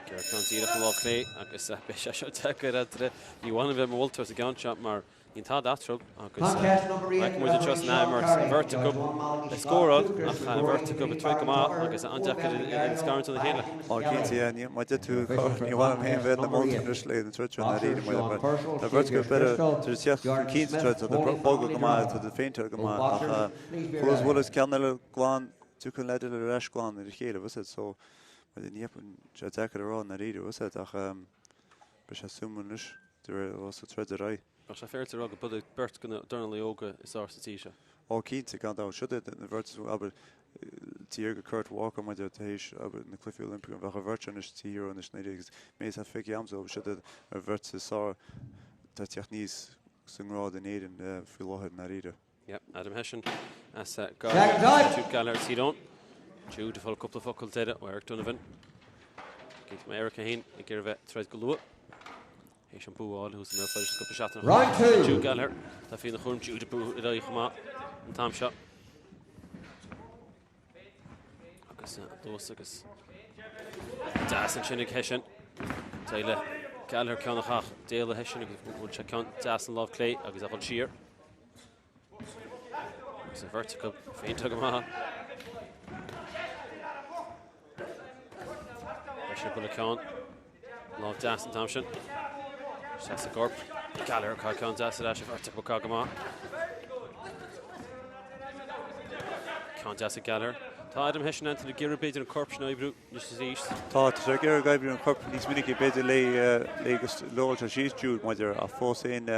Ceann díreach an lámh clé agus beidh sé seo deacair eatarthu. Ní bhaineann bheith mo mholtóir sa gceann seo mar Níl tada eatarthu agus feiceann muid anseo san athimirt an bheirt acu ag scóráil ach an bheirt acu ag troid go maith agus an-deacair iad a scarúint óna chéile. Á cinnte, yeah, ní, má deir tú, ní mhaith liom féin bheith ina moltóir anois le an troid seo ndáiríre, mar mar tá beirt acu beireadh tar éis teacht chun cinn sa troid, tá siad ag bogadh go maith, tá siad ag féinteáil go maith ach chuala bhuel is ceann eile glan, tiocfaidh an leaid eile ar ais glan ar a chéile, bhfuil 'fhios a'd, so mar ní sé deacair a rá ndáiríre, bhfuil 'fhios a'd, ach beidh sé suimiúil anois de réir a sa troid ar aghaidh. Bheadh sé féaráilte a rá go b'iad beirt de na dornálaí óga is fearr sa tír seo. Ó cinnte, gan dabht. Siod iad na bheirt is mó, abair, tír go Kurt Walker maidir tar éis, abair, na Cluichí Oilimpeacha, bheadh an bheirt seo anois taobh thiar anois na agus mé is feicthe a'msa, abair, siod iad an bheirt is fearr atá ag teacht aníos sa ngrád in Éirinn faoi láthair, i ndáiríre. Yep, Adam Hession as Gaillimh, Jude Gallagher Tír Eoghain. Jude ag fáil cúpla focal deiridh ó Eric Donovan. Cinnte mbeidh Eric é féin ag iarraidh bheith troid go luath. Théis an bua a fháil thuas i mBéal Feirste cúpla seachtain ó shin. Jude Gallagher tá faoina chúram Jude ag brú ar aghaidh chomh maith an t-am seo. Agus luas agus deas ansin ag Hession. D'éalaigh Gallagher ceann a chaith. D'éalaigh Hession agus bhuail sé ceann deas an lámh clé agus a dhul siar. Agus an bheirt acu féinte go maith. Hession buille ceann. Lámh deas an t-am sin. Isteach sa gcorp. Gallagher ag caitheamh ceann deas ar ais an bheirt acu go maith. Ceann deas ag Gallagher. Tá Adam Hession Anthony ag iarraidh b'fhéidir an corp sin a oibriú anois is arís. Tá, tá sé ag iarraidh oibriú an corp níos minice b'fhéidir le le go leogáil sé síos Jude maidir ach fós féin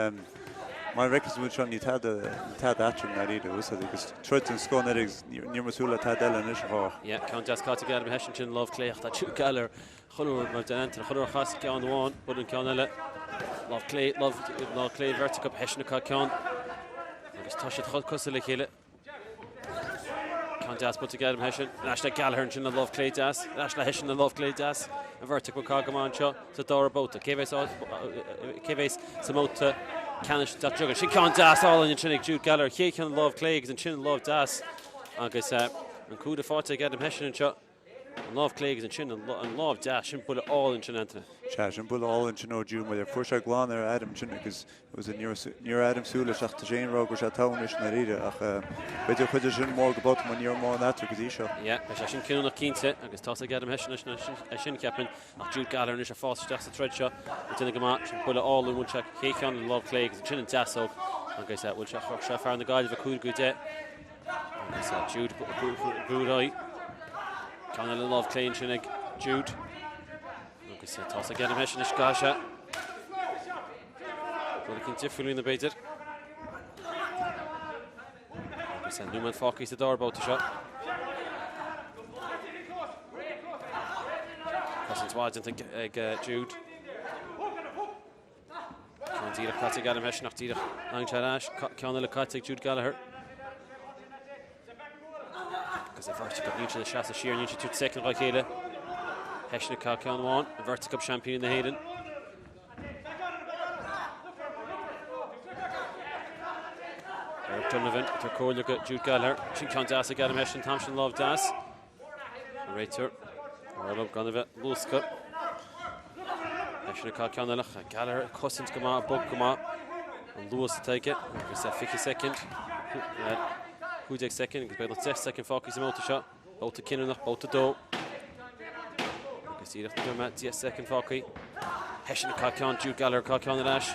mar a fheiceann muid seo ní tada ní tada eatarthu i ndáiríre bhfuil 'fhios a'd agus troid den scoth an agus níor mó súil le tada eile anois a chách. Yeah, ceann deas caite ag Adam Hession sin lámh clé ach tá Jude Gallagher Chuile uair mar deir Anthony, chuile uair a chas ceann amháin, buaileann an ceann eile. Lámh clé, lámh, lámh clé bheirt acu, Hession ag caitheamh ceann. Agus tá siad chomh cosúil le chéile. Ceann deas buailte ag Adam Hession. Ar ais le Gallagher ansin le lámh clé deas. Ar ais le Hession le lámh clé deas. An bheirt acu ag caitheamh go maith anseo sa dara babhta. Cé bheas, cé bheas sa mbabhta ceannais an tseachtain seo chugainn? Sin ceann deas álainn ansin ag Jude Gallagher. Chéad cheann lámh clé agus ansin an lámh deas. Agus an cúl faighte ag Adam Hession anseo. An lámh clé agus ansin an lámh deas, sin buille álainn sin Anthony. Sea, sin buille álainn sin ó Jude maidir. Fuair sé glan ar Adam ansin agus ní raibh Adam súil leis ach tá sé aon rá go raibh sé togha anois i ndáiríre ach b'fhéidir chuidigh sin mór go babhta mar ní raibh mórán eatarthu go dtí seo. Yeah, beidh sé sin cinniúnach cinnte agus tá ag Adam Hession é sin cheapfainn ach Jude Gallagher anois ag fás isteach sa troid seo ag déanamh go maith, sin buille álainn bhuail sé chéad cheann le lámh clé agus ansin an deasóg agus bhuail sé chroch sé fear na Gaillimhe 5-10. Agus Jude brú ar aghaidh. Ceann eile lámh clé ansin ag Jude. Agus tá ag Adam Hession anois go sé. Rud éicint difriúil ina b'fhéidir. Agus an nóiméad fágtha sa dara babhta seo. Cosaint mhaith déanta ag Jude. Ceann díreach caite ag Adam Hession ach díreach tharraing sé ar ais. Ceann eile caite ag Jude Gallagher. Agus an bheirt acu níl siad ag seasamh siar, níl siad ag tabhairt soicind dá chéile. Hession ag caitheamh ceann amháin, an bheirt acu seaimpíní na hÉireann. Eric Donovan ag tabhairt comhairle go Jude Gallagher. Sin ceann deas ag Adam Hession, an t-am sin lámh deas. An réiteoir ag rá leo gan a bheith luasctha. Hession ag caitheamh ceann eile. Gallagher ag cosaint go maith, bog go maith. An luas atá aige agus 20 soicind, 15 soicind agus beagnach 10 soicind fágtha sa mbabhta seo. Babhta cinniúnach, babhta 2. Agus díreach na mé 10 soicind fágtha. Hession ag caitheamh ceann, Jude Gallagher ag caitheamh ceann ar ais.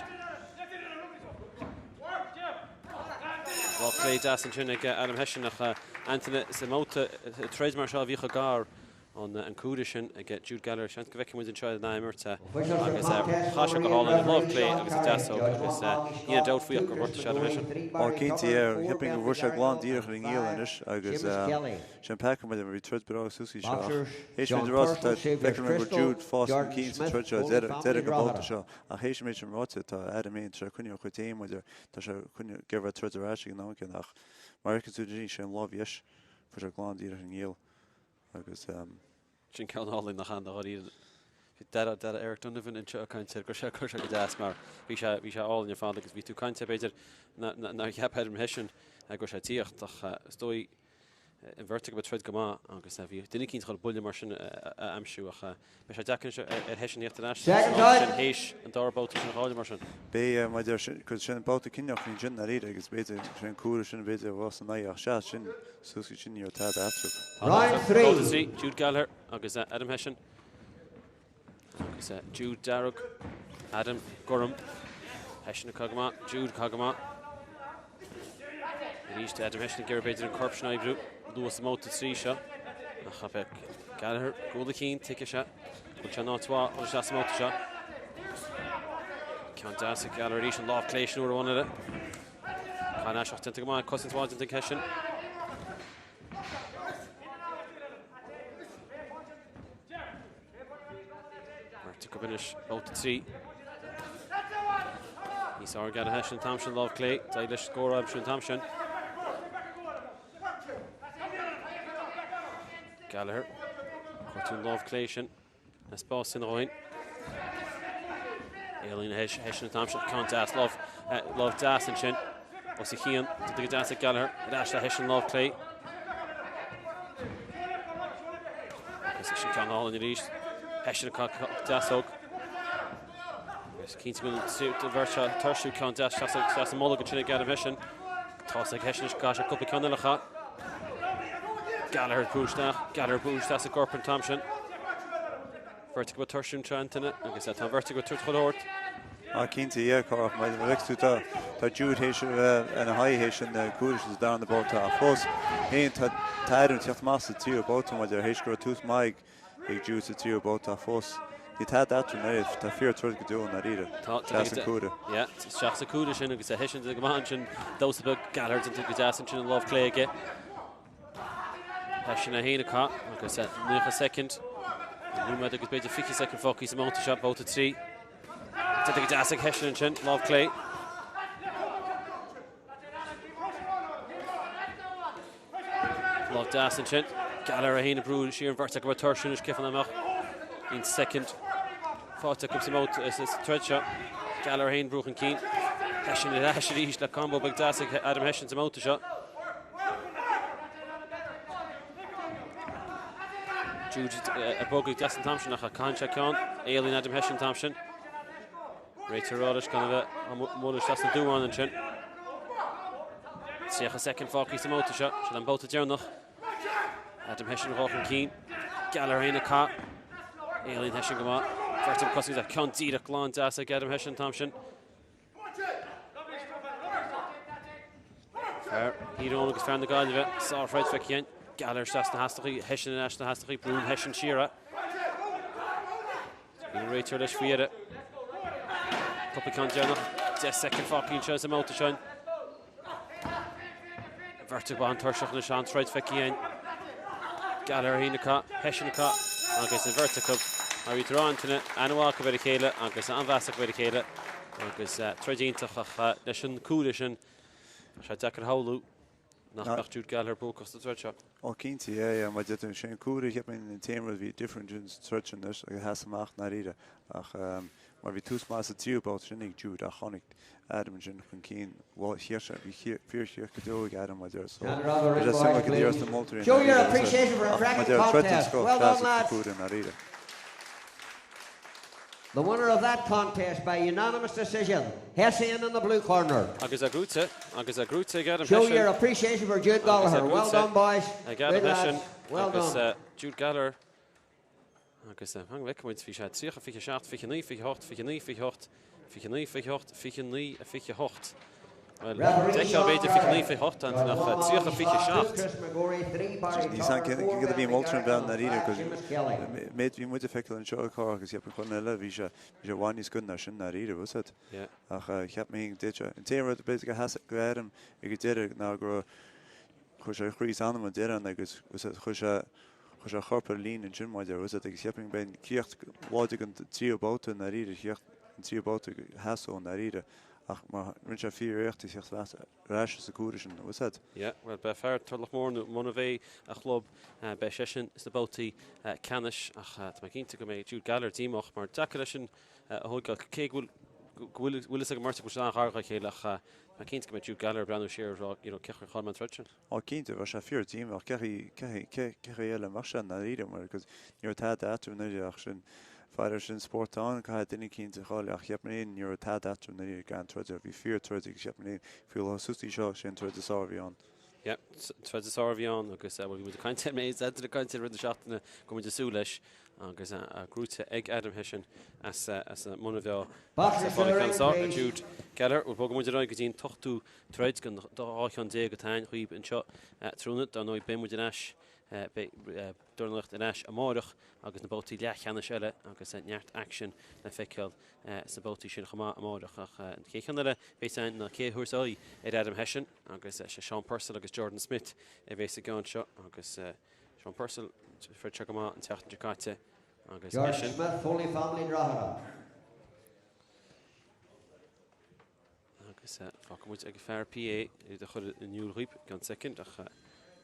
Lámh clé deas ansin ag Adam Hession ach Anthony sa mbabhta troid mar seo a bhíodh gar an cúire sin ag Jude Gallagher. Seans go bhfeicfidh muid anseo in athimirt agus chaith sé go hálainn an lámh clé agus an deasóg agus níl aon dabht faoi ach gur ghortaigh sé Adam Hession. Ó cinnte, yeah. Cheapfainn go bhfuair sé glan díreach ar an ngiall anois agus sin peaca mar bhí troid breá suas seo ach théis méid a rá feicim go raibh Jude fás chun cinn sa troid seo deireadh an babhta seo. Ach théis an méid sin ráite, tá Adam féin, tá sé ag coinneáil a chuid féin, maidir, tá sé ag coinneáil, ag iarraidh troid ar ais ag an am céanna ach mar a fheiceann tú ansin, sé an lámh dheis, fuair sé glan díreach ar an ngiall agus. Sin ceann álainn nach ea, dáiríre. Bhí Dara, Dara Eric Donovan anseo ag caint air, go sé, chuir sé go deas mar bhí sé, bhí sé álainn ar fad agus bhí tú ag caint air b'fhéidir nár cheap Adam Hession go raibh sé ag tíocht ach is dóigh. An bheirt acu ag troid go maith agus bhí duine eicínt chun buille mar sin a aimsiú ach beidh sé deacair anois ar Hession theacht ar ais san áit sin théis an dara babhta sin a chailleadh mar sin. Beidh, mar deir sin, cos sin babhta cinniúnach ansin dáiríre agus b'fhéidir sin an cúlra sin b'fhéidir a bheas ina aghaidh ach sea sin suas go sin ní raibh tada eatarthu. Round 3. Babhta 3, Jude Gallagher agus Adam Hession. Agus Jude dearg, Adam gorm. Hession ag caitheamh go maith, Jude ag caitheamh go maith. Arís Adam Hession ag iarraidh b'fhéidir an corp sin a oibriú luath sa mbabhta 3 seo. Ach beidh Gallagher go bhfuil a chinn tuigfidh sé go bhfuil sé in áit mhaith dul isteach sa mbabhta seo. Ceann deas ag Gallagher arís an lámh clé sin uair amháin eile. Caithfidh ach déanta go maith, cosaint mhaith déanta ag Hession. Beirt acu anois, babhta 3. Níos fearr ag Adam Hession an t-am sin, lámh clé, d'éirigh leis scór a aimsiú an t-am sin. Gallagher, cuartú an lámh clé sin, le spás sin a dhóthain. Éalaíonn Hession an t-am sin, ceann deas, lámh, lámh deas ansin. Os a chionn, déanta go deas ag Gallagher, ar ais le Hession lámh clé. Agus sin ceann álainn arís. Hession ag caitheamh deasóg. Agus cinnte go bhfuil an bheirt seo ag tuirsiú ceann deas isteach sa mbolg ansin ag Adam Hession. Tá ag Hession anois go gcaithfidh sé cúpla ceann eile a chaitheamh. Gallagher ag brú isteach, Gallagher ag brú isteach sa gcorp an t-am sin. Beirt acu ag tuirsiú anseo Antaine agus tá an bheirt acu ag tabhairt chuile shórt. Ah cinnte, yeah, Cárthach, mar a bhfeiceann tú tá tá Jude théis a bheith ina haghaidh théis an cúl sin sa darna babhta ach fós féin tá tá Adam ag teacht amach sa tríú babhta mar deir théis go raibh tús maith ag ag Jude sa tríú babhta ach fós ní tada eatarthu an oiread, tá fíor troid go deo i ndáiríre. Tá Isteach sa cúire. Yeah, isteach sa cúire sin agus Hession go maith ansin damhsa beag Gallagher déanta go deas ansin an lámh clé aige. Hession é féin ag caitheamh agus 90 soicind, nóiméad agus b'fhéidir 20 soicind fágtha sa mbabhta seo, babhta 3. Déanta go deas ag Hession ansin, lámh clé. Lámh deas ansin. Gallagher é féin ag brú siar an bheirt acu ag tuirsiú anois cén fáth nach mbeadh aon soicind faighte acu sa mbabhta sa troid seo. Gallagher é féin ag brú chun cinn. Hession ar ais arís le combo beag deas ag Adam Hession sa mbabhta seo. Jude ag bogadh deas an t-am sin ach caitheann sé ceann. Éalaíonn Adam Hession an t-am sin. Réiteoir ag rá leis gan a bheith á mbualadh isteach sna duáin ansin. 30 soicind fágtha sa mbabhta seo. Sin an babhta deireanach. Adam Hession ag dul chun cinn. Gallagher féin ag caitheamh. Éalaíonn Hession go maith. Beirt acu cosaint ceann díreach glan deas ag Adam Hession an t-am sin. Fear Thír Eoghain agus fear na Gaillimhe, sárthroid feicthe againn. Gallagher isteach sna hasnachaí, Hession ar ais sna hasnachaí, brúnn Hession siar é. Bíonn an réiteoir leis faoi dheireadh. Cúpla ceann deireanach, 10 soicind fágtha anseo sa mbabhta seo. Beirt acu an-tuirseach anois an-troid feicthe againn. Gallagher féin ag caitheamh, Hession ag caitheamh agus an bheirt acu mar bhí tú ag rá Antaine, aithne mhaith acu ar a chéile agus an-mheas acu ar a chéile agus troid iontach ach leis an cúl sin tá sé deacair a shamhlú nach mbeadh Jude Gallagher buacach sa troid seo. Ó cinnte, yeah, yeah, mar deir tú, sé an cúl a cheapfainn an t-aon rud a bhí different sa troid sin anois agus sheas amach i ndáiríre ach mar bhí tús maith sa tríú babhta sin ag Jude ach tháinig Adam ansin chun cinn. Bhuel, chíor sé, bhí fíorchíor go deo ag Adam, mar deir, so bhí sé suimiúil go d'iarr na moltóirí i ndáiríre ach mar deir, troid den scoth, cleas agus cúl i ndáiríre. The winner of that contest by unanimous decision, Hession in the blue corner. Agus é gnóite, agus é gnóite ag Adam Show Hession. your appreciation for Jude Agus é Gallagher. Well gnóite done, boys. ag Adam Good Hession lads. Well agus done. Jude Gallagher. Agus fan go bhfeicfidh muid, bhí sé 30, 27, 29, 28, 29, 28, 29, 28, 29, 28. Bhuel, d'fheicfeá b'fhéidir 29, 28 ansin ach 30, 27. Níl 's agam céard a bhí moltar an bhean ndáiríre cos méid bhí muid ag feiceáil anseo ag cur agus cheap an chun eile bhí sé bhí sé i bhfad níos goine ná sin ndáiríre bhfuil 's agat. Ach cheap mé féin duit an t-aon rud b'fhéidir go sheas go Adam ag an deireadh ná go raibh chuir sé a chroí is anam an deireadh ann agus bhfuil 's agat chuir sé chuir sé a chorp ar líne ansin mar deir bhfuil 's agat agus cheapfainn beidh an chríoch láidir den tríú babhta i ndáiríre chríoch an tríú babhta sheas ó i ndáiríre. Ach mar rinne sé fíor-éacht ag teacht ar ais as an gcúlra sin, bhfuil 's agat. Yeah, bhuel beidh fear Turloch Mór nó muna mbeidh a chlub, beidh seisean sna babhtaí ceannais ach tá mé cinnte go mbeidh Jude Gallagher díomách mar deacair é sin a thóigeáil cé go bhfuil go bhfuil fhios ag an mbeirt acu go bhfuil siad an-ghar dá chéile ach tá mé cinnte go mbeidh Jude Gallagher ag breathnú siar ag rá you know cén chaoi ar chaill mé an troid sin. Á cinnte, bheadh sé fíor díomách. Cé chaoi eile a mbeadh sé i ndáiríre mar agus ní raibh tada eatarthu i ndáiríre ach sin fad ar sin spórt ann caithfidh duine eicínt a chailleadh ach cheap mé féin ní raibh tada eatarthu i ndáiríre gan troid bhí fíor troid agus cheap mé féin faoi láthair suas dtí seo sé an troid is fearr a bhí ann. Yeah, troid is fearr a bhí ann agus bhuel bhí muid ag caint ar mé is Anthony ag caint air i rith na seachtaine go raibh muid ag súil leis agus gnóite ag Adam Hession as as an mBun an Bheá agus fáil an ceann is fearr ar Jude Gallagher. Bhuel bogfaidh muid ar aghaidh go dtí an t-ochtú troid den 12 cheann atá againn dhaoibh anseo tráthnóna. Dar ndóigh beidh muid ar ais beidh dornálaíocht ar ais amárach agus na babhtaí leathcheannais eile agus neart aicsin le feiceáil sna babhtaí sin chomh maith amárach. Ach an chéad cheann eile a bheas againn ná cé a thabharfas aghaidh ar Adam Hession. Agus sé Sean Purcell agus Jordan Smith a bheas sa gceann seo agus Sean Purcell throid sé go maith an tseachtain seo caite agus Jordan eisean. Smith, Holy Family Drogheda. Agus fágfaidh muid ag fear PA iad a chur in iúl dhaoib i gceann soicind ach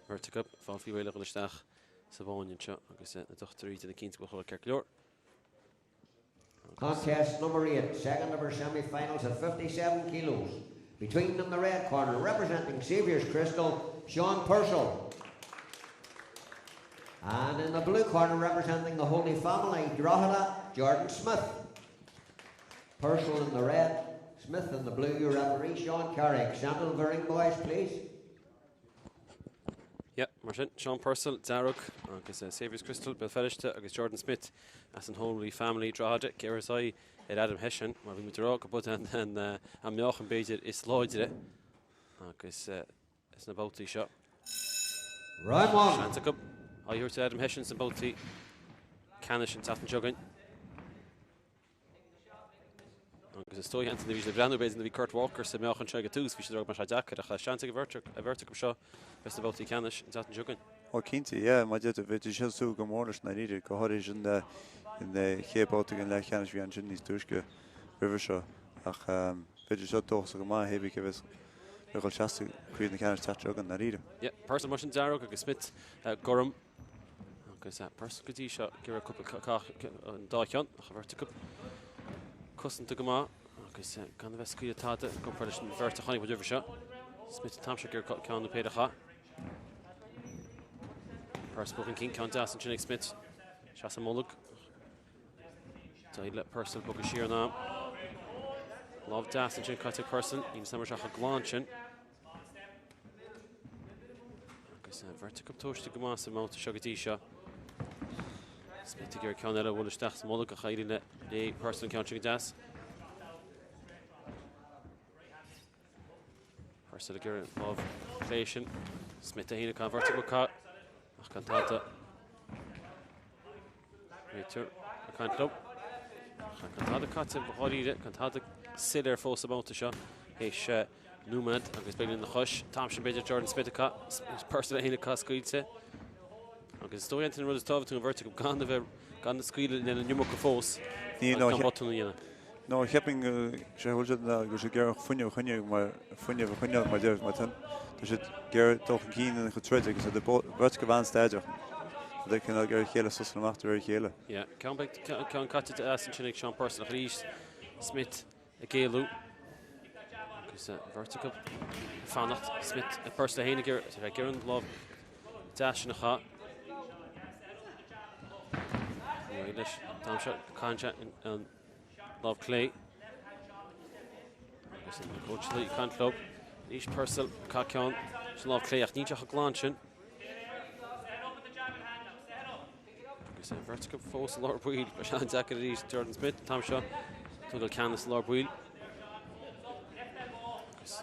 beirt acu fáil faoi réir le dhul isteach sa bhfáinne anseo agus na dochtúirí ag déanamh cinnte go bhfuil chuile rud ceart go leor. Contest number 8, second of our semi-finals at 57 kilos. Between them the red corner, representing Saviour's Crystal, Sean Purcell. And in the blue corner, representing the Holy Family, Drogheda, Jordan Smith. Purcell in the red, Smith in the blue, your referee, Sean Carrick. Centre of the ring, boys, please. Yeah, mar sin, Sean Purcell, dearg, agus Saviour's Crystal, Béal Feirste, agus Jordan Smith as an Holy Family, Drogheda, cé a thabharfas aghaidh ar Adam Hession, mar bhí muid ag rá go b'é an meáchan b'fhéidir is láidre agus sna babhtaí seo. Round one. Seans acu aghaidh a thabhairt ar Adam Hession sna babhtaí ceannais an tseachtain seo chugainn. Agus is dóigh Anthony, bhí siad ag breathnú b'fhéidir nuair a bhí Kurt Walker sa meáchan seo ag an tús, bhí siad ag rá go mbeadh sé deacair ach seans ag an bheirt acu seo bheith sna babhtaí ceannais an tseachtain seo chugainn. Ó cinnte, yeah, mar a deir tú, bhí siad ag súil go mór leis ndáiríre, go háirithe sin in chéad babhta den leathcheannais a bhí ansin níos túisce roimhe seo ach b'fhéidir seo dóchasach go maith, hé bí cé bheas ag dul seasta craobh na ceannais an tseachtain seo chugainn ndáiríre. Yeah, Purcell mar sin dearg agus Smith gorm. Agus Purcell go dtí seo ag iarraidh cúpla an dá cheann ach an bheirt acu cosanta go maith agus gan a bheith ag scaoileadh tada i gcomparáid leis an bheirt a chonaic muid roimhe seo. Smith an t-am seo ag iarraidh ceann nó péire a chaitheamh. Purcell bogadh chun cinn, ceann deas ansin ag Smith. Seas an mbolg. D'éirigh le Purcell bogadh siar in am. Lámh deas ansin caite ag Purcell. Níl a fhios agam an raibh sé chomh glan sin. Agus an bheirt acu tomhaiste go maith sa mbabhta seo go dtí seo. Smith ag iarraidh ceann eile a bhualadh isteach sa mbolg ach éiríonn le Purcell an ceann sin go deas. Purcell ag iarraidh an lámh chlé sin. Smith é féin ag an bheirt acu ag caitheamh ach gan tada. Réiteoir ag caint leo. Gan tada caite dháiríre, gan tada soiléir fós sa mbabhta seo. Théis nóiméad agus beagnach lena chois. An t-am sin b'fhéidir Jordan Smith ag caitheamh, Purcell é féin ag caitheamh scaoilte. Agus is dóigh Anthony an rud is tábhachtaí an bheirt acu gan a bheith gan scaoileadh lena n-iomarca fós Ní agus gan botún a dhéanamh. No, cheapfainn go sé bhfuil siad go bhfuil siad ag iarraidh fuinneamh a choinneáil mar fuinneamh a choinneáil mar deir mar tá tá siad ag iarraidh dul chun cinn ina chuid troid agus tá beirt acu an-staidéarach. Tá siad cineál ag iarraidh a chéile sosan amach de réir a chéile. Yeah, ceann beag ceann caite deas ansin ag Sean Purcell ach arís Smith ag éalú agus an bheirt acu ag fanacht. Smith Purcell é féin ag iarraidh ag iarraidh an lámh deas sin a chaitheamh. Ní raibh leis an t-am seo caitheann sé an lámh clé. Agus an cóitseálaí ag caint leo. Arís Purcell ag caitheamh ceann sa lámh clé ach níl sé chomh glan sin. Agus an bheirt acu fós i lár baill. Beidh sé an-deacair arís Jordan Smith an t-am seo. Tógáil ceannas i lár baill. Agus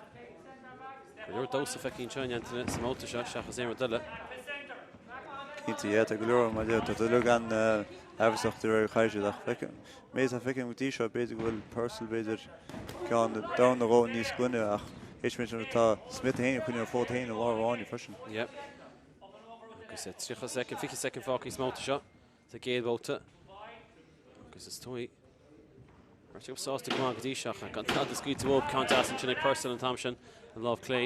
go leor damhsa feicthe anseo in Anthony sa mbabhta seo seachas aon rud eile. Cinnte, yeah, tá go leor mar tá go leor gan aimhreasach de réir chaith siad ach feicim méid atá feicim go dtí seo b'fhéidir go bhfuil Purcell b'fhéidir ceann domhan nó dhó níos glaine ach théis méid sin tá Smith féin ag coinneáil a fód féin i lár an fháinne freisin. Yeah. Agus 30 soicind, 20 soicind fágtha sa mbabhta seo, sa gcéad bhabhta. Agus is dóigh beirt acu sásta go maith go dtí seo ach gan tada scaoilte uathu. Ceann deas ansin ag Purcell an t-am sin, an lámh clé.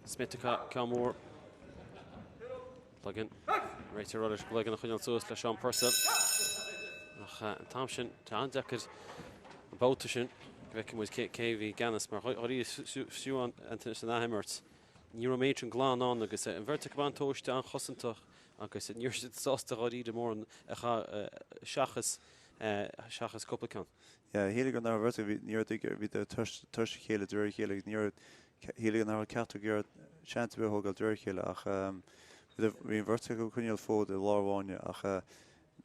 Smith ag caitheamh ceann mór. Cloigeann. Réiteoir ag rá leis an gcloigeann a choinneáil suas le Sean Purcell. Ach an t-am sin, tá an-deacair. An babhta sin go bhfeicfidh muid cé a bhí i gceannas mar dháiríre fiú Antaine san athimirt ní raibh an méid sin glan ann agus an bheirt acu an-tomhaiste, an-chosantach agus ní raibh siad sásta dháiríre mórán a chaitheamh seachas seachas cúpla ceann. Yeah, shíl go nach raibh bhí ní raibh bhí tuirseach a chéile de réir a chéile agus ní raibh shíl go nach raibh ceachtar ag iarraidh seans ar bith a thógáil de réir a chéile ach bhí an bheirt acu ag coinneáil fód i lár bháine ach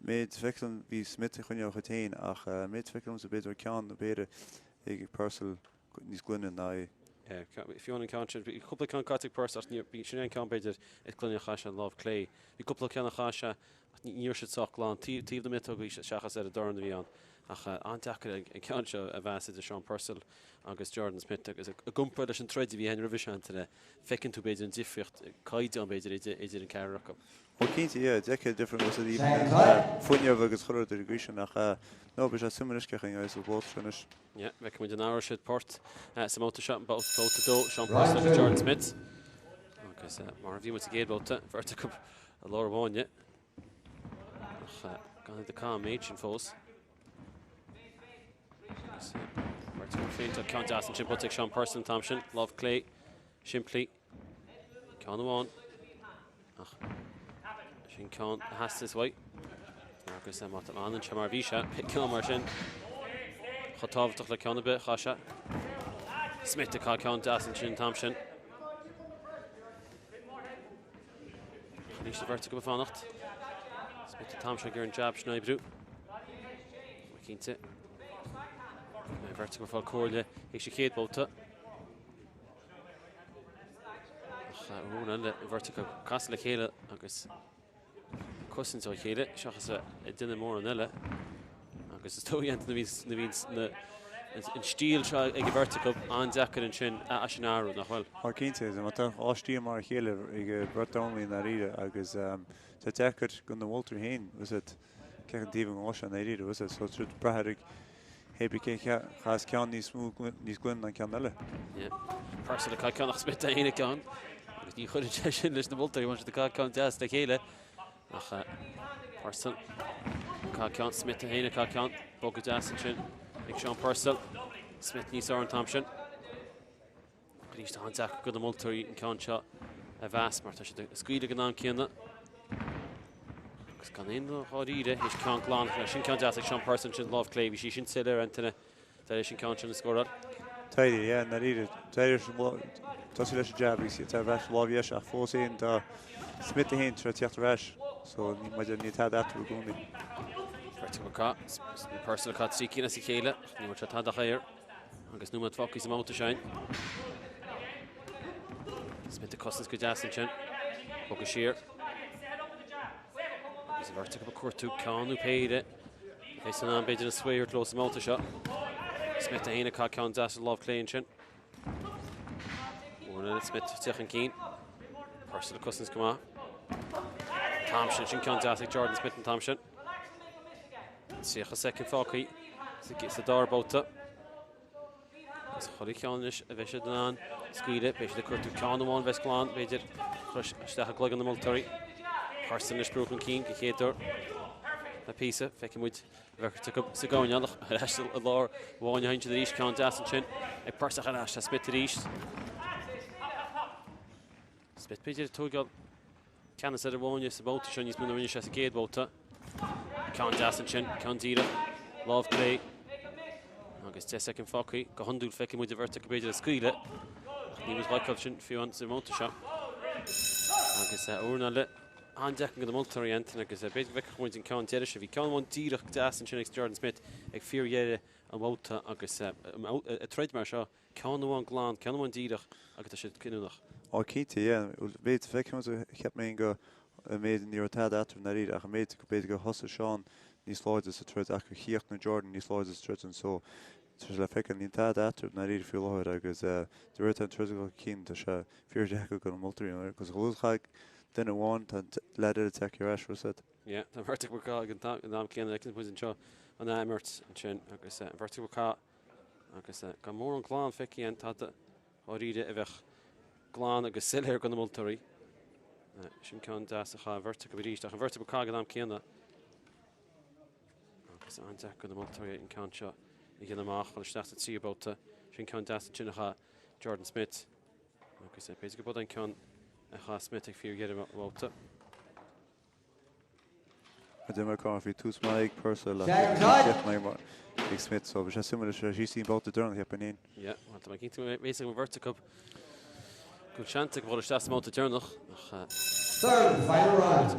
méid feictear liom bhí Smith ag coinneáil a chuid féin ach méid feictear liomsa b'fhéidir ceann nó péire ag Purcell níos glaine ná é. Fiú an ceann sin, bhí cúpla ceann caite ag Purcell ach ní sin é an ceann b'fhéidir is glaine a chaith sé an lámh clé. Bhí cúpla ceann a chaith sé ach ní raibh siad sách glan. Taobh na miotóga seachas ar an dorn a bhí ann. Ach an-deacair an ceann seo a mheas idir Sean Purcell agus Jordan Smith agus i gcomparáid leis an troid a bhí ann roimhe seo, Antaine, feiceann tú b'fhéidir an difríocht caighdeán b'fhéidir idir an ceathrar acu. Ó cinnte, yeah, d'fheicfeá difríocht agus fuinneamh agus chuile rud ar an gcaoi sin ach no, beidh sé suimiúil anois cén chaoi a an babhta seo anois. Yeah, feicfidh muid an athróidh siad port sa mbabhta seo, babhta 2, Sean Purcell agus Jordan Smith. Agus mar a bhí muid sa gcéad bhabhta, bheirt acu i lár an bháine. Ach gan iad ag caitheamh an méid sin fós. Agus beirt acu féin, tá ceann deas ansin buailte ag Sean Purcell an t-am sin, lámh clé, simplí. Ceann amháin. Ach sin ceann a theastas uaidh. Agus má tá an seo mar bhí sé, ceann mar sin. Chomh tábhachtach le ceann ar bith, chaith sé. Smith ag caitheamh ceann deas ansin an t-am sin. Arís an bheirt acu ag fanacht. Smith an t-am seo ag iarraidh an jab sin a oibriú. Cinnte. An bheirt acu ag fáil comhairle théis an chéad bhabhta. Ach uair eile an bheirt acu casadh le chéile agus cosaint ó chéile seachas ag déanamh mórán eile. Agus is dóigh na bhíonn na an stíl seo ag an bheirt acu an-deacair ansin a sin a athrú, nach bhfuil? Tá cinnte, má tá dhá stíl mar a chéile ag an bheirt dornálaí i ndáiríre agus tá deacair do na moltóirí féin, cén taobh a ngabhfaidh sé i ndáiríre, so tá siad ag brath ar Hé bí cé chas ceann níos mó níos glaine ná an ceann eile. Purcell ag caitheamh ceann ach Smith é féin ceann. Agus ní chuireann sé sin leis na moltóirí, bhain siad ag caitheamh ceann deas le chéile. Ach Purcell ag caitheamh ceann, Smith é féin ag caitheamh ceann, bogadh deas ansin ag Sean Purcell. Smith níos fearr an t-am sin. Arís tá an-deacair do na moltóirí an ceann seo a mheas mar tá siad ag scaoileadh ag an am céanna. Agus gan aon dháiríre théis ceann glan sin ceann deas ag Sean Purcell ansin lámh clé bhí sí sin soiléir Antaine tar éis an ceann sin a scóráil. D'éirigh, yeah, ndáiríre. D'éirigh tosaigh leis an jab agus tá ar ais lámh dheis ach fós féin tá Smith é féin tar teacht ar ais so ní maidir ní tada eatarthu i gcónaí. Purcell ag caitheamh 3 cinn as a chéile ní bhfuil sé tada air. Agus nóiméad fágtha sa mbabhta sin. Smith ag cosaint go deas ansin. Bogadh siar. Agus an bheirt acu ag cuartú ceann nó péire. Bheas in ann b'fhéidir an svae a thabhairt leo sa mbabhta seo. Smith é féin ag caitheamh ceann deas i lámh clé ansin. Uair eile Smith ag teacht chun cinn. Purcell ag cosaint go maith. T-am sin, sin ceann deas ag Jordan Smith an t-am sin. 30 soicind fágtha sa dara babhta. Agus chuile cheann anois a bheidh siad in ann scaoileadh, beidh siad ag cuartú ceann amháin bheas glan, b'fhéidir, cur isteach i gcloigeann na moltóirí. Purcell anois brú chun cinn go chéad uair le píosa. Feicfidh muid an bheirt acu sa gcoirnéal ach ar ais i lár amháin a théann siad arís, ceann deas ansin ag Purcell ar ais le Smith arís. Smith b'fhéidir ag tógáil ceannas ar an bhfáinne sa mbabhta seo níos mó ná rinne sé sa gcéad bhabhta. Ceann deas ansin, ceann díreach, lámh clé. Agus 10 soicind fágtha. Go hiondúil feicfidh muid an bheirt acu b'fhéidir ag scaoileadh. Ach níl muid á fheiceáil sin fiú sa mbabhta seo. Agus uair eile an-deacair do na moltóirí Antaine agus b'fhéidir go bhfeicfeadh muid an ceann deiridh seo. Bhí ceann amháin díreach deas ansin ag Jordan Smith ag fíordheireadh an bhabhta agus ag troid mar seo Ceann amháin glan, ceann amháin díreach agus tá siad cinniúnach. Ó cinnte, yeah. B'fhéidir, feicfidh muid, cheap mé go an méid, ní raibh tada eatarthu i ndáiríre ach an méid go b'fhéidir gur thosaigh Seán níos láidre sa troid ach gur chríochnaigh Jordan níos láidre sa troid so tá sé le feiceáil, níl tada eatarthu i ndáiríre faoi láthair agus de réir tá an troid ag dul chun cinn tá sé fíordheacair do na moltóirí agus chomh luath is a chaith duine amháin tá an leaid eile tagtha ar ais, bhfuil a fhios agat. Yeah, tá an bheirt acu ag caitheamh ag an am céanna, feiceann muid anseo an athimirt ansin agus an bheirt acu ag caitheamh Agus gan mórán glan feicthe againn, tada dháiríre a bheadh glan agus soiléir do na moltóirí. Sin ceann deas a chaith an bheirt acu arís, ach an bheirt acu ag caitheamh ag an am céanna. Agus an-deacair do na moltóirí an ceann seo a dhéanamh amach dul isteach sa tríú babhta. Sin ceann deas ansin a chaith Jordan Smith agus b'fhéidir gurb é an ceann a chaith Smith ag fíordheireadh an bhabhta. D'imir Conor bhí tús maith ag Purcell ach bhí maith ag Smith so bhí sé suimiúil leis síos an babhta deireanach cheapfainn féin. Yeah, well tá mé cinnte go mbeidh an bheirt acu go bhfuil seans acu dul isteach sa mbabhta deireanach ach Third and final round.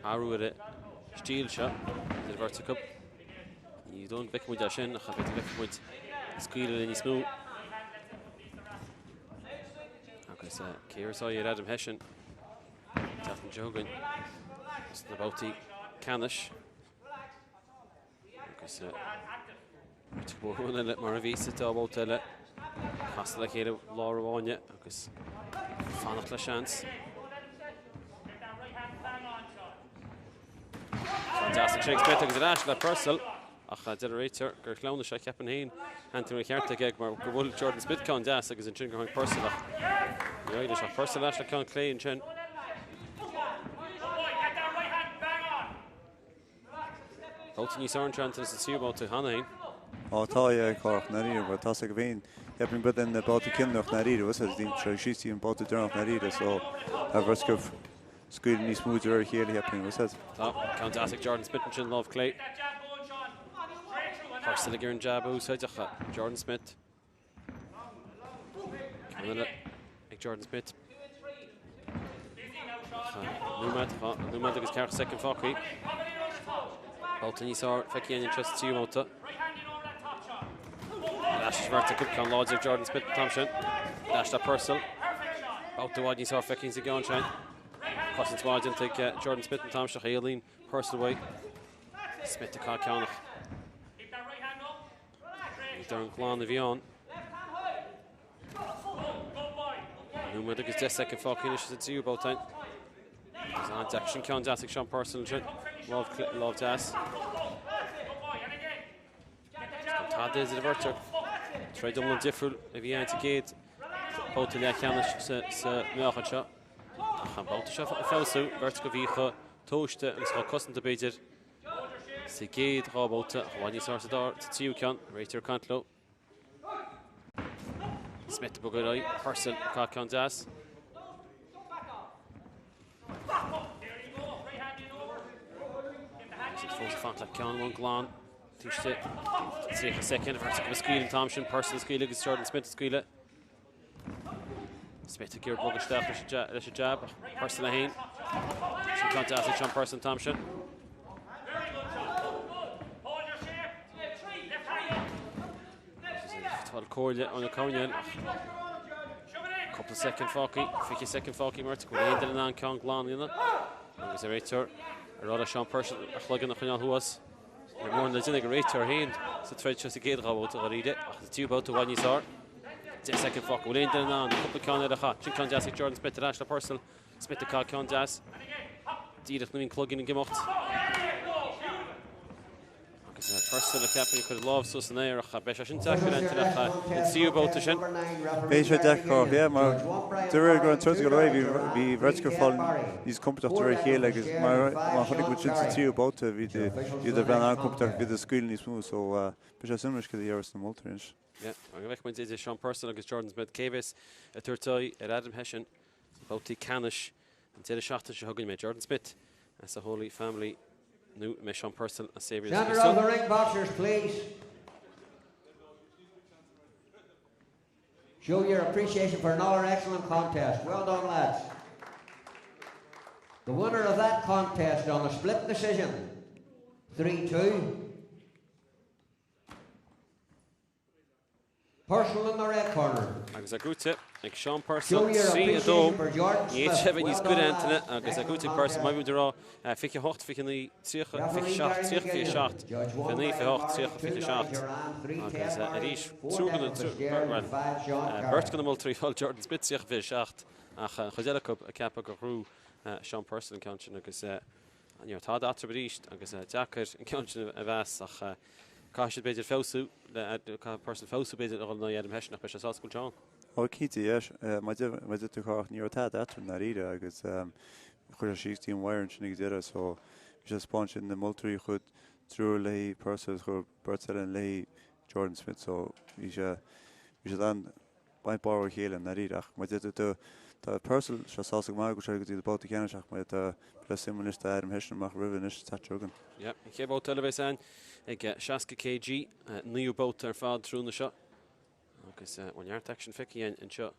athrú ar an stíl seo idir an bheirt acu. Ní dóigh go bhfeicfidh muid é sin ach b'fhéidir go bhfeicfidh muid scaoileadh níos mó. Agus cé is ar Adam Hession Seachtain seo chugainn sna babhtaí ceannais agus mórán eile mar a bhí sa dá bhabhta eile casadh le chéile lá roimh Fháinne agus fanacht le seans. Ceann deas ag Shane Smith agus ar ais le Purcell ach deir an réiteoir gur chleamhnais sé cheapfainn féin Anthony an ceart aige mar gur bhuail Jordan Smith ceann deas agus ansin gur tháinig Purcell ach ní éirigh leis ach Purcell ar ais le ceann clé ansin. Babhta níos fearr anseo Anthony sa tríú babhta cheana féin. Á tá é ag Cárthach ndáiríre mar tá 's ag féin cheapfainn bud an babhta cinniúnach ndáiríre bhus a dtín síos an babhta deireanach ndáiríre so tá bheirt acu scaoileadh níos mó de réir a chéile, cheapfainn, bhfuil 's a'd. Tá ceann deas ag Jordan Smith ansin, lámh clé. Purcell ag iarraidh an jab a úsáid ach Jordan Smith. Ceann eile ag Jordan Smith. Nóiméad, nóiméad agus ceathracha soicind fágtha. Babhta níos fearr feicthe againn anseo sa tríú babhta. Ar ais bheirt acu, ceann láidir ag Jordan Smith an t-am sin. Ar ais le Purcell. Babhta i bhfad níos fearr feicthe sa gceann sin. Cosaint mhaith déanta ag Jordan Smith an t-am seo éalaíonn Purcell uaidh. Smith ag caitheamh ceann ach ní dorn glan a bhí ann. Nóiméad agus 10 soicind fágtha anois sa tríú babhta. Agus an-deacair sin ceann deas ag Sean Purcell ansin. Lámh, lámh deas. Tada idir an bheirt acu. Troid iomlán difriúil a bhí ann sa gcéad babhta leathcheannais sa, sa meáchan seo. Ach an babhta seo ag feabhsú, beirt acu a bhí chomh tomhaiste agus chomh cosanta b'fhéidir sa gcéad dhá bhabhta. Ach i bhfad níos fearr sa dara, sa tríú ceann. Réiteoir ag caint leo. Smith ag bogadh ar aghaidh. Purcell ag caitheamh ceann deas. Agus iad fós ag fanacht le ceann amháin glan. Taobh istigh 30 soicind. Bheirt acu ag scaoileadh an t-am sin. Purcell ag scaoileadh agus Jordan Smith ag scaoileadh. Smith ag iarraidh bogadh isteach leis an jab. Purcell é féin. Sin ceann deas ag Sean Purcell an t-am sin. Tá comhairle ó na coirnéil ach cúpla soicind fágtha, 20 soicind fágtha mar go bhfuil aon duine in ann ceann glan a dhéanamh agus an réiteoir ag rá le Sean Purcell a chloigeann a choinneáil thuas. Ní raibh mórán le déanamh ag an réiteoir féin sa troid seo sa gcéad dhá bhabhta dháiríre ach sa tríú babhta i bhfad níos fearr. 10 soicind fágtha, bhfuil aon duine in ann cúpla ceann eile a chaitheamh. Sin ceann deas ag Jordan Smith ar ais le Purcell. Smith ag caitheamh ceann deas. Díreach nuair a bhí an cloigeann ag imeacht. Agus Purcell a cheapfainn ag cur lámh suas san aer ach beidh sé sin deacair Anthony ach an tríú babhta sin. Beidh sé deacair, yeah, mar de réir go raibh an troid ag dul ar aghaidh bhí beirt acu ag fáil níos compordach de réir a chéile agus mar mar chonaic muid sin sa tríú babhta bhí iad ag breathnú an-compordach bhí iad ag scaoileadh níos mó so beidh sé suimiúil cad a dhéarfas na moltóirí anois. Yeah, go bhfeicfidh muid idir Sean Purcell agus Jordan Smith cé bheas ag tabhairt aghaidh ar Adam Hession sna babhtaí ceannais an deireadh seachtaine seo chugainn. An mbeidh Jordan Smith as the Holy Family nó an mbeidh Sean Purcell as Saviour's Centre of the ring boxers please. Show your appreciation for another excellent contest. Well done lads. The winner of that contest on a split decision 3-2 Purcell in the red corner. Agus é gnóthaithe ag Sean Purcell, 3, 2. Ní fhéadfadh sé a bheith níos gaire Antaine agus é gnóthaithe ag Purcell. Mar bhí muid ag rá, 28, 29, 30, 27, 30, 27, 29, 28, 30, 27. Agus arís, triúr den, bhuel, beirt de na moltóirí mhol Jordan Smith 30, 27 ach an chuid eile acu ag ceapadh gur ghnóthaigh Sean Purcell an ceann sin agus Ní raibh tada eatarthu arís agus deacair an ceann sin a mheas ach caithfidh siad b'fhéidir feabhsú, caithfidh Purcell feabhsú b'fhéidir a dhul in aghaidh Adam Hession ach beidh sé sásta go bhfuil sé ann. Ó cinnte, yes. Mar a deir tú Cárthach, ní raibh tada eatarthu i ndáiríre agus chuir sé síos dtí an wire ansin ag an deireadh so bhí sé ag spáint sin na moltóirí chuir triúr le Purcell agus chuir beirt eile léi. Jordan Smith so bhí sé bhí siad an-baint barr ó chéile i ndáiríre ach mar deir tú tá Purcell sé sásta go maith go sé go dtí na babhtaí ceannais ach mar tá le suim anois tá Adam Hession amach roimhe anois an tseachtain seo chugainn. Yeah, an chéad babhta eile a bheas ann ag 60 kg, naoú babhta ar fad tráthnóna seo agus bhuel neart aicsin feicthe againn anseo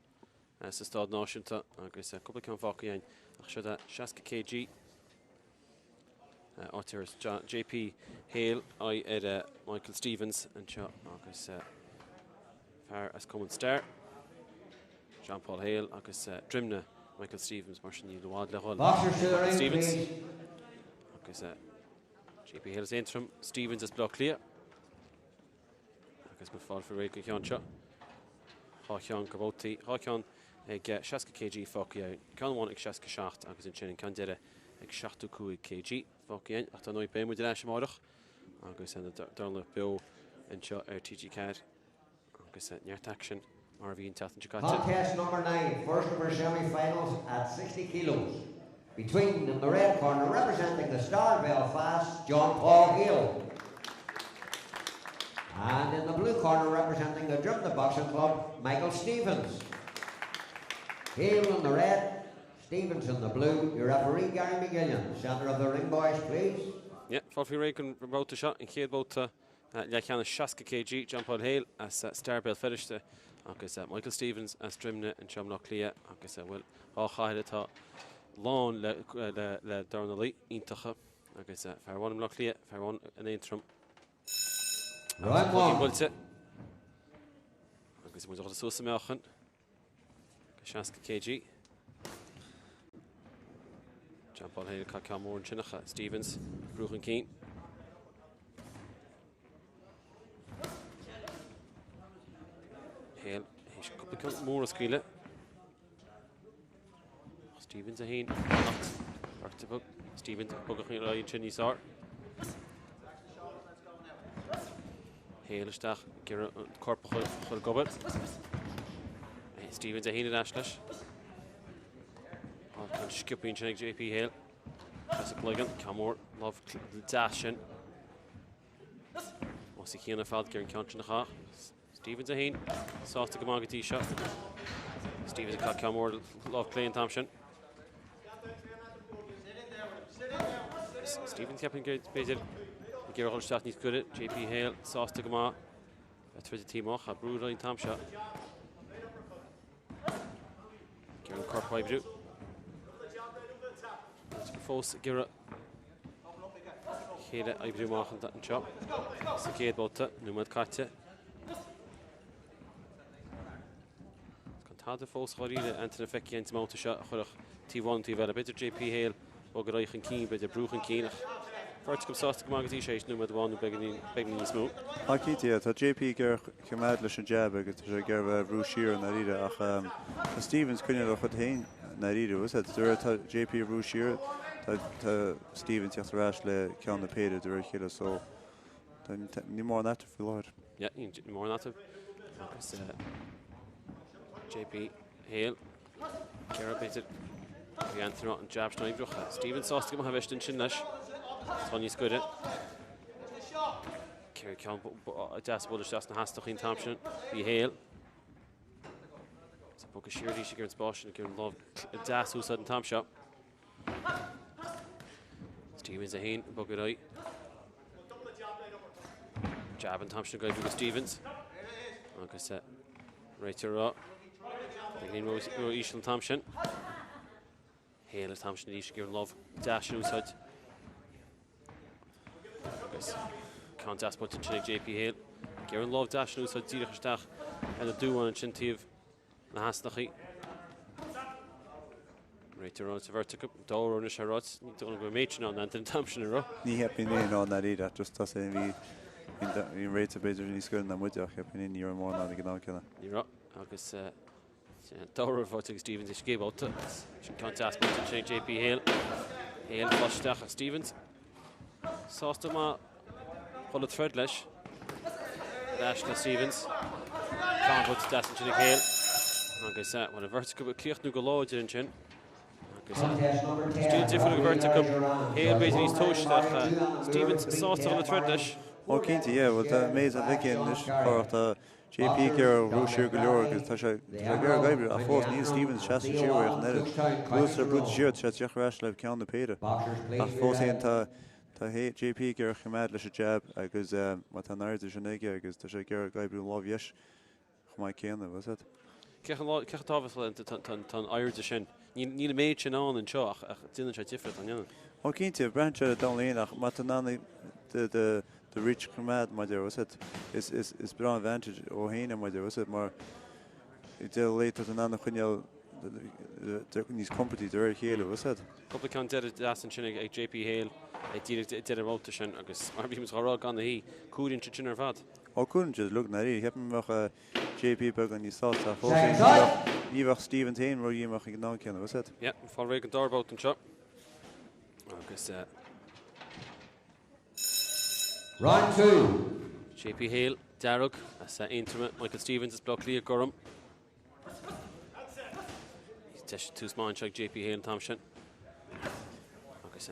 sa Staid Náisiúnta agus cúpla ceann fágtha againn ach seo é 60 kg. Áit ar JP Hale aghaidh ar Michael Stevens anseo agus fear as Cumann Star, John Paul Hale agus Droimne Michael Stevens mar sin níl i bhfad le dhul. Michael Stevens agus JP Hale as Aontroim, Stevens as Baile Átha Cliath. Agus muid ag fáil faoi réidh don cheann seo. 2 cheann de bhabhtaí, 2 cheann ag 60 kg fágtha againn. Ceann amháin ag 67 agus ansin an ceann deiridh ag 75 kg fágtha againn. Ach dar ndóigh beidh muid ar ais amárach agus an dornálaíocht beo anseo ar TG4 agus neart aicsin mar a bhí an tseachtain seo caite. Contest number 9, first of our semi-finals at 60 kilos. Between in the red corner representing the Star Belfast, John Paul Hale. And in the blue corner representing the Drimnagh Boxing Club, Michael Stevens. Hale in the red, Stevens in the blue. Your referee, Gary McGillion. Centre of the ring, boys, please. Yeah, fáil faoi réidh don bhabhta seo, an chéad bhabhta leathcheannais 60 kg, John Paul Hale as Star Béal Feirste agus Michael Stevens as Droimne anseo i mBleá Cliath agus bhuel, 2 chathair atá lán le dornálaithe iontacha agus fear amháin i mBleá Cliath, fear amháin in Aontroim. Agus cloigeann buailte agus muid ag dul suas sa meáchan. 60 kg. John Paul Hale ag caitheamh ceann mór ansin ach Stevens brú chun cinn. Hale théis cúpla ceann mór a scaoileadh. Stevens a haon fanacht. Beirt bog. Stevens bogadh ar aghaidh ansin níos fearr. Hale isteach ag iarraidh an corp a chur ag obair. Stevens a haon ar ais leis. An sciobtha ansin ag JP Hale. As a cloigeann, ceann mór lámh deas sin. Os a chionn ar fad ag iarraidh an ceann sin a chaitheamh. Stevens 1, sásta go maith go dtí seo. Stevens ag caitheamh ceann mór lámh clé an t-am sin. Stevens ceapaim go b'fhéidir ag iarraidh dul isteach níos gaire. JP Hale sásta go maith. Ag troid taobh amuigh, ag brú ar aghaidh an t-am seo. Ag iarraidh an corp a oibriú. Fós ag iarraidh a chéile a oibriú amach anseo sa gcéad bhabhta, nóiméad caite. Gan tada fós dháiríre Antaine feicthe againn sa mbabhta seo a chuirfeadh taobh amháin nó taobh eile. B'fhéidir JP Hale bogadh ar aghaidh chun cinn, b'fhéidir brú chun cinn ach beirt acu sásta go maith go dtí seo théis nóiméad amháin nó beagáinín níos mó. Tá cinnte, tá JP ag iarraidh coimeád leis an jab agus tá sé ag iarraidh bheith ag brú siar i ndáiríre ach tá Stevens coinneáil a chuid féin i ndáiríre. Bhfuil a fhios agat, de réir tá JP ag brú siar, tá Stevens teacht ar ais le ceann nó péire de réir a chéile so níl mórán eatarthu faoi láthair. Yeah, níl mórán eatarthu agus JP Hale ag iarraidh b'fhéidir bhí Anthony an jab sin a oibriú. Stevens sásta go maith a bheith ansin leis. Tá níos gaire. Ceithre ceann deas bualadh isteach sna heasnachaí an t-am sin. Bhí Hale. Is bogadh siar arís ag iarraidh an spás sin ag iarraidh an lámh deas a úsáid an t-am seo. Stevens 1, bogadh ar aghaidh. Jab an t-am sin ag oibriú do Stevens. Agus réiteoir ag rá. Beagáinín ró-íseal an t-am sin. Hale an t-am sin arís ag iarraidh an lámh deas sin a úsáid. Agus ceann deas buailte ansin ag JP Hale. Ag iarraidh an lámh deas sin a úsáid díreach isteach ar na duáin ansin taobh na heasnachaí. Réiteoir ag rá sa bheirt acu, dá anois ar ráit, ní dóigh liom go raibh méid sin ann an t-am sin a raibh. Ní cheapfainn é ná ndáiríre, just tá sé bhí bhí an réiteoir b'fhéidir níos gaire ná muide ach cheapfainn ní raibh mórán ann ag an am céanna. Ní raibh agus dá raibh faighte ag Stevens is scéimh Sin ceann deas buailte ansin ag JP Hale. Hale ag fáil isteach ach Stevens sásta maith dhul ag troid leis. Ar ais le Stevens. Ceann buailte deas ansin ag Hale. Agus bhuel an bheirt acu ag críochnú go láidir ansin. Agus stíl difriúil ag an bheirt acu. Hale b'fhéidir níos tomhaiste ach Stevens sásta dhul ag troid leis. Ó cinnte, yeah, bhuel tá an méid atá feicthe anois Cárthach, tá JP ag iarraidh brú siar go leor agus tá sé ag iarraidh oibriú ach fós níl Stevens seasta siar uaidh ach an oiread. Luas sé brúite siar, tá sé ag teacht ar ais le ceann nó péire. Ach fós féin tá tá JP ag iarraidh choimeád leis an jab agus má tá an airde sin aige agus tá sé ag iarraidh oibriú an lámh dheis chomh maith céanna, bhfuil 'fhios a'd. Cé chomh tábhachtach tá an airde sin? Níl an méid sin ann anseo ach déanann sé difear, an ndéanann? Ó cinnte, braitheann sé ar an dom ach má tá in ann do reach a choimeád mar a déarfá, bhfuil 'fhios a'd, is breá an advantage ó fhéin mar a déarfá, bhfuil 'fhios a'd, mar ag deireadh an lae tá tú in ann a choinneáil níos compordaí de réir a chéile, bhfuil 'fhios a'd. Cúpla ceann deiridh deas ansin ag JP Hale ag díreach deireadh an bhabhta sin agus mar a bhí muid á rá gan a shuí, cúiríonn siad sin ar fad. Ó cuireann siad lug na rí, cheapfainn go mbeadh JP beagán níos sásta ach fós féin ní bheadh, ní bheadh Stevens féin ródhíomách ag an am céanna, bhfuil 'fhios a'd. Yeah, fáil réidh don dara babhta anseo agus. Round 2. JP Hale, dearg, as Aontroim, Michael Stevens as Baile Átha Cliath, gorm. Deis tús maith anseo ag JP Hale an t-am sin. Agus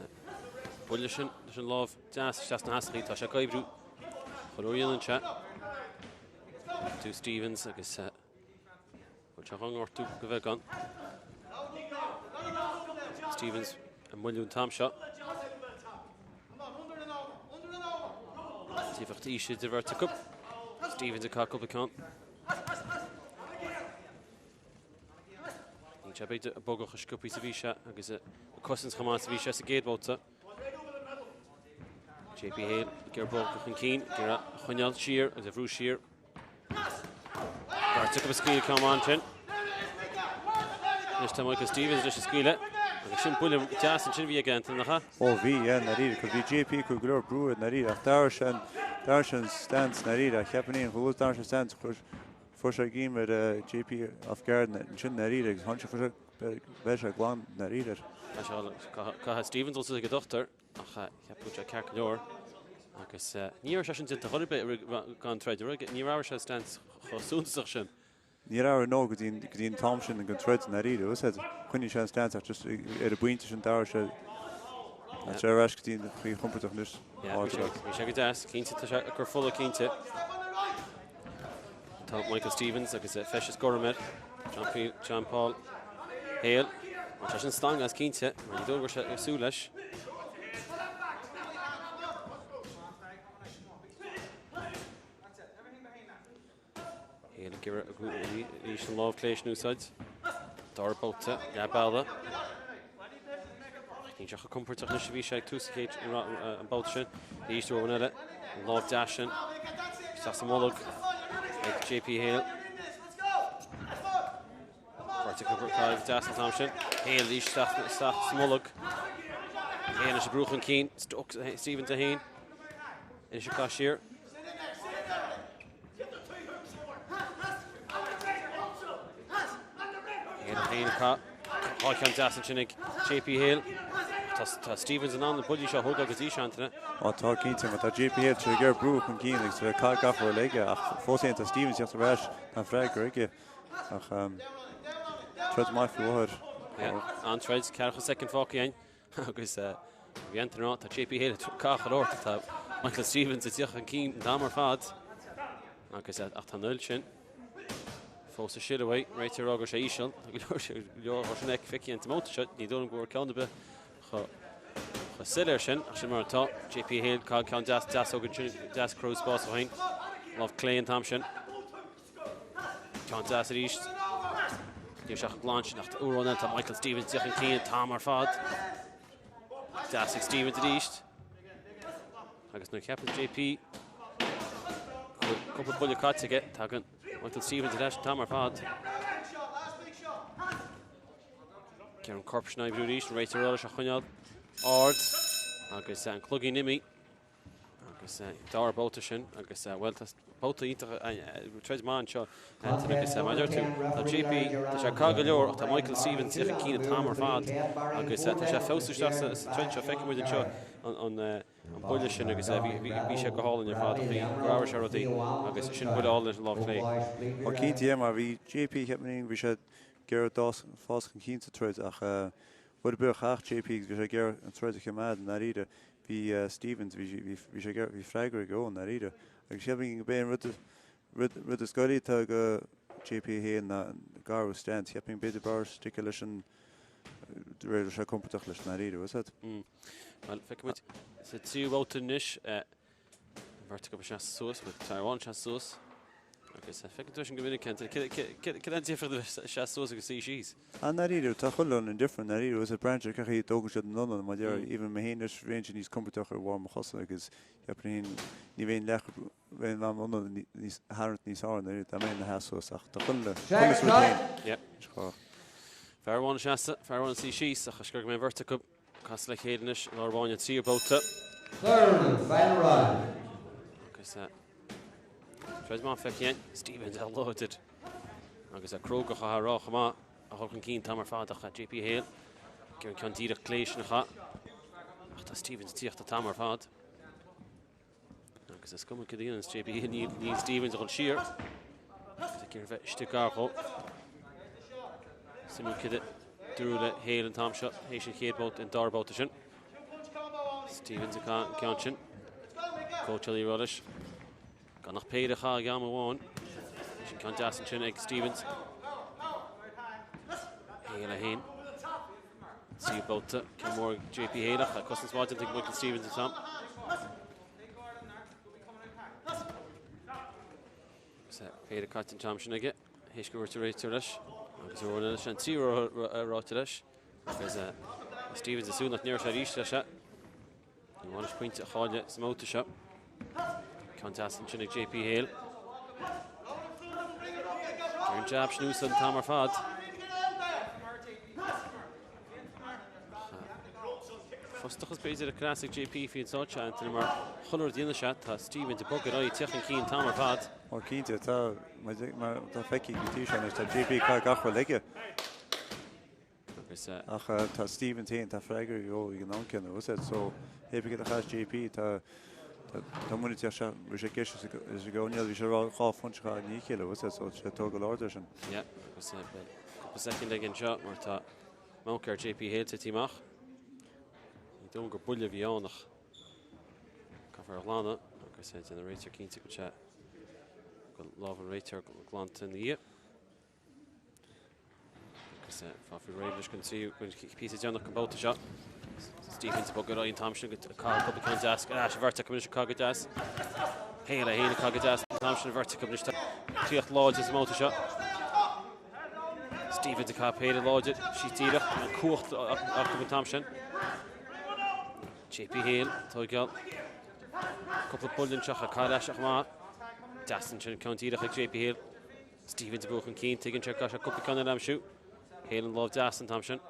buille sin leis an lámh deas isteach sna heascaí, tá sé ag oibriú. Chuile uair a dhéanann sé. To Stevens agus bhfuil sé dhá ngortú go bheagán. Stevens ag moilliú an t-am seo. Difríocht aoise idir bheirt acu. Stevens ag caitheamh cúpla ceann. Níl sé b'fhéidir ag bogadh chomh sciobtha is a bhí sé agus ag cosaint chomh maith is a bhí sé sa gcéad bhabhta. JP Hale ag iarraidh bogadh chun cinn, ag iarraidh a choinneáil siar agus a bhrú siar. Beirt acu ag scaoileadh ceann maith ansin. Anois tá Michael Stevens leis ag scaoileadh agus sin buille deas ansin a bhí aige Antain, nach ea? Ó bhí, yeah, i ndáiríre, 'cause bhí JP ag cur go leor brú air i ndáiríre ach d'athraigh sé an, d'athraigh sé an stance i ndáiríre ach cheapfainn féin chomh luath is d'athraigh sé stance chuir, fuair sé greim ar JP off guard ansin i ndáiríre agus tháinig sé, fuair sé, bheir sé glan i ndáiríre air. Tá sé, caithfidh Stevens dul suas ag an dochtúir ach cheap go bhfuil sé ceart go leor agus ní raibh sé sin déanta chor ar bith gan troid, ní raibh sé stance chomh suntasach sin. Níor athraigh no go dtí go dtí an t-am sin den troid i ndáiríre, bhfuil 'fhios a'd. Choinnigh sé an stance ach just ar an bpointe sin d'athraigh sé Tá sé ar ais go dtí an chaoi chompordach anois. Bhí sé go deas, cinnte tá sé ag cur fola cinnte. Tá Michael Stevens agus feisteas gorm air. John, P John Paul Hale. Tá sé sin stangadh as cinnte, mar ní dóigh go raibh sé ag súil leis. Hale ag iarraidh arís an lámh clé sin a úsáid. Dara babhta, leath bealaigh. Níl sé chomh compordach anois a bhí sé ag tús an chéad an babhta sin. Arís uair amháin eile, an lámh deas sin. Isteach sa mbolg ag JP Hale. Beirt acu ag caitheamh deas an t-am sin. Hale arís isteach isteach sa mbolg. Hale anois ag brú chun cinn. Stevens é féin. Anois ag caitheamh siar. Hale féin ag caitheamh ceann deas ansin ag JP Hale. Tá Stevens in ann na buillí seo a thógáil go dtí seo, Antaine. Ó tá cinnte, mar tá JP Hale tar éis brú chun cinn agus tar éis caitheamh gach rud aige ach fós féin tá Stevens ag teacht ar ais, tá an freagra aige ach troid maith faoi láthair. An-troid, 40 soicind fágtha againn agus bhí Antaine rá, tá JP Hale ag caitheamh go leor, tá Michael Stevens ag tíocht chun cinn an t-am ar fad agus ach tá an fhuil sin fós ag sileadh uaidh, réiteoir ag rá go raibh sé íseal, tá go leor leor sin feicthe an babhta seo, ní dóigh liom go bhfuair ceann ar bith chomh soiléir sin, ach sin mar atá. JP Hale, ceann deas deasóg ansin, deas cruthú spás dó féin, lámh clé an t-am sin. Ceann deas arís. Níl sé chomh glan sin ach uair amháin eile tá Michael Stevens ag tíocht chun cinn an t-am ar fad. Deas ag Stevens arís. Agus nuair a cheapann JP go bhfuil cúpla buille caite aige, tagann Michael Stevens ar ais an t-am ar fad. Ceann an corp sin a oibriú arís, an réiteoir leis a choinneáil ard agus an cloigín imithe. Agus dara babhta sin agus bhuel tá babhta iontach troid maith anseo Antaine agus mar a deir tú tá JP tá sé ag caitheamh go leor ach tá Michael Stevens ag tíocht chun cinn an t-am ar fad agus tá sé ag feabhsú isteach sa troid seo feicfidh muid anseo an an buille sin agus bhí sé go hálainn ar fad ach bhí gur athraigh sé rudaí agus sin buille álainn leis an lámh chlé. Ó cinnte yeah mar bhí JP cheap mé bhí sé ag iarraidh fás chun cinn sa troid ach rud ar bith a chaith JP agus bhí sé ag iarraidh an troid a choimeád i ndáiríre. Bhí Stevens, bhí, bhí, bhí sé, bhí freagra aige i ndáiríre. Agus cheapfainn go b'é an rud, rud, rud is gaire atá ag JP Hale ná an athrú stance. Cheapfainn b'fhéidir b'fhearr sticeadh leis an, de réir raibh sé compordach leis i ndáiríre, was it? Bhuel, feicfidh muid sa tríú babhta anois. An bheirt acu ag seasamh suas, bhuel, fear amháin ag seasamh suas agus feiceann tú sin go minic, Anthony. Cad é an difear idir seasamh suas agus suí síos? I ndáiríre, tá chuile dhuine different, i ndáiríre, is braitheann sé cén chaoi a dtógann siad anonn, mar deir, even mé féin anois, bheinnse níos compordach ar bharr mo chosa agus cheapfainn féin, ní bheinn leath, bheinn in ann anonn níos, tharraingt níos fearr i ndáiríre, dá mbeinn ina sheasamh suas ach tá chuile, chuile sórt féin. Yeah. Fear amháin ag seasamh, fear amháin ag suí síos ach is gur go mbeidh an bheirt acu. Casadh le chéile anois i lár báire an tríú babhta. Third and final round. Agus troid maith feicthe againn, Stevens an-láidir agus é cróga chaithfeá a rá chomh maith a dhul chun cinn an t-am ar fad ach JP Hale ag iarraidh an ceann díreach clé sin a chaitheamh. Ach tá Stevens ag tíocht an t-am ar fad. Agus is cuma cad a dhéananns JP Hale, níl Stevens ag dul siar. Agus ag iarraidh bheith istigh gar dhó. Suimiúil cad a dúradh le Hale an t-am seo, théis an chéad bhabhta, an dara babhta sin. Stevens ag caitheamh an ceann sin. Cóitseálaí ag rá leis gan ach péire a chaitheamh ag am amháin. Sin ceann deas ansin ag Stevens. Hale 1. Tríú babhta, ceann mór ag JP Hale ach cosaint mhaith déanta ag Michael Stevens an t-am. Agus péire caite an t-am sin aige, théis go dúirt an réiteoir leis, agus uair eile sin tríú ráite leis, agus Stevens ag súil nach ndéarfadh sé arís leis é. Ní maith leis pointe a chailleadh sa mbabhta seo. Ceann deas ansin ag JP Hale. Ar an jab sin úsáid an t-am ar fad. Frustrachas b'fhéidir ar cleas ag JP faoin tráth seo, Anthony, mar chuile rud a dhéanann sé, tá Stevens ag bogadh ar aghaidh, ag teacht chun cinn an t-am ar fad. Ó cinnte, tá, mar tá feicthe go dtí seo anois, tá JP ag caitheamh gach rud aige. Agus. Ach tá Stevens féin, tá freagra ag dul ag an am céanna, was it? So, hé bith cad a chaitheas JP, tá, tá, tá muinín ag teacht, bhí sé i gceist is ag O'Neill, bhí sé ag rá dhá phointe a chaitheamh i ndiaidh a chéile, was it? So, tá sé ag tógáil aird air sin. Yeah, agus beidh cúpla soicind aige anseo mar tá monk ar JP Hale tite amach. Ní dóigh gur buille a bhí ann ach caithfear a ghlanadh agus déanfaidh an réiteoir cinnte go bhfuil sé, go bhfuil lámh an réiteoir glanta ina dhiaidh. Agus fágfar réidh leis don tríú píosa deireanach den bhabhta seo. Stevens ag bogadh ar aghaidh an t-am sin go caitheamh cúpla ceann deas ar ais an bheirt acu anois ag caitheamh go deas. Hale é féin ag caitheamh go deas an t-am sin an bheirt acu anois tá críoch láidir sa mbabhta seo. Stevens ag caitheamh péire láidir síos díreach an cumhacht acu an t-am sin. JP Hale tógáil cúpla buille anseo ag caitheamh leis ach maith. Deas ansin ceann díreach ag JP Hale. Stevens ag brú chun cinn, tuigeann sé go gcaithfidh sé cúpla ceann eile a aimsiú. Hale an lámh deas an t-am sin.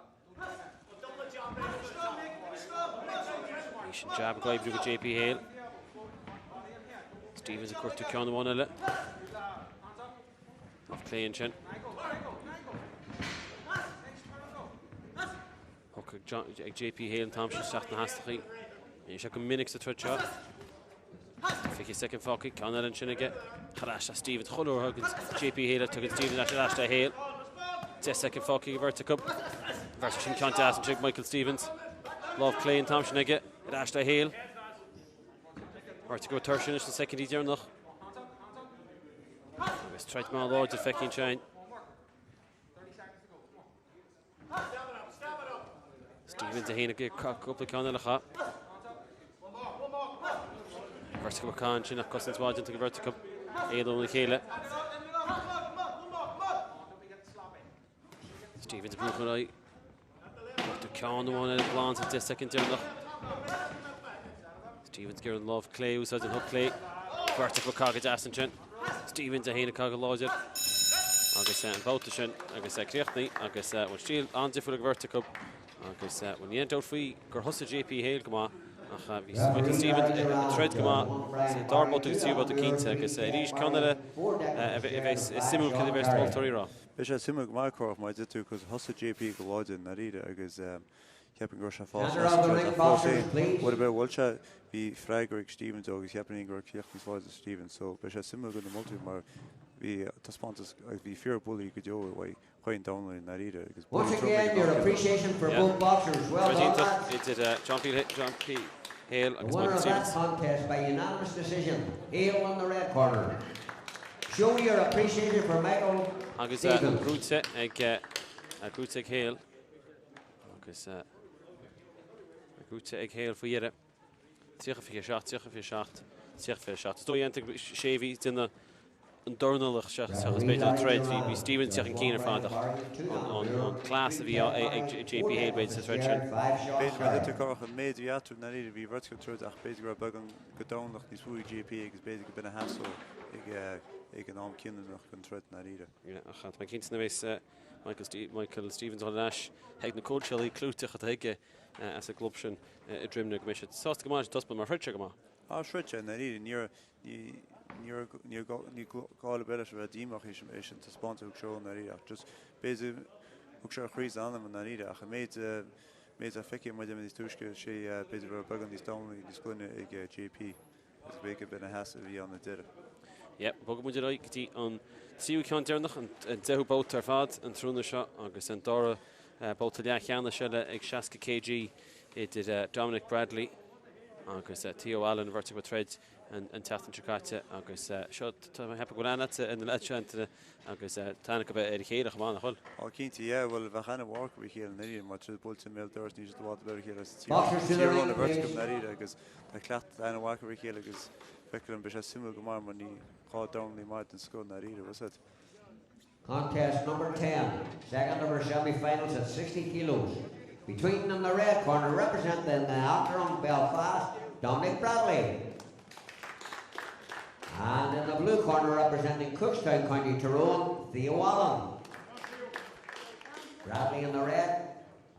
Arís an jab ag oibriú go JP Hale. Stevens ag cuartú ceann amháin eile. Lámh clé ansin. Hook ag JP Hale an t-am sin isteach na hastachaí. Bhí sé go minic sa troid seo. 20 soicind fágtha, ceann eile ansin aige. Ar ais le Stevens, chuile uair a thugann JP Hale, tugann Stevens ar ais le Hale. 10 soicind fágtha ag an bheirt acu. Bheirt sin ceann deas ansin ag Michael Stevens. Lámh clé an t-am sin aige, ar ais le Hale. Beirt acu tuirseach anois sna soicindí deireanach. Agus troid maith láidir feicthe ansin. Stevens é féin ag cúpla ceann eile a chaitheamh. Beirt acu ag caitheamh ansin ach cosaint mhaith déanta ag an bheirt acu. Éalú óna chéile. Stevens ag brú chun aghaidh. Cuartú ceann amháin eile glan sa 10 soicind deireanach. Stevens ag iarraidh an lámh clé a úsáid an hook clé. Beirt acu ag caitheamh go deas ansin. Stevens é féin ag caitheamh go láidir agus an babhta sin agus é críochnaithe agus bhuel stíl an-difriúil ag an bheirt acu agus bhuel ní aon dabht faoi gur thosaigh JP Hale go maith ach bhí Michael Stevens ag troid go maith sa dara babhta agus tríú babhta cinnte agus arís ceann eile a bheidh suimiúil cad a bheas na moltóirí a rá. Beidh sé suimiúil go maith Cárthach mar a deir tú cos thosaigh JP go láidir i ndáiríre agus Cheapfainn go raibh sé fás as an troid ach fós féin, rud ar bith a bhuail sé, bhí freagra ag Stevens dó agus cheapfainn go raibh críoch níos láidre ag Stevens so beidh sé suimiúil do na moltóirí mar bhí taispeántas agus bhí fíor buillí go deo uaidh Chaon Donnelly i ndáiríre agus buillí Once troma ag again, an your am céanna. appreciation for Yeah. both boxers. Well Troid done, iontach lads. idir John P. John P. Hale The agus winner Michael of that Stephens. contest by unanimous decision, Hale in the red corner. Show your appreciation for Michael Agus Stephens. buaite ag buaite ag Hale agus buaite ag Hale faoi dheireadh. 30 27, 30 27, 30 27. Is dóigh dhéanta sé mhí duine an dornalach seachas b'fhéidir an troid. Bhí Stephens chun cinn ar fad ach an cleas a bhí ag JP Hale b'fhéidir sa troid sin. B'fhéidir mar a deir tú Cárthach an méid a bhí eatarthu ndáiríre bhí bheirt acu ag troid ach b'fhéidir go raibh beagán go dornalach níos mó ag JP agus b'fhéidir go b'in a sheas dó ag an am cinniúnach den troid ndáiríre. Ach tá mé cinnte nach mbeidh Michael Stephens ag dul ar ais chuig na cóitseálaí clúiteach atá aige as an gclub sin i Droimne go mbeidh siad sásta go maith leis an taispeántas mar throid sé go maith. Á, throid sé i ndáiríre. Ní ní ní ní gá le leis a bheith díomách théis an taispeántas a thug sé i ndáiríre ach just b'fhéidir thug sé a chroí is a anam i ndáiríre ach an méid méid a feicthe muid níos túisce sé b'fhéidir go raibh beagán níos domhaine níos glaine ag JP agus b'fhéidir b'in a sheas a bhí ann ar deireadh. Yeah, bogfaidh muid ar aghaidh go dtí an tríú ceann deireanach, an deichiú babhta ar fad an tráthnóna seo agus an dara babhta leathcheannais eile ag 60 kg idir Dominic Bradley agus Theo Allen, an bheirt acu ag troid an tseachtain seo caite agus seo, tá mé ag ceapadh go bhfuil aithne agat ar na leaids seo Antaine agus tá aithne acu ar a chéile chomh maith, nach bhfuil? Á cinnte, yeah, bhuel bheadh aithne mhaith acu ar a chéile i ndáiríre mar tá siad buailte i mbéal dorais níl siad i bhfad ar a chéile as Tír Eoghain an bheirt acu i ndáiríre agus tá cleachtadh an-mhaith acu ar a chéile agus feictear dom beidh sé suimiúil go maith mar ní dhá dornálaí maith den scoth i ndáiríre, bhfuil 'fhios a'd. Contest number 10, second of our semi-finals at 60 kilos. Between in the red corner, representing the Outram Belfast, Dominic Bradley. And in the blue corner, representing Cookstown, County Tyrone, Theo Allen. Bradley in the red,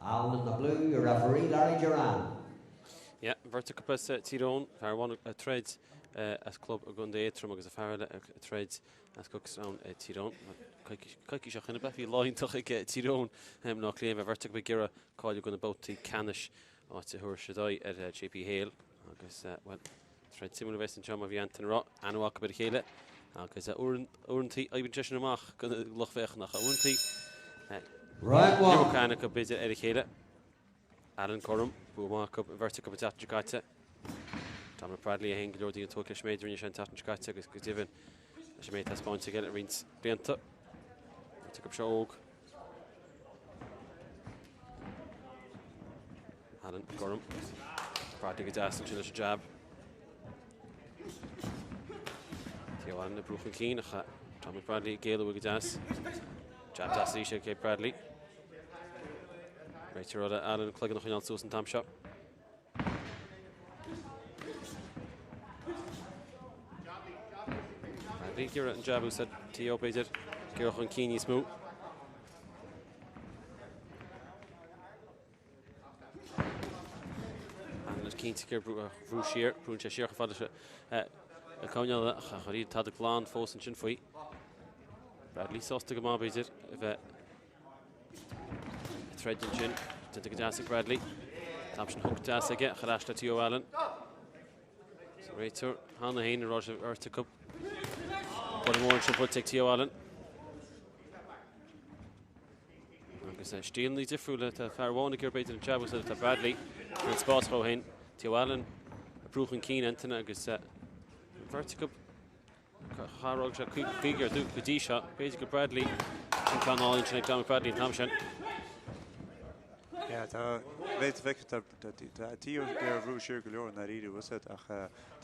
Allen in the blue, your referee, Larry Duran. Yeah, beirt acu as Tír Eoghain, fear amháin ag troid as club i gContae Aontroim agus an fear eile ag troid as Cookstown i Tír Eoghain. Coicís ó shin ab ea bhí lá iontach ag Tír Eoghain i mBaile Átha Cliath, bhí beirt acu ag iarraidh cáiliú do na babhtaí ceannais áit a thabharfaidh siad aghaidh ar JP Hale agus, bhuel, troid suimiúil a bheas anseo mar bhí Antaine ag rá, aithne mhaith acu ar a chéile agus uaireanta oibríonn sé sin amach don lucht féachana ach uaireanta iomarca aithne acu b'fhéidir ar a chéile. Allen Gorm, bua maith acu, an bheirt acu an tseachtain seo caite. Dominic Bradley é féin go leor daoine tógtha leis an méid a rinne sé an tseachtain seo caite agus go deimhin leis an méid taispeáinte aige le roinnt blianta. Beirt acu seo óg. Allen Gorm. Bradley go deas ansin leis an jab. Theo Allen ag brú chun cinn ach Dominic Bradley ag éalú go deas. Jab deas arís ag Bradley. Réiteoir eile Allen cloigeann a choinneáil suas an t-am seo. Bradley ag iarraidh an jab a úsáid Theo b'fhéidir ag iarraidh chun cinn níos mó. Allen cinnte ag brú siar, brúnn sé siar chomh fada leis an coinneáil ach níl tada glan fós ansin faoi. Bradley sásta go maith b'fhéidir a bheith ag troid ansin. Déanta go deas ag Bradley. An t-am sin hook deas aige ach ar ais le Theo Allen. Sa réiteoir cheana féin a raibh sé beirt acu. Buille mór ansin buailte ag Theo Allen. Agus stíleanna difriúla tá fear amháin ag iarraidh b'fhéidir an jab a úsáid tá Bradley ar an spás dhó féin. Theo Allen ag brú chun cinn Antaine agus an bheirt acu Char fhág sé cúigear go dtí seo. B'fhéidir go Bradley sin ceann álainn sin ag Dominic Bradley an t-am sin. Yeah, tá b'fhéidir feicthe tá tá Theo ar bhrú siar go leor i ndáiríre bhfuil 'fhios a'd ach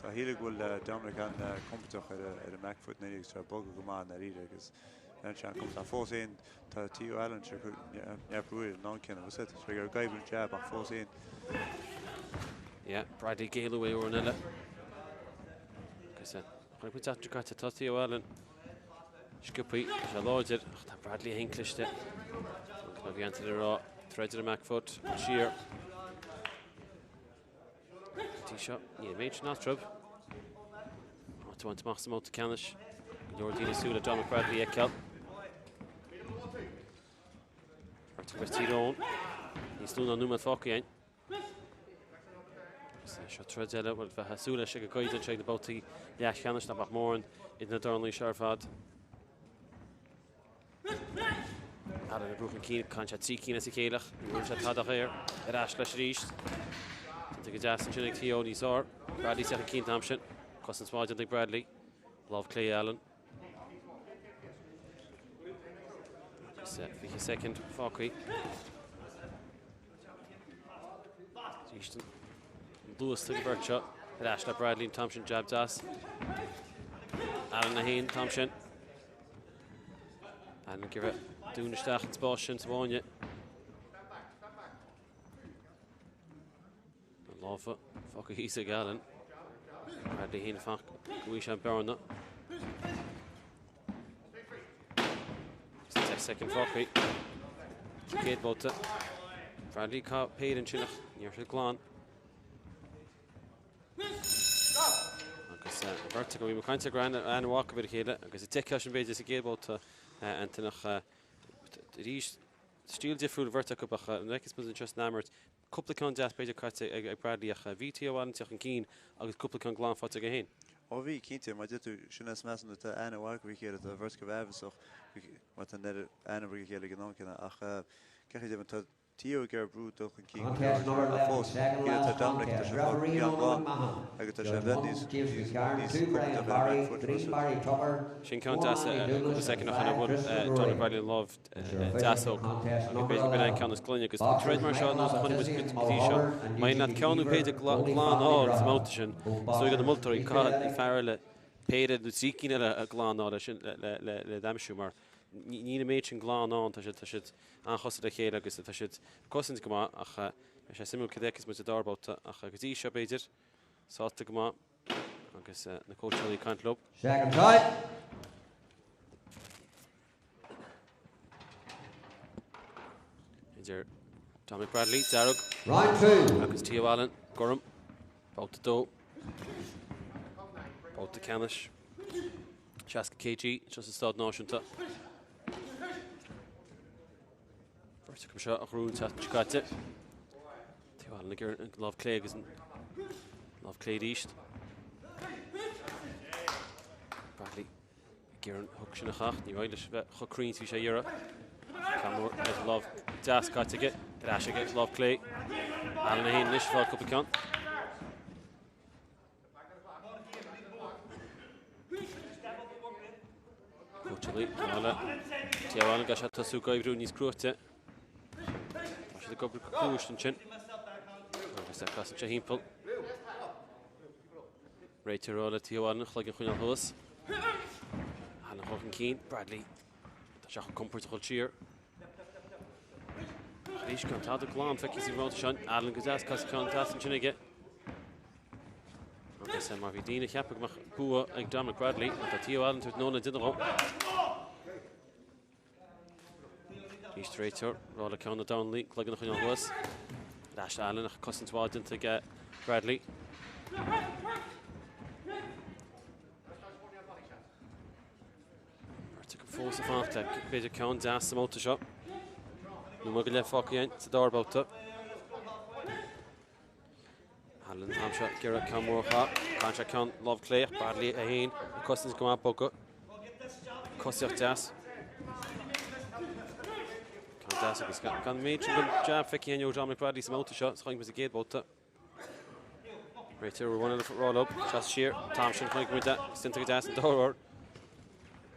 tá shíle go bhfuil Dominic an-compordach ar ar an back foot i ndáiríre agus tá bogadh go maith i ndáiríre agus an sean compordach fós féin tá Theo Allen sé neart brú air an am céanna bhfuil 'fhios a'd sé ar gaibh an jab ach fós féin. Yeah, Bradley ag éalú é uair eile. Agus chuir muid eachtra caite tá Theo Allen sciobtha, tá sé láidir ach tá Bradley féin cliste. Agus mar bhí Antaine ag rá, troid ar an back foot, siar. Dtí seo, níl an méid sin eatarthu. Áit a bhaint amach sa mbabhta ceannais. Go leor daoine ag súil le Dominic Bradley a fheiceáil. Beirt acu as Tír Eoghain. Níos lú ná nóiméad fágtha againn. Seo troid eile bhfuil bheith ag súil leis ag an gcaighdeán seo ag na babhtaí leathcheannais nach mbeadh mórán idir na dornálaí seo ar fad. Allen ag brú chun cinn, caitheann sé 3 cinn as a chéile ach ní bhfuair sé tada air ar ais leis arís. Cosaint go deas ansin ag Theo níos fearr. Bradley isteach chun cinn an t-am sin. Cosaint mhaith déanta ag Bradley. Lámh clé Allen. Agus 20 soicind fágtha. Arís an luas ag an bheirt seo. Ar ais le Bradley an t-am sin jab deas. Allen é féin an t-am sin. Allen ag iarraidh dúnadh isteach an spás sin sa bhfáinne. Na lámha fágtha thíos ag Allen. Bradley féin ag fanacht go bhfaighidh sé an bearna. 10 soicind fágtha. Sa chéad bhabhta. Bradley ag caitheamh péire ansin ach ní raibh siad glan. Agus an bheirt acu, bhí muid ag caint go raibh aithne mhaith acu ar a chéile agus d'fheicfeá sin b'fhéidir sa gcéad bhabhta Antain ach arís stíl difriúil an bheirt acu ach an bhfeicfeas muid anseo san imirt cúpla ceann deas b'fhéidir caite ag Bradley ach bhí Theo Allen teacht chun cinn agus cúpla ceann glan faighte aige féin. Ó bhí, cinnte, mar a deir tú, sin é is measann tú tá aithne mhaith acu ar a chéile, tá an bheirt acu ábhasach mar tá an oiread aithne ar a chéile ag an am céanna ach cén chaoi deimhin tá Theo ag iarraidh brú dul chun cinn go leor ach fós, cé tá Dominic, tá sé fágtha geal glan agus tá sé a bheith níos níos compordach ar an back foot freisin. Sin ceann deas cúpla soicind ó shin a bhuail Dominic Bradley an lámh deasóg agus b'fhéidir gurb in é an ceann is glaine agus troid mar seo nós a chonaic muid go dtí seo. Má éiríonn leat ceann nó péire glan a fháil sa mbabhta sin, is dóigh do na moltóirí caithfidh an fear eile péire nó trí cinn eile a glan a fháil leis sin le d'aimsiú mar Níl an méid sin glan ann, tá siad, tá siad an-chosúil le chéile agus tá siad ag cosaint go maith ach beidh sé suimiúil cad a fheicfeas muid sa dara babhta ach go dtí seo b'fhéidir, sásta go maith agus na cóitseálaí ag caint leo. Second time. Idir Dominic Bradley, dearg, Round 2. agus Theo Allen, gorm, babhta 2, babhta ceannais. 60 kg anseo sa Staid Náisiúnta. Beirt acu seo a ghnóthaigh an tseachtain seo caite. Theo Allen ag iarraidh an lámh clé agus an lámh clé arís. Bradley ag iarraidh an hook sin a chaitheamh. Ní raibh leis bheith chomh cruinn is bhí sé ag iarraidh. Ceann mór leis an lámh deas caite aige. Ar ais aige lámh clé. Allen é féin anois ag fáil cúpla ceann. Cóitseálaí eile. Theo Allen caithfidh sé tosú ag oibriú níos cruaite. Tá siad ag obair go cluais ansin. Agus casann sé thimpeall. Réiteoir le Theo Allen cloigeann a choinneáil thuas. Allen chun cinn, Bradley. Tá sé chomh compordach dul siar. Arís gan tada glan feicthe sa bhabhta seo. Allen go deas, cas ceann deas ansin aige. Agus mar bhí daoine ag ceapadh go mbeadh bua ag Dominic Bradley, tá Theo Allen tabhairt nóna duine dhó. Arís réiteoir, rá le ceann na Donnelly, cloigeann a choinneáil thuas. Ar ais Allen ach cosaint mhaith déanta ag Bradley. Beirt acu fós ag fanacht le b'fhéidir ceann deas sa mbabhta seo. Nóiméad go leith fágtha againn sa dara babhta. Allen an t-am seo ag iarraidh ceann mór a chaitheamh. Caitheann sé ceann lámh clé ach Bradley é féin ag cosaint go maith bogadh. Cosaíocht deas. Ceann deas agus gan an méid sin den jab feicthe againn ó Dominic Bradley sa mbabhta seo, is a chonaic muid sa gcéad bhabhta. Réiteoir amháin eile ag rá leo seasamh siar an t-am sin chonaic muid é déanta go deas an dara huair.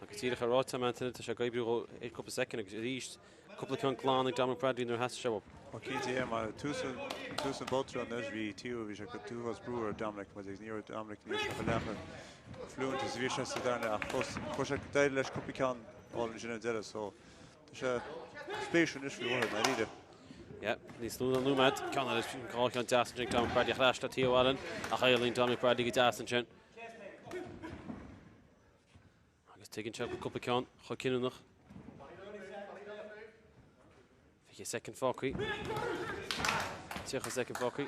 Agus díreach ar ráite agam Antaine, tá sé ag oibriú dhó ar cúpla soicind agus arís cúpla ceann glan ag Dominic Bradley nuair a theastaigh sé uaidh. Ó cinnte é mar tús tús an bhabhta anois bhí Theo bhí sé ag uafás brú ar Dominic mar agus ní raibh Dominic ní raibh sé chomh leath fluent is a bhí sé sa darna ach fós chuir sé d'éirigh leis cúpla ceann a fháil ansin ar deireadh so Tá sé spéisiúil anois faoi láthair, i ndáiríre. Yeah, níos lú ná nóiméad. Ceann eile, dhá cheann deas ansin ag Dominic Bradley ach ar ais le Theo Allen ach éalaíonn Dominic Bradley go deas ansin. Agus tuigeann sé go cúpla ceann chomh cinniúnach. 20 soicind fágtha. 30 soicind fágtha.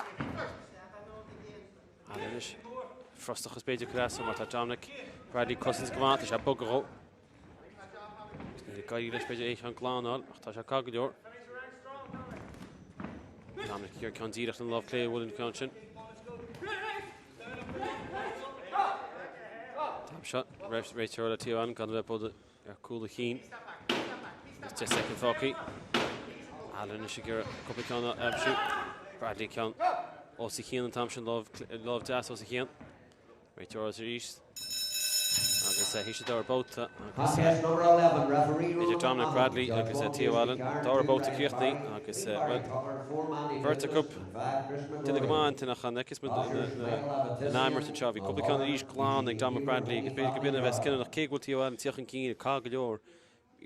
Allen anois. Frustrachas b'fhéidir cur as mar tá Dominic Bradley cosaint go maith, tá sé ag bogadh dhó. Níl ag éirí leis b'fhéidir aon cheann glan a fháil ach tá sé ag caitheamh go leor. Dominic ag iarraidh ceann díreach lena lámh clé a bhualadh an ceann sin. An t-am seo réiteoir le Theo Allen gan a bheith ag bogadh ar cúl a chinn. Agus 10 soicind fágtha. Allen anois ag iarraidh cúpla ceann a aimsiú. Bradley ceann. Os a chionn an t-am sin, lámh deas os a chionn. Réiteoir arís agus théis an dara babhta agus idir Dominic Bradley agus Theo Allen. Dara babhta críochnaithe agus bhuel, beirt acu déanamh go maith Antain ach an fheicfeas muid na n-imirt anseo. Bhí cúpla ceann arís glan ag Dominic Bradley agus b'fhéidir go b'in a bheas cinniúnach cé go bhfuil Theo Allen ag tíocht chun cinn ag caitheamh go leor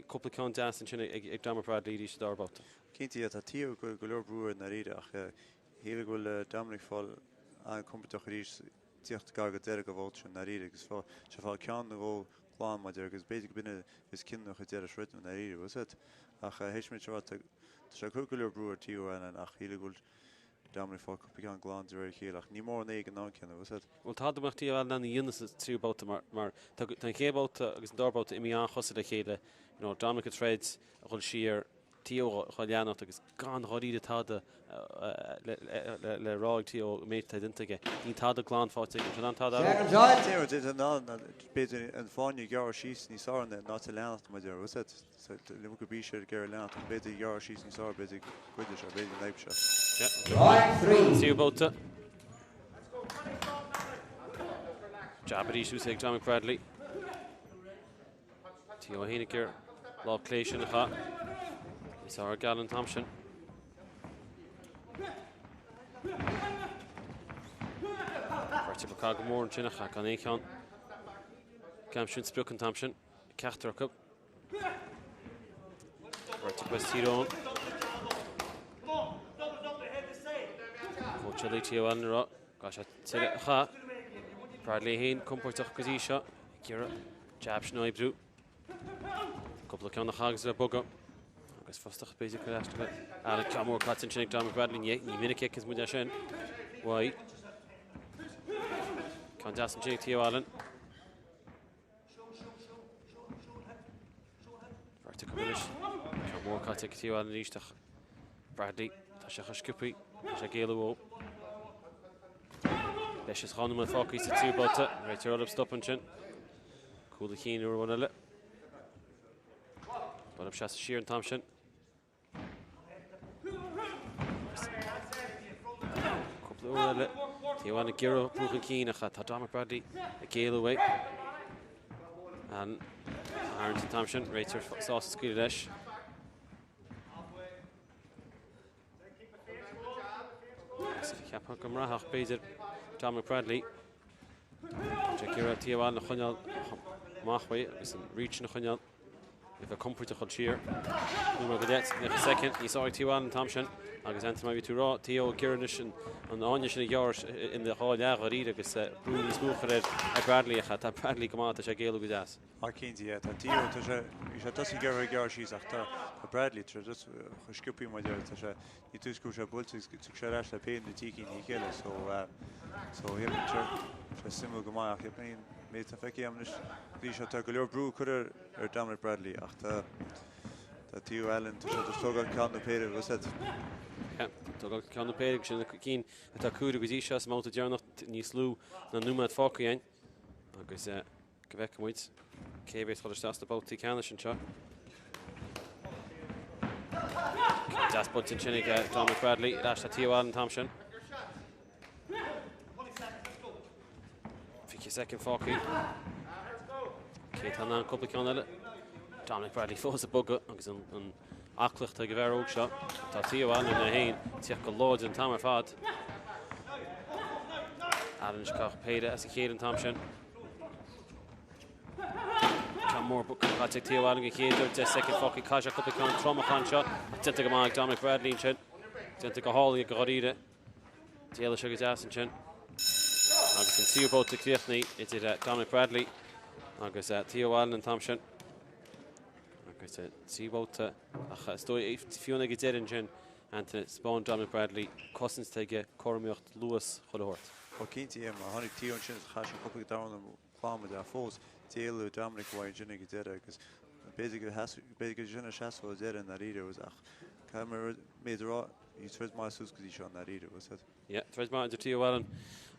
cúpla ceann deas ansin ag Dominic Bradley arís sa dara babhta. Cinnte, tá Theo ag cur go leor brú air i ndáiríre ach shíl go bhfuil Dominic fáil an-compordach arís tíocht gar go deireadh go bhfód sin i ndáiríre agus fá sé fáil ceann nó dhó glan maidir agus b'fhéidir go b'in is cinniúnach ag deireadh sroidim i ndáiríre bhfuil fhios agat ach théis mé seo tá sé ag cur go leor brú ar Theo Allen ach shíl go bhfuil Dominic fáil cúpla ceann glan de réir a chéile ach ní mór an éag in ann céanna bhfuil fhios agat. Bhuel tá go mbeadh Theo Allen in ann a dhéanamh sa tríú babhta mar mar tá an chéad bhabhta agus an dara babhta imithe an-chosúil le chéile you know Dominic ag troid a dhul siar Theo dhá leanacht agus gan dháiríre tada le rá ag Theo an méid atá déanta aige. Níl tada glan faighte aige. An tada Theo déanta in ann b'fhéidir an fáinne a ghearradh síos níos fearr ná te leanacht mar deir bhfuil fhios agat le go bhí sé ag iarraidh leanacht ach b'fhéidir a ghearradh síos níos fearr b'fhéidir go gcuideodh sé b'fhéidir an fhadhb seo. Tríú babhta. Jab arís úsáidte ag Dominic Bradley. Theo féin ag iarraidh lámh clé sin a chaith. Is ár geall an t-am sin. Beirt acu go mór ansin ach gan aon cheann. Aimsiú an sprioc an t-am sin. Ceachtar acu. Beirt acu as Tír Eoghain. Cóitseálaí Theo Allen ag rá go sé tuilleadh a chaith. Bradley féin compordach go dtí seo. Ag iarraidh jab sin a oibriú. Cúpla ceann a chaith agus le bogadh. Agus frustrachas b'fhéidir cur aisteach le Allen. Ceann mór caite ansin ag Dominic Bradley. Ní minic a fheiceanns muid é sin. Uaidh. Ceann deas ansin ag Theo Allen. Beirt acu anois. Ceann mór caite ag Theo Allen arís ach Bradley, tá sé chomh sciobtha, tá sé ag éalú ó. Breis is 2 nóiméad fágtha sa tríú babhta. Réiteoir Olib stop ansin. Cúl a chinn uair amháin eile. Olib seasamh siar an t-am sin. Cúpla uair eile. Theo Allen ag iarraidh brú chun cinn ach tá Dominic Bradley ag éalú uaidh. An tharraingt an t-am sin. Réiteoir sásta scaoileadh leis. Cheapfá go mbraithfeadh b'fhéidir Dominic Bradley. Tá sé ag iarraidh Theo Allen a choinneáil amach uaidh agus an reach sin a choinneáil. É bheith compordach dul siar. Nóiméad go leith, 90 soicind, níos fearr ag Theo Allen an t-am sin. Agus Anthony mar bhí tú ag rá, Theo ag iarraidh anois an fháinne sin a ghearradh ina dhá leath dháiríre agus brú níos mó a chur ar Bradley ach tá Bradley go maith, tá sé ag éalú go deas. Ah cinnte, yeah. Tá Theo, tá sé, bhí sé tosaithe ag iarraidh gearradh síos ach tá, tá Bradley, tá sé just chomh sciobthaí mar deir, tá sé, ní túisce go raibh sé buailte agus thug sé ar ais le péine nó trí cinn i chéile so, eh, so cheapfainn sé, sé suimiúil go maith ach cheapfainn an méid atá feicthe agam anois go dtí seo tá go leor brú curtha ar, ar Dominic Bradley ach tá, tá Theo Allen, tá sé just tógáil ceann nó péire, bhfuil fhios agat. Yeah, tógáil ceann nó péire agus sin na cinn atá cúigear go dtí seo sa mbabhta deireanach níos lú ná nóiméad fágtha againn agus, eh, Go bhfeicfidh muid cé a bheas ag dul isteach sna babhtaí ceannais anseo. Ceann deas buailte ansin ag Dominic Bradley ar ais le Theo Allen an t-am sin. 20 soicind fágtha. Cé atá in ann cúpla ceann eile? Dominic Bradley fós ag bogadh agus an aclaíocht ag an bhfear óg seo. Tá Theo Allen é féin ag tíocht go láidir an t-am ar fad. Allen ag caitheamh péire as a chéile an t-am sin. Ceann mór caite ag Theo Allen den chéad uair, 10 soicind fágtha, caithfidh sé cúpla ceann trom a chaitheamh anseo ach déanta go maith ag Dominic Bradley ansin. Déanta go hálainn go dháiríre. D'éalaigh sé go deas ansin. Agus an tríú babhta críochnaithe idir Dominic Bradley agus Theo Allen an t-am sin. Agus trí bhabhta ach is dóigh fiú ag an deireadh ansin Anthony, 'spáin Dominic Bradley cosaint aige, cothromaíocht, luas, chuile shórt. Ó cinnte, yeah, mar tháinig Theo ansin is chaith sé cúpla dorn glan ach fós d'éalaigh Dominic uaidh ansin ag an deireadh agus b'fhéidir go b'fhéidir gur sin a seasamh ó deireadh i ndáiríre agus ach caithfidh mé rud méid a rá, bhí troid maith suas go dtí seo i ndáiríre, bhfuil fhios agat. Yeah, troid maith idir Theo Allen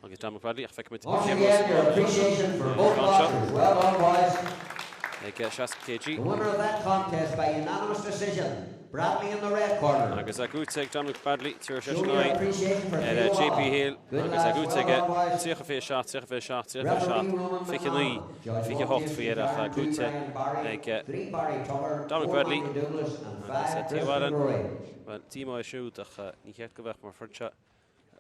agus Dominic Bradley ach feicfimid Once again, your appreciation for both an ceann seo. boxers. Well done, boys. ag 60 kg. The winner of that contest by unanimous decision, Bradley in the red corner. Agus é buaite ag Dominic Bradley, tabharfaidh seisean aghaidh ar JP Hale agus é buaite aige 30 27, 30 27, 30 27, 29, 28 faoi dheireadh ach é buaite ag Dominic Bradley agus taobh eile bhuel díomá é siúd ach ní cheart go mbeadh mar throid sé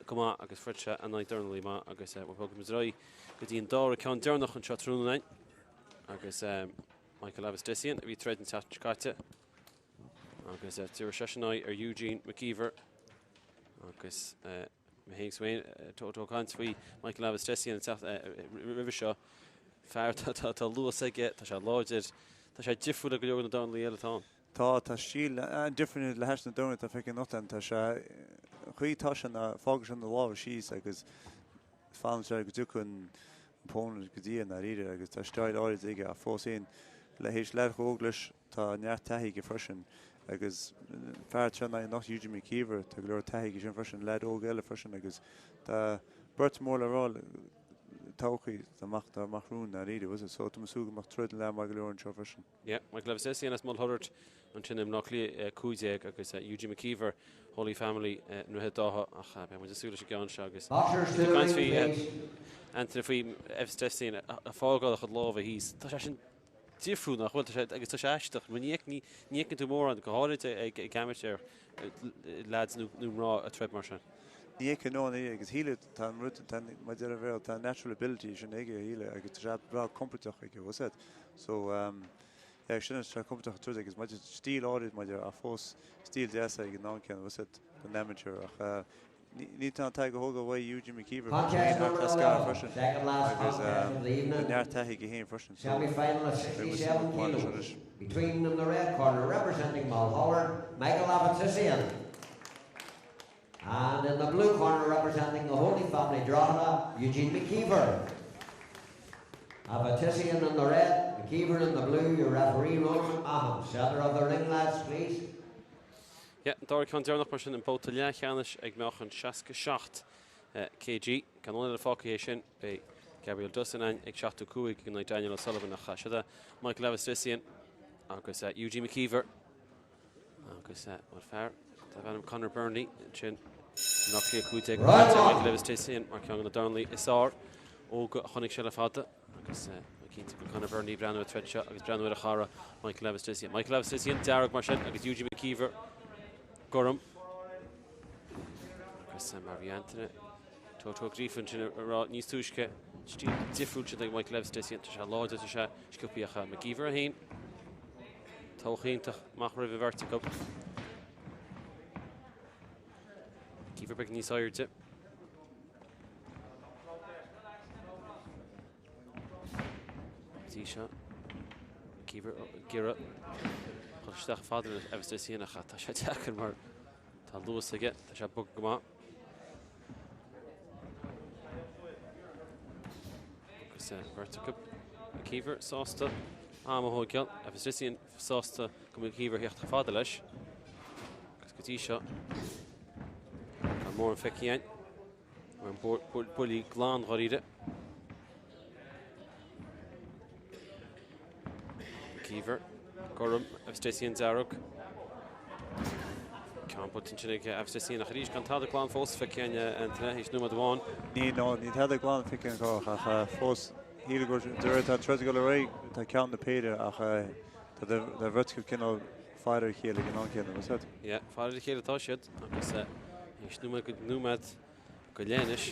go maith agus throid sé in aghaidh dornálaí maith agus bogfaidh muid ar aghaidh go dtí an dara ceann deireanach anseo tráthnóna agus Michael Avetisyan a bhí ag troid an tseachtain seo caite agus tabharfaidh seisean aghaidh ar Eugene McKeever agus mé féin Swain ag caint faoi Michael Avetisyan roimhe seo fear tá luas aige, tá sé láidir, tá sé difriúil le go leor de na dornálaithe eile atá ann. Tá, tá stíl an-difriúil le hais na dornálaithe atá feicthe anocht ann. Tá sé, an chaoi atá sé ná fágann sé na lámha síos agus fanann sé go dtiocfaidh an opponent go dtí é i ndáiríre agus tá style áirid aige ach fós féin le hais leaid chomh óg leis tá neart taithí aige freisin agus fear atá in aghaidh anocht Eugene McKeever tá go leor taithí aige sin freisin, leaid óg eile freisin agus tá beirt mór le rá todhchaí dá mbeadh dá mbeadh romhainn i ndáiríre, was it? So tá mé ag súil go mbeadh troid leath maith go leor anseo freisin. Yeah, Michael Avetisyan as Mulhuddart ansin i mBleá Cliath 15 agus Eugene McKeever, Holy Family i nDroichead Átha ach beidh muid ag súil leis an gceann seo agus ag caint faoi Anthony faoi Avetisyan ag fágáil a chuid lámha thíos. Tá sé sin difriúil nach bhfuil? Tá sé agus tá sé aisteach. Ní fheiceann tú mórán go háirid ag amateur lads nó mná ag troid mar sin. Ní fheiceann no ní agus shíle tá an rud tá mar deir an Bhéarla tá natural ability sin aige shíle agus tá sé breá compordach aige was it? So yeah sin an sraith compordach troid agus maidir stíl áirid maidir ach fós stíl deas ag an am céanna was it don amateur ach ní tá an tag a thógáil uaidh Eugene McKeever Contest number thar scar 11, freisin second last agus contest of the evening. neart taithí aige féin freisin so Semi-final at beidh muid súil 67 go maith leis kilos. anois. Between in the red corner, representing Mulhuddart, Michael Avetisyan. And in the blue corner, representing the Holy Family Drogheda, Eugene McKeever. Avetisyan in the red, McKeever in the blue, your referee Ronan McMahon. Centre of the ring, lads, please. Yeah, an dara ceann deireanach mar sin an babhta leathcheannais ag meáchan 67 kg. Gan aon eile fágtha é sin, beidh Gabriel Dustin ann ag 75 in aghaidh Daniel O'Sullivan ach siod é Michael Avetisyan agus Eugene McKeever. Agus bhuel fear darb ainm Conor Burnley ansin i mBleá Cliath 15 Michael Avetisyan mar ceann de na dornálaithe is fearr óga a chonaic sé le fada agus cinnte go Conor Burnley breathnú ar an troid seo agus breathnú ar a chara Michael Avetisyan. Michael Avetisyan dearg mar sin agus Eugene McKeever gorm agus mar bhí Anthony Toto Gríofa ansin ag rá níos túisce stíl difriúil sin ag Michael Avetisyan tá sé láidir tá sé sciobtha ach McKeever é féin Todhchaí iontach amach roimh an bheirt acu. McKeever beag níos airde. Dtí seo. McKeever ag iarraidh dul isteach fada le Avetisyan ach tá sé deacair mar tá luas aige, tá sé bog go maith. Agus beirt acu McKeever sásta am a thógáil Avetisyan sásta go McKeever theacht chomh fada leis. Agus go dtí seo tá mórán feicthe againn mar buillí glan dháiríre. McKeever, gorm, Avetisyan dearg. Ceann buailte ansin ag Avetisyan ach arís gan tada glan fós feicthe againn Anthony théis nóiméad amháin. Ní no, níl tada glan feicthe againn ach fós shíl go de réir tá troid ag dul ar aghaidh, tá ceann na péire ach tá tá bheirt acu cineál faire ar a chéile ag an am céanna, was it? Yeah, faire ar a chéile atá siad agus théis nóiméad go nóiméad go leith anois.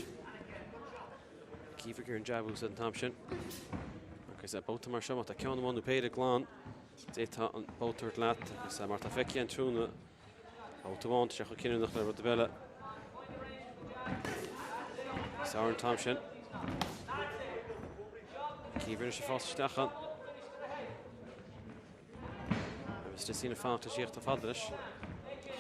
McKeever ar an jab úsáid an t-am sin. Agus babhta mar seo má tá ceann amháin nó péire glan, d'fhéadfá an babhta a thabhairt leat agus mar tá feicthe againn tráthnóna babhta amháin tá sé chomh cinniúnach le rud ar bith eile. Is an t-am sin. McKeever anois ag fás isteach ann. Avetisyan ag fanacht leis theacht chomh fada leis.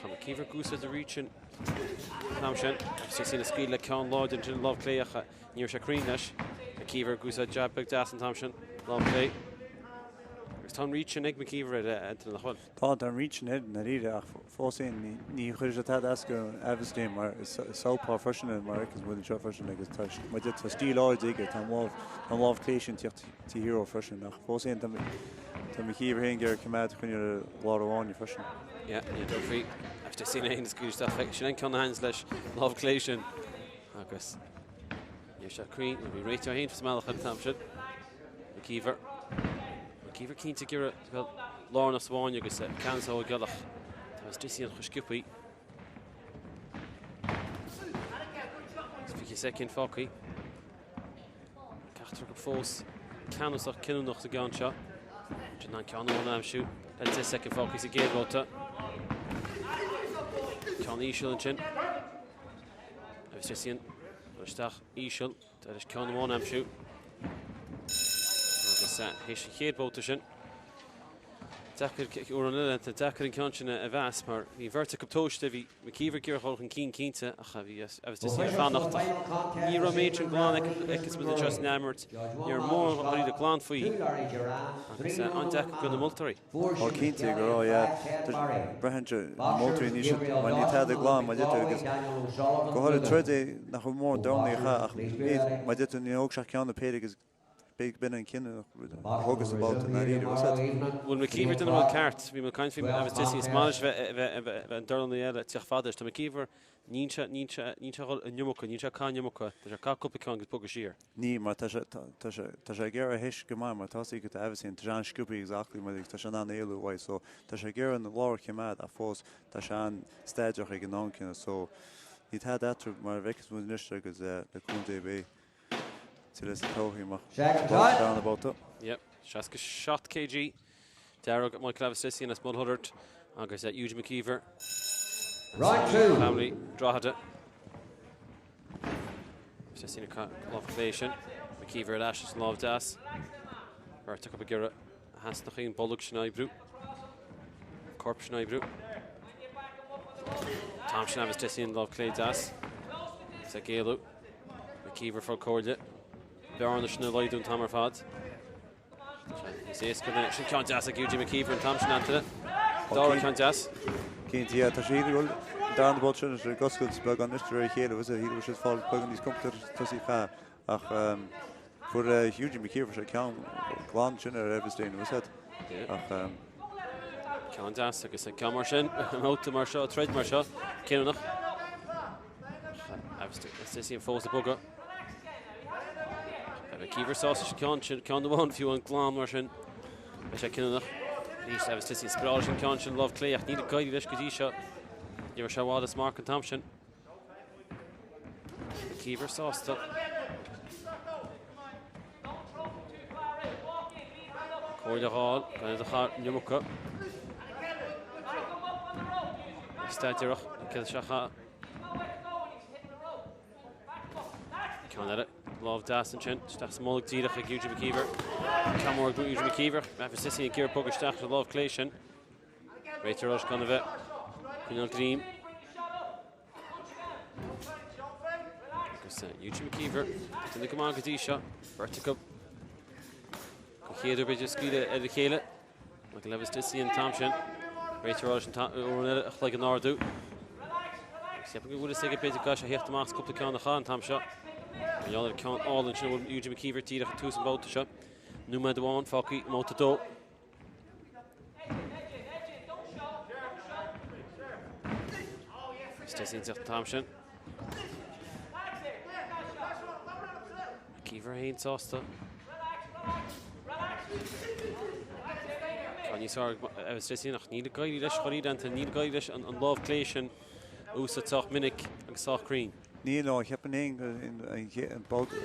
Tá McKeever ag úsáid an reach sin an t-am sin. Avetisyan ag scaoileadh le ceann láidir ansin lámh clé ach ní raibh sé cruinn leis. McKeever ag úsáid jab beag deas an t-am sin lámh clé. Agus tá an reach sin ag McKeever ar Anthony nach bhfuil. Tá, tá an reach sin air i ndáiríre ach fós féin ní chuirfidh sé tada as do Avetisyan mar is southpaw freisin é mar a fheiceann muid anseo freisin agus tá tá stíl áirid aige, tá an lámh clé sin ag tíocht taobh thiar freisin ach fós féin tá Tá McKeever féin ag iarraidh coimeád coinne lár an bháine freisin. Yeah, ní dófaí FTC na haon scaoileadh isteach. Sin an ceann a thaitníonns leis lámh clé sin agus ní raibh sé cruinn, bhí réiteoir féin sa mbealach an t-am sin. McKeever. McKeever cinnte ag iarraidh bheith lárnach sa bháine agus ceannas a thógáil ach tá Avetisyan chomh sciobthaí. Agus 20 soicind fágtha. Ceachtar acu fós ceannasach cinniúnach sa gceann seo. Sin an ceann amháin a aimsiú le 10 soicind fágtha sa gcéad bhabhta. Ceann íseal ansin. Avetisyan isteach íseal. Tar éis ceann amháin a aimsiú. Agus théis an chéad bhabhta sin, deacair uair an eile, tá deacair an ceann sin a mheas mar bhí an bheirt acu tomhaiste, bhí McKeever ag iarraidh dul chun cinn cinnte ach bhí Avetisyan ag fanacht ach ní raibh an méid sin glan aici smuid anseo san imirt, ní raibh mórán dáiríre glan faoi agus an-deacair do na moltóirí. Ó cinnte go raibh, yeah. Braitheann sé, na moltóirí ní siad, mar ní tada glan mar deir tú agus go háirithe troid é nach bhfuil mórán dornálaí a chaith ach ní, mar deir tú, ní thóg sé ach ceann nó péire agus b'fhéidir b'in an cinneadh a thógas sa babhta i ndáiríre, was it? Bhuel McKeever duine a bhfuil ceart, bhí mé ag caint faoi Avetisyan, is maith leis bheith, bheith, bheith an dornálaí eile, teach fada leis. Tá McKeever, níl sé, níl sé, níl sé ag dul an iomarca, níl sé ag caitheamh an iomarca, tá sé ag caitheamh cúpla ceann agus bogadh siar. Ní, mar tá sé, tá sé, tá sé ag iarraidh a thois go maith mar tá a fhios aige Avetisyan, tá sé an-sciobtha agus aclaí mar tá sé in ann éalú uaidh so tá sé ag iarraidh an lár a choimeád ach fós tá sé an-staidéarach ag an am céanna so ní tada eatarthu mar a bhfeicfeas muid anois agus le cúnamh Dé beidh tuilleadh sa todhchaí amach darna babhta. Yep, 67 kg dearg Michael Avetisyan as Mulhuddart agus Eugene McKeever Round 2. Family Drogheda. Avetisyan ag lámh chlé sin. McKeever ar ais is an lámh deas. Beirt acu ag iarraidh na heasnachaí an bolg sin a oibriú. Corp sin a oibriú. T-am sin Avetisyan lámh chlé deas. Is ag éalú. McKeever fáil comhairle. Bearna sin a laghdú an t-am ar fad. Níos éasca ná sin ceann deas ag Eugene McKeever an t-am sin Antaine. Dara ceann deas. Cinnte, yeah, tá sé ag dul darna babhta sin is ag oscailt beagán anois de réir a chéile, bhfuil a fhios ag fáil beagán níos compordach tosaí cha ach fuair Eugene McKeever sé ceann glan sin ar Avetisyan, bhfuil a fhios ach Ceann deas agus ceann mar sin, babhta mar seo, troid mar seo, cinniúnach. Avetisyan fós ag bogadh. McKeever sásta sin ceann sin, ceann amháin fiú an glan mar sin. Beidh sé cinniúnach. Arís Avetisyan spioráil sin ceann sin lámh clé ach níl ag éirí leis go dtí seo. Ní raibh sé i bhfad as marc an t-am sin. McKeever sásta. Comhairle a dh'fháil, gan iad a chur an iomarca. Staidéarach, an chéad seo chaith. Ceann eile, lámh deas ansin, isteach sa mbolg díreach ag Eugene McKeever. Ceann mór ag Eugene McKeever, Avetisyan ag iarraidh bogadh isteach sa lámh clé sin. Réiteoir leis gan a bheith coinneáil greim. Agus Eugene McKeever, duine go maith go dtí seo, beirt acu. Go chéad uair b'fhéidir scaoileadh ar a chéile. Michael Avetisyan an t-am sin. Réiteoir leis an uair eile a chloig in ardú. Agus ceapaim go bhfuil fhios aige b'fhéidir go sé theacht amach as cúpla ceann a chaith an t-am seo. Mar gheall ar ceann álainn sin a bhfuil Eugene McKeever díreach ag tús an bhabhta seo. Nóiméad amháin fágtha i mbabhta 2. Avetisyan an t-am sin. McKeever féin sásta. Tá níos fearr Avetisyan ach níl ag éirí leis chun Antaine, níl ag éirí leis an lámh clé sin a úsáid sách minic agus sách cruinn. Níl, nó cheapfainn féin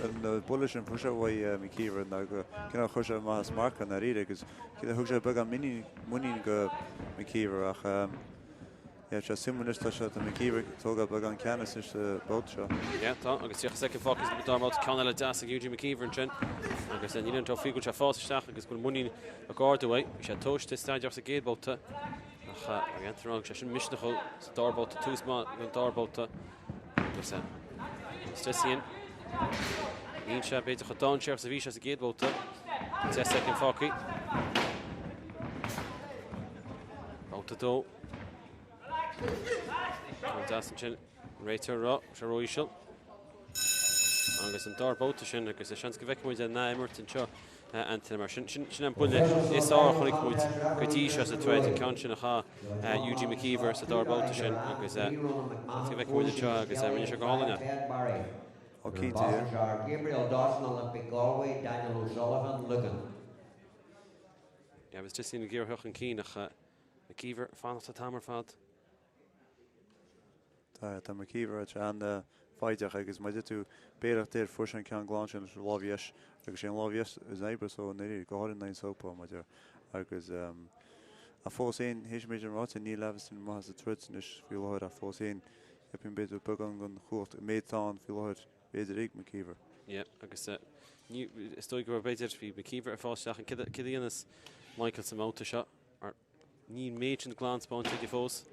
an buille sin fuair sé uaidh McKeever ná go cineál chuir sé amach as marc i ndáiríre agus thug sé beagán muinín go McKeever ach yeah tá sé suimiúil anois tá sé tá McKeever ag tógáil beagán ceannas anois sa babhta seo. Yeah tá agus 30 soicind fágtha sa dara babhta ceann eile deas ag Eugene McKeever ansin agus níl aon dabht faoi go bhfuil sé ag fás isteach agus go bhfuil muinín ag ardú uaidh. Bhí sé tomhaiste staidéarach sa gcéad babhta. Ach ar aon nós, sé sin misneach sa dara babhta, tús maith don dara babhta. Agus Avetisyan. Níl sé b'fhéidir chomh dainséarach is a bhí sé sa gcéad bhabhta. 10 soicind fágtha. Babhta 2. Ceann deas ansin. Réiteoir ag rá, sé ró-íseal. Agus an dara babhta sin agus seans go bhfeicfidh muid an ath-imirt anseo. Antaine mar sin. Sin an buille is fearr a chonaic muid go dtí seo sa troid, an ceann sin a chaith Eugene McKeever sa dara babhta sin agus go bhfeicfidh muid anseo agus rinne sé go hálainn é. Ó cinnte, yeah. Gabriel Dawson, Olympic Galway, Daniel O'Sullivan, Lucan. Yeah, Avetisyan ag iarraidh chun cinn ach McKeever fanacht an t-am ar fad. Tá McKeever an-fhoighdeach agus má deir tú béireacht air, fuair sé an ceann glan sin leis an lámh dheis agus sé an lámh dheis is oibre so i ndáiríre, go háirithe in aghaidh an southpaw, mar deir. Agus ach fós féin, théis an méid sin ráite, níl Avetisyan maith sa troid anois faoi láthair ach fós féin, cheapfainn b'fhéidir beagán den chumhacht, an méid atá ann faoi láthair, b'fhéidir ag McKeever. Yeah, agus ní, is dóigh go raibh b'fhéidir, bhí McKeever ag fás isteach an céard a dhéanfas Michael sa mbabhta seo mar Níl an méid sin glan spáinte aige fós.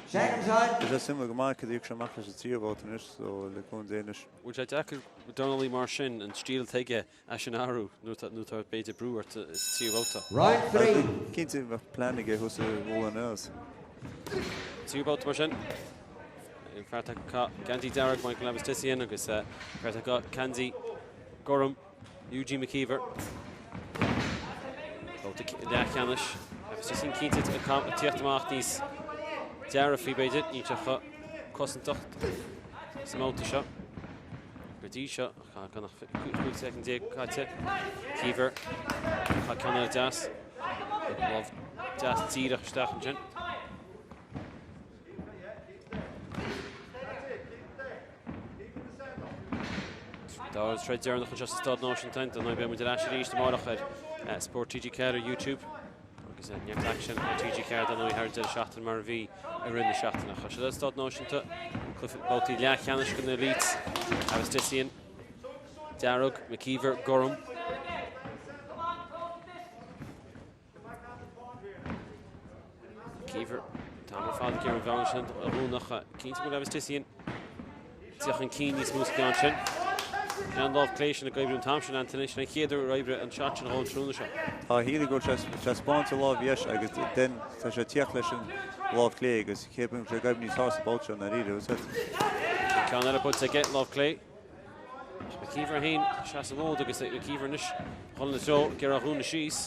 Seconds out. Tá sé suimiúil go maith cad a thiocfaidh sé amach leis an tríú babhta anois so le cúnamh Dé anois. Bhfuil sé deacair dornálaí mar sin an stíl atá aige é sin a athrú nuair atá b'fhéidir brú ort sa tríú babhta? Round 3. Cinnte bheadh plean aige thuas i bhFualann Eos. Tríú babhta mar sin. An fear atá ag geansaí dearg Michael Avetisyan agus fear atá ag geansaí gorm. Eugene McKeever. Babhta leathcheannais. Avetisyan cinnte ag tíocht amach níos dearfaí b'fhéidir, níl sé chomh cosantach sa mbabhta seo. Go dtí seo, gan ach 15 soicind caite. McKeever, chaith ceann eile deas. Lámh deas díreach isteach ansin. Dara troid deireanach anseo sa Staid Náisiúnta dar ndóigh beidh muid ar ais arís amárach ar Spórt TG4 ar YouTube agus neart aicsean ar TG4 dar ndóigh thar an deireadh seachtaine mar a bhí i rith na seachtaine. Tá siad ar Staid Náisiúnta, cluiche babhtaí leathcheannais den Elite Avetisyan, dearg, McKeever, gorm. McKeever, an t-am ar fad ag iarraidh an bhearna sin a dhúnadh ach cinnte go bhfuil Avetisyan ag teacht chun cinn níos mó sa gceann sin. An lámh clé sin ag oibriú an t-am sin, Anthony, sin an chéad uair ar oibrigh an shot sin dhó an tráthnóna seo. Tá shíl go bhfuil sé spáint a lámh dheis agus den tá sé tíocht leis an lámh clé agus ceapaim go bhfuil sé ag oibriú níos fearr sa babhta seo i ndáiríre. An ceann eile buailte aige, lámh clé. Ach McKeever féin seas an fhód agus McKeever anois dhul ina treo ag iarraidh a dhúnadh síos.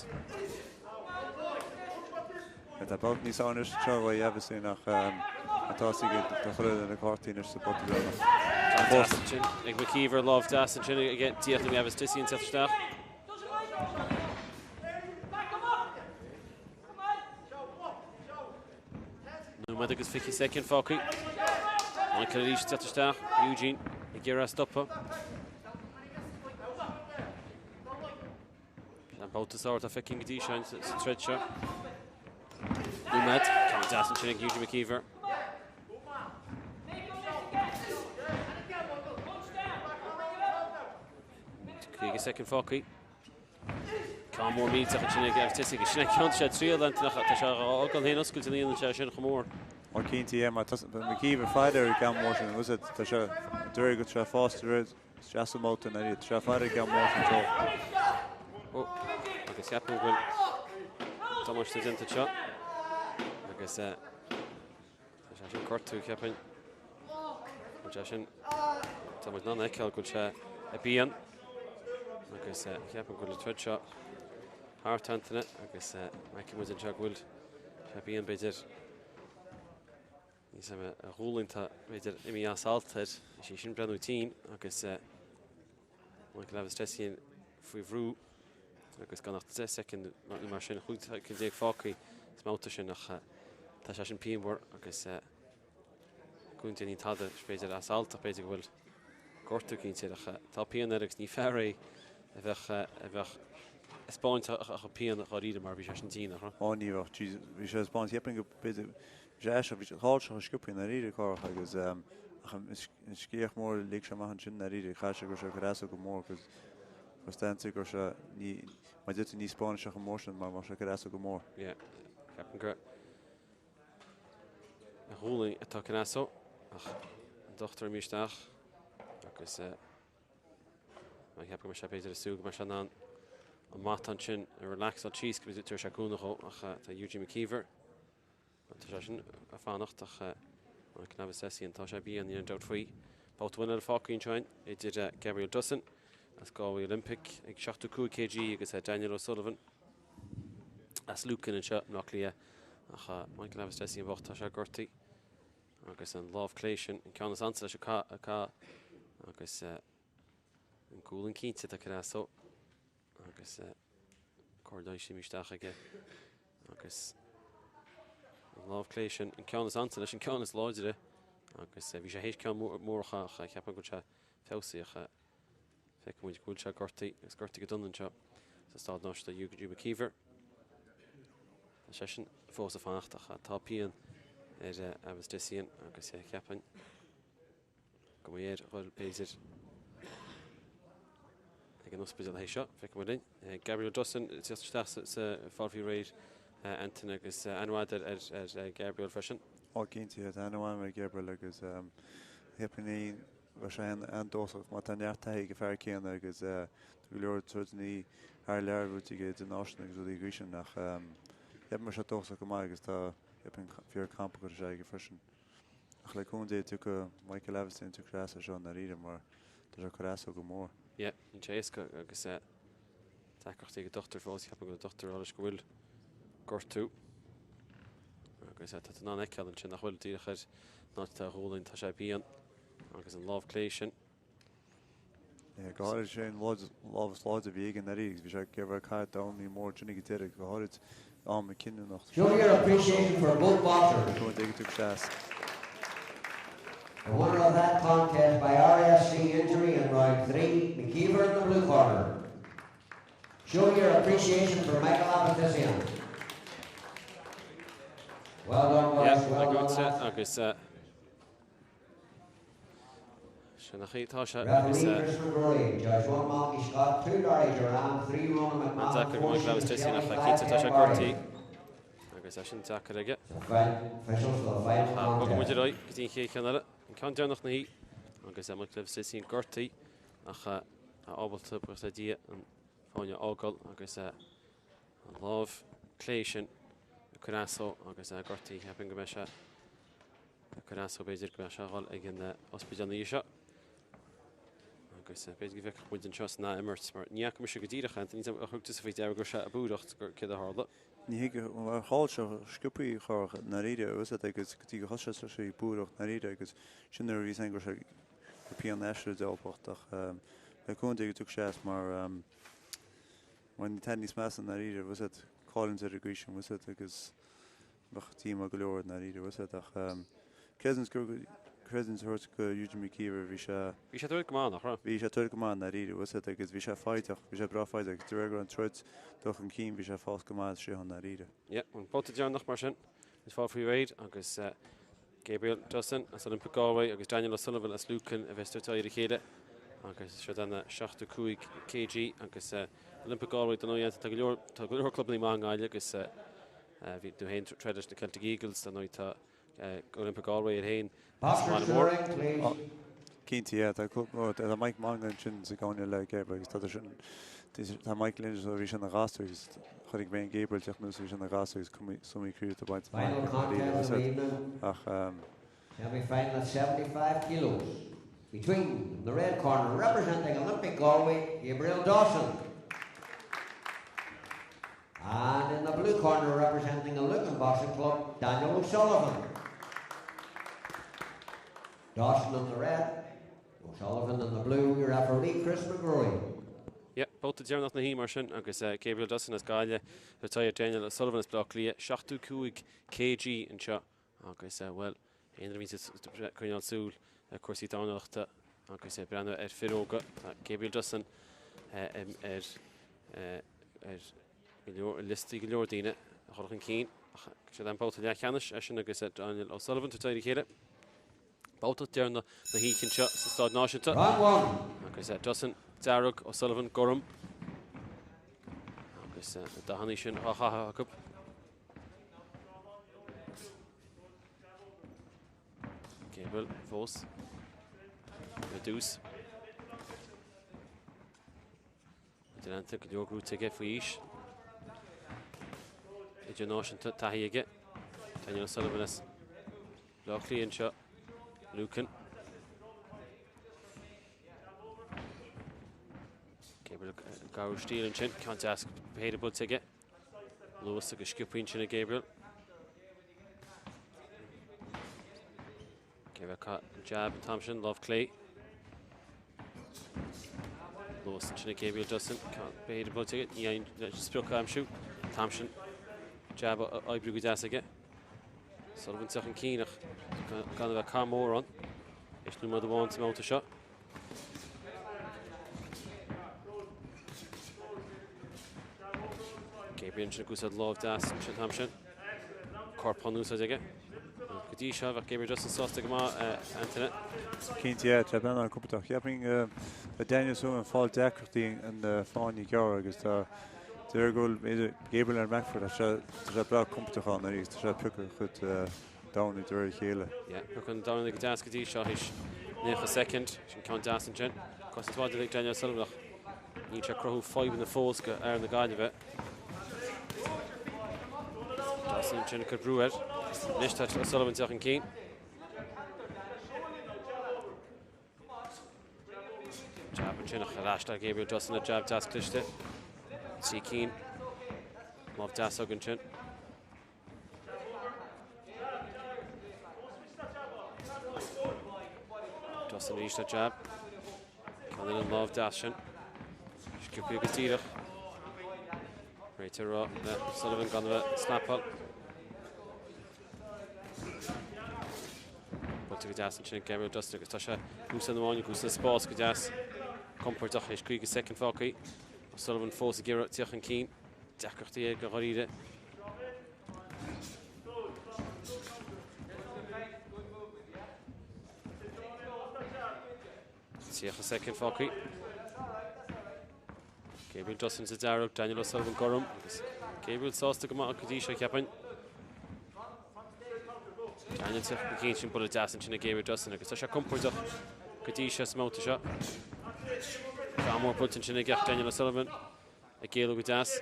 Tá babhta níos fearr anois anseo uaidh Avetisyan ach tá sí ag do chuile duine na cártaí anois sa bpota deireanach. Ceann deas ansin ag McKeever, lámh deas ansin aige díreach ag Avetisyan teacht isteach. Nóiméad agus 20 soicind fágtha. Michael arís ag teacht isteach. Eugene ag iarraidh a stopadh. An babhta is fearr atá feicthe go dtí seo sa troid seo. Nóiméad. Ceann deas ansin ag Eugene McKeever. 50 soicind fágtha. Ceann mór millteach ansin ag Avetisyan. Sin é ceann sé triail ach tá sé á fhágáil féin oscailte an dhéanann sé sin chomh mór. Ó cinnte yeah mar tá McKeever fada ar an gceann mór sin agus tá sé de réir go tá sé fásta de réir isteach sa mbabhta in tá sé fada ar an gceann mór sin so. Ó agus ceapaim go bhfuil damáiste déanta anseo agus tá sé sin gortú cheapfainn. Bhfuil sé sin tá muid in ann a fheiceáil go bhfuil sé i bpian agus ceapaim go bhfuil an troid seo thart Antaine agus feicfidh muid anseo go bhfuil sé pian b'fhéidir níos a ghualainn tá b'fhéidir imithe as alt air is í sin breathnú tinn agus Michael Avetisyan faoi bhrú agus gan ach 10 soicind nó mar sin 15 soicind fágtha sa mbabhta sin ach tá sé sin pianmhar agus go ndéanfaidh tada is b'fhéidir as alt ach b'fhéidir go bhfuil gortú cinnte air ach tá pian air agus ní fear é a bheadh a bheadh ag spáint a chuid pian dháiríre mar bhí sé sin tinn, nach raibh? Ó ní raibh, jeez, bhí sé ag spáint, cheapfainn go b'fhéidir, bhí sé aisteach, bhí sé chaill sé chomh sciobtha i ndáiríre Cárthach agus ach an scréach mór a lig sé amach ansin i ndáiríre, chaith sé go raibh sé ag cur as dó go mór agus agus d'aontaigh go raibh sé, ní, mar deir tú ní spáineann sé chomh mór sin mar bheadh sé ag cur as dó go mór. Yeah, ceapaim go. A ghualainn atá cneasú ach an dochtúir imithe isteach agus má cheap go mbeidh sé b'fhéidir ag súil go mbeidh sé in ann an matán sin a relaxáil síos go dtabharfaidh sé cúnamh dhó ach tá Eugene McKeever tá sé sin ag fanacht ach Michael Avetisyan tá sé bia níl aon dabht faoi. Babhta amháin eile fágtha anseo idir Gabriel Dossen. as Galway Olympic ag 75 kg agus Daniel O'Sullivan as Lucan anseo i mBleá Cliath. Ach Michael Avetisyan bocht, tá sé gortaithe agus an lámh clé sin an ceann is ansa leis a chaitheamh agus an gualainn cinnte atá ag cur as dó agus cóir leighis imithe isteach aige agus an lámh clé sin an ceann is ansa leis an ceann is láidre agus bhí sé théis ceann mór a chaitheamh ach ceapaim go bhfuil sé feabhsaithe ach feicfidh muid go bhfuil sé gortaithe agus gortaithe go dona anseo sa Staid Náisiúnta Hugh McKeever. Tá seisean fós ag fanacht ach tá pian ar Avetisyan agus cheapfainn go mbeidh air dhul b'fhéidir ag an ospidéal théis seo. Feicfidh muid linn. Gabriel Dawson ag teacht isteach sa fáil faoi réir Anton agus an-mhaith ar Gabriel freisin. Ó cinnte, tá an-mhaith ar Gabriel agus cheapfainn bheadh sé an-dóchasach mar tá neart taithí ag an fear céanna agus tá go leor troideanna thar lear buaite aige idirnáisiúnta agus rudaí agaibh sin ach cheapfainn go mbeadh sé dóchasach go maith agus tá cheapfainn fear campa curtha isteach aige freisin. Ach le cúnamh Dé tiocfaidh Michael Avetisyan tiocfaidh sé as é seo i ndáiríre mar tá sé ag cur as dó go mór. Yeah, níl sé éasca agus deacrachtaí ag an dochtúir fós, ceapaim go bhfuil an dochtúir ag rá leis go bhfuil gortú agus tá tú in ann a fheiceáil ansin nach bhfuil díreach ar an áit atá a ghualainn, tá sé pian agus an lámh clé sin. Go háirid sé an lámh is láidre a bhí aige anuraidh agus bhí sé ag iarraidh caitheamh damhnaí mór tinn ag an deireadh, go háirid am cinniúnach. Show your appreciation for both boxers. Le cúnamh Dé go dtiocfaidh sé as. The winner of that contest by RSC injury in round 3, McKeever in the blue corner. Show your appreciation for Michael Avetisyan. Well done boys, well done lads. Agus Sin an chaoi atá sé agus Referee Chris McGrory, Judge 1 Malky Scott, 2 Larry Duran, 3 Ronan McMahon, an-deacair 4 Michael Seamus Avetisyan ach Kelly, cinnte 5 tá sé Ken gortaithe Barry. agus é sin deacair aige. The final officials for the final Ach bogfaidh muid ar contest. aghaidh go dtí an chéad cheann eile, an ceann deireanach na hoíche agus Michael Avetisyan gortaithe ach ábalta, buíochas le Dia, an fáinne a fhágáil agus an lámh clé sin ag cur as dó agus é gortaithe. Cheapfainn go mbeidh sé ag cur as dó b'fhéidir go mbeadh sé a dhul ag an ospidéal ina dhiaidh seo. Agus b'fhéidir go bhfeicfeadh muid anseo san ath-imirt, mar ní fhaca mise go díreach Anthony, ar thug tusa faoi deara go raibh sé ag búireacht gur céard a tharla? Ní hé go mar tharla sé sciobthaí chorrach i ndáiríre agus agus go dtí gur thosaigh sé ag búireacht i ndáiríre agus sin nuair a bhí féin go raibh sé gur pian aistir dealbhacht ach le cúnamh Dé go dtiocfaidh sé as mar mar ní tada níos measa i ndáiríre bhfuil a fhios agat cailliúint ar an gcaoi sin bhfuil a fhios agat agus Bheadh díomá go leor i ndáiríre, bhfuil a fhios agat, ach creidiúint gur creidiúint a thabhairt go Eugene McKeever, bhí sé. Bhí sé ag troid go maith, nach raibh? Bhí sé ag troid go maith i ndáiríre, bhfuil a fhios agat, agus bhí sé foighdeach, bhí sé breá foighdeach agus de réir go raibh an troid dul chun cinn, bhí sé ag fás go maith istigh i ndáiríre. Yeah, an babhta deireanach mar sin, is fáil faoi réir agus Gabriel Dawson as Olympic Galway agus Daniel O'Sullivan as Lucan a bheas ag tabhairt aghaidh ar a chéile agus seo do 75 kg agus Olympic Galway dar ndóigh tá go leor tá go leor clubanna maith i nGaillimh agus bhí tú féin ag troid leis na Celtic Eagles dar ndóigh tá Olympic Galway ar féin sa mbaile mór. Cinnte, yeah, tá club tá Mike Mongan ansin sa gcáineadh le Gabriel agus tá sin tá Mike Lynch ó bhí sé ina ghasúr agus chonaic mé an Gabriel teacht anuas bhí sé ina ghasúr agus cuma críoch bainte Final contest of the evening. ach Semi-final at 75 kilos. Between the red corner representing Olympic Galway, Gabriel Dawson. And in the blue corner representing the Lucan Boxing Club, Daniel O'Sullivan. Dawson in the red, O'Sullivan in the blue, your referee Chris McGrory. Yeah, babhta deireanach na hoíche mar sin agus Gabriel Dawson as Gaillimh ag tabhairt aghaidh ar Daniel O'Sullivan as Baile Átha Cliath, 75 kg anseo agus bhuel, aon duine a bhíonns ag coinneáil súil ar cúrsaí dornálaíochta agus ag breathnú ar fir óga, tá Gabriel Dawson ar ar go leor liostaí go leor daoine a chur chun cinn ach siad an babhta leathcheannais eisean agus Daniel O'Sullivan ag tabhairt aghaidh ar a chéile. Babhta deireanach na hoíche anseo sa Staid Náisiúnta. Round one. Agus Dawson dearg, O'Sullivan gorm. Agus na dathanna sin á chaitheamh acu. Gabriel fós ar dtús. Déanta go leor gnóthaithe aige faoi aois. Idirnáisiúnta taithí aige. Daniel O'Sullivan as Baile Átha Cliath anseo. Lucan. Ag athrú stíl ansin, ceann deas b'fhéidir buailte aige. Luas agus sciobtha ansin ag Gabriel. Gabriel ag caitheamh an jab an t-am sin, lámh clé. Luas ansin ag Gabriel Dustin, ceann b'fhéidir buailte aige, ní fhaigheann leis an sprioc a aimsiú. An t-am sin, jab á oibriú go deas aige. Sullivan ag teacht chun cinn ach gan a bheith cath mór ann. Théis nóiméad amháin sa mbabhta seo. Gabriel ansin ag úsáid lámh deas ansin an t-am sin. Corp á n-úsáid aige. Go dtí seo bheadh Gabriel Dustin sásta go maith, Antaine. Cinnte, yeah, tá Ben an-chompordach. Cheapfainn tá Daniel Sullivan ag fáil deacrachtaí in fáinne gearr agus tá deir go bhfuil Gabriel ar an mback foot tá sé tá sé breá compordach ann agus tá sé ag piocadh a chuid dorn de réir a chéile. Yeah, piocann an dorn go deas go dtí seo théis 90 soicind, sin ceann deas ansin. Cosaint mhaith ag Daniel Sullivan ach níl sé ag cruthú fadhbanna fós go fhear na Gaillimhe. Dustin ansin ag cur brú air. Anois tá Sullivan ag teacht chun cinn. Jab ansin ach ar ais le Gabriel Dustin le jab deas cliste. Trí cinn. Lámh deas againn ansin. Dustin arís le jab. Ceann eile an lámh deas sin. Sciobtha agus díreach. Réiteoir ag rá le Sullivan gan a bheith ag snapáil. Buailte go deas ansin ag Gabriel Dustin agus tá sé ag úsáid na bhfáinne ag úsáid spás go deas. Compordach théis 50 soicind fágtha. Sullivan fós ag iarraidh tíocht chun cinn. Deacrachtaí aige dháiríre. 30 soicind fágtha. Gabriel Dustin sa dearg, Daniel O'Sullivan gorm agus Gabriel sásta go maith go dtí seo cheapfainn. Daniel ag teacht chun cinn sin buille deas ansin ag Gabriel Dustin agus tá sé compordach go dtí seo sa mbabhta seo. Ceann mór buailte ansin ag Daniel O'Sullivan ag éalú go deas.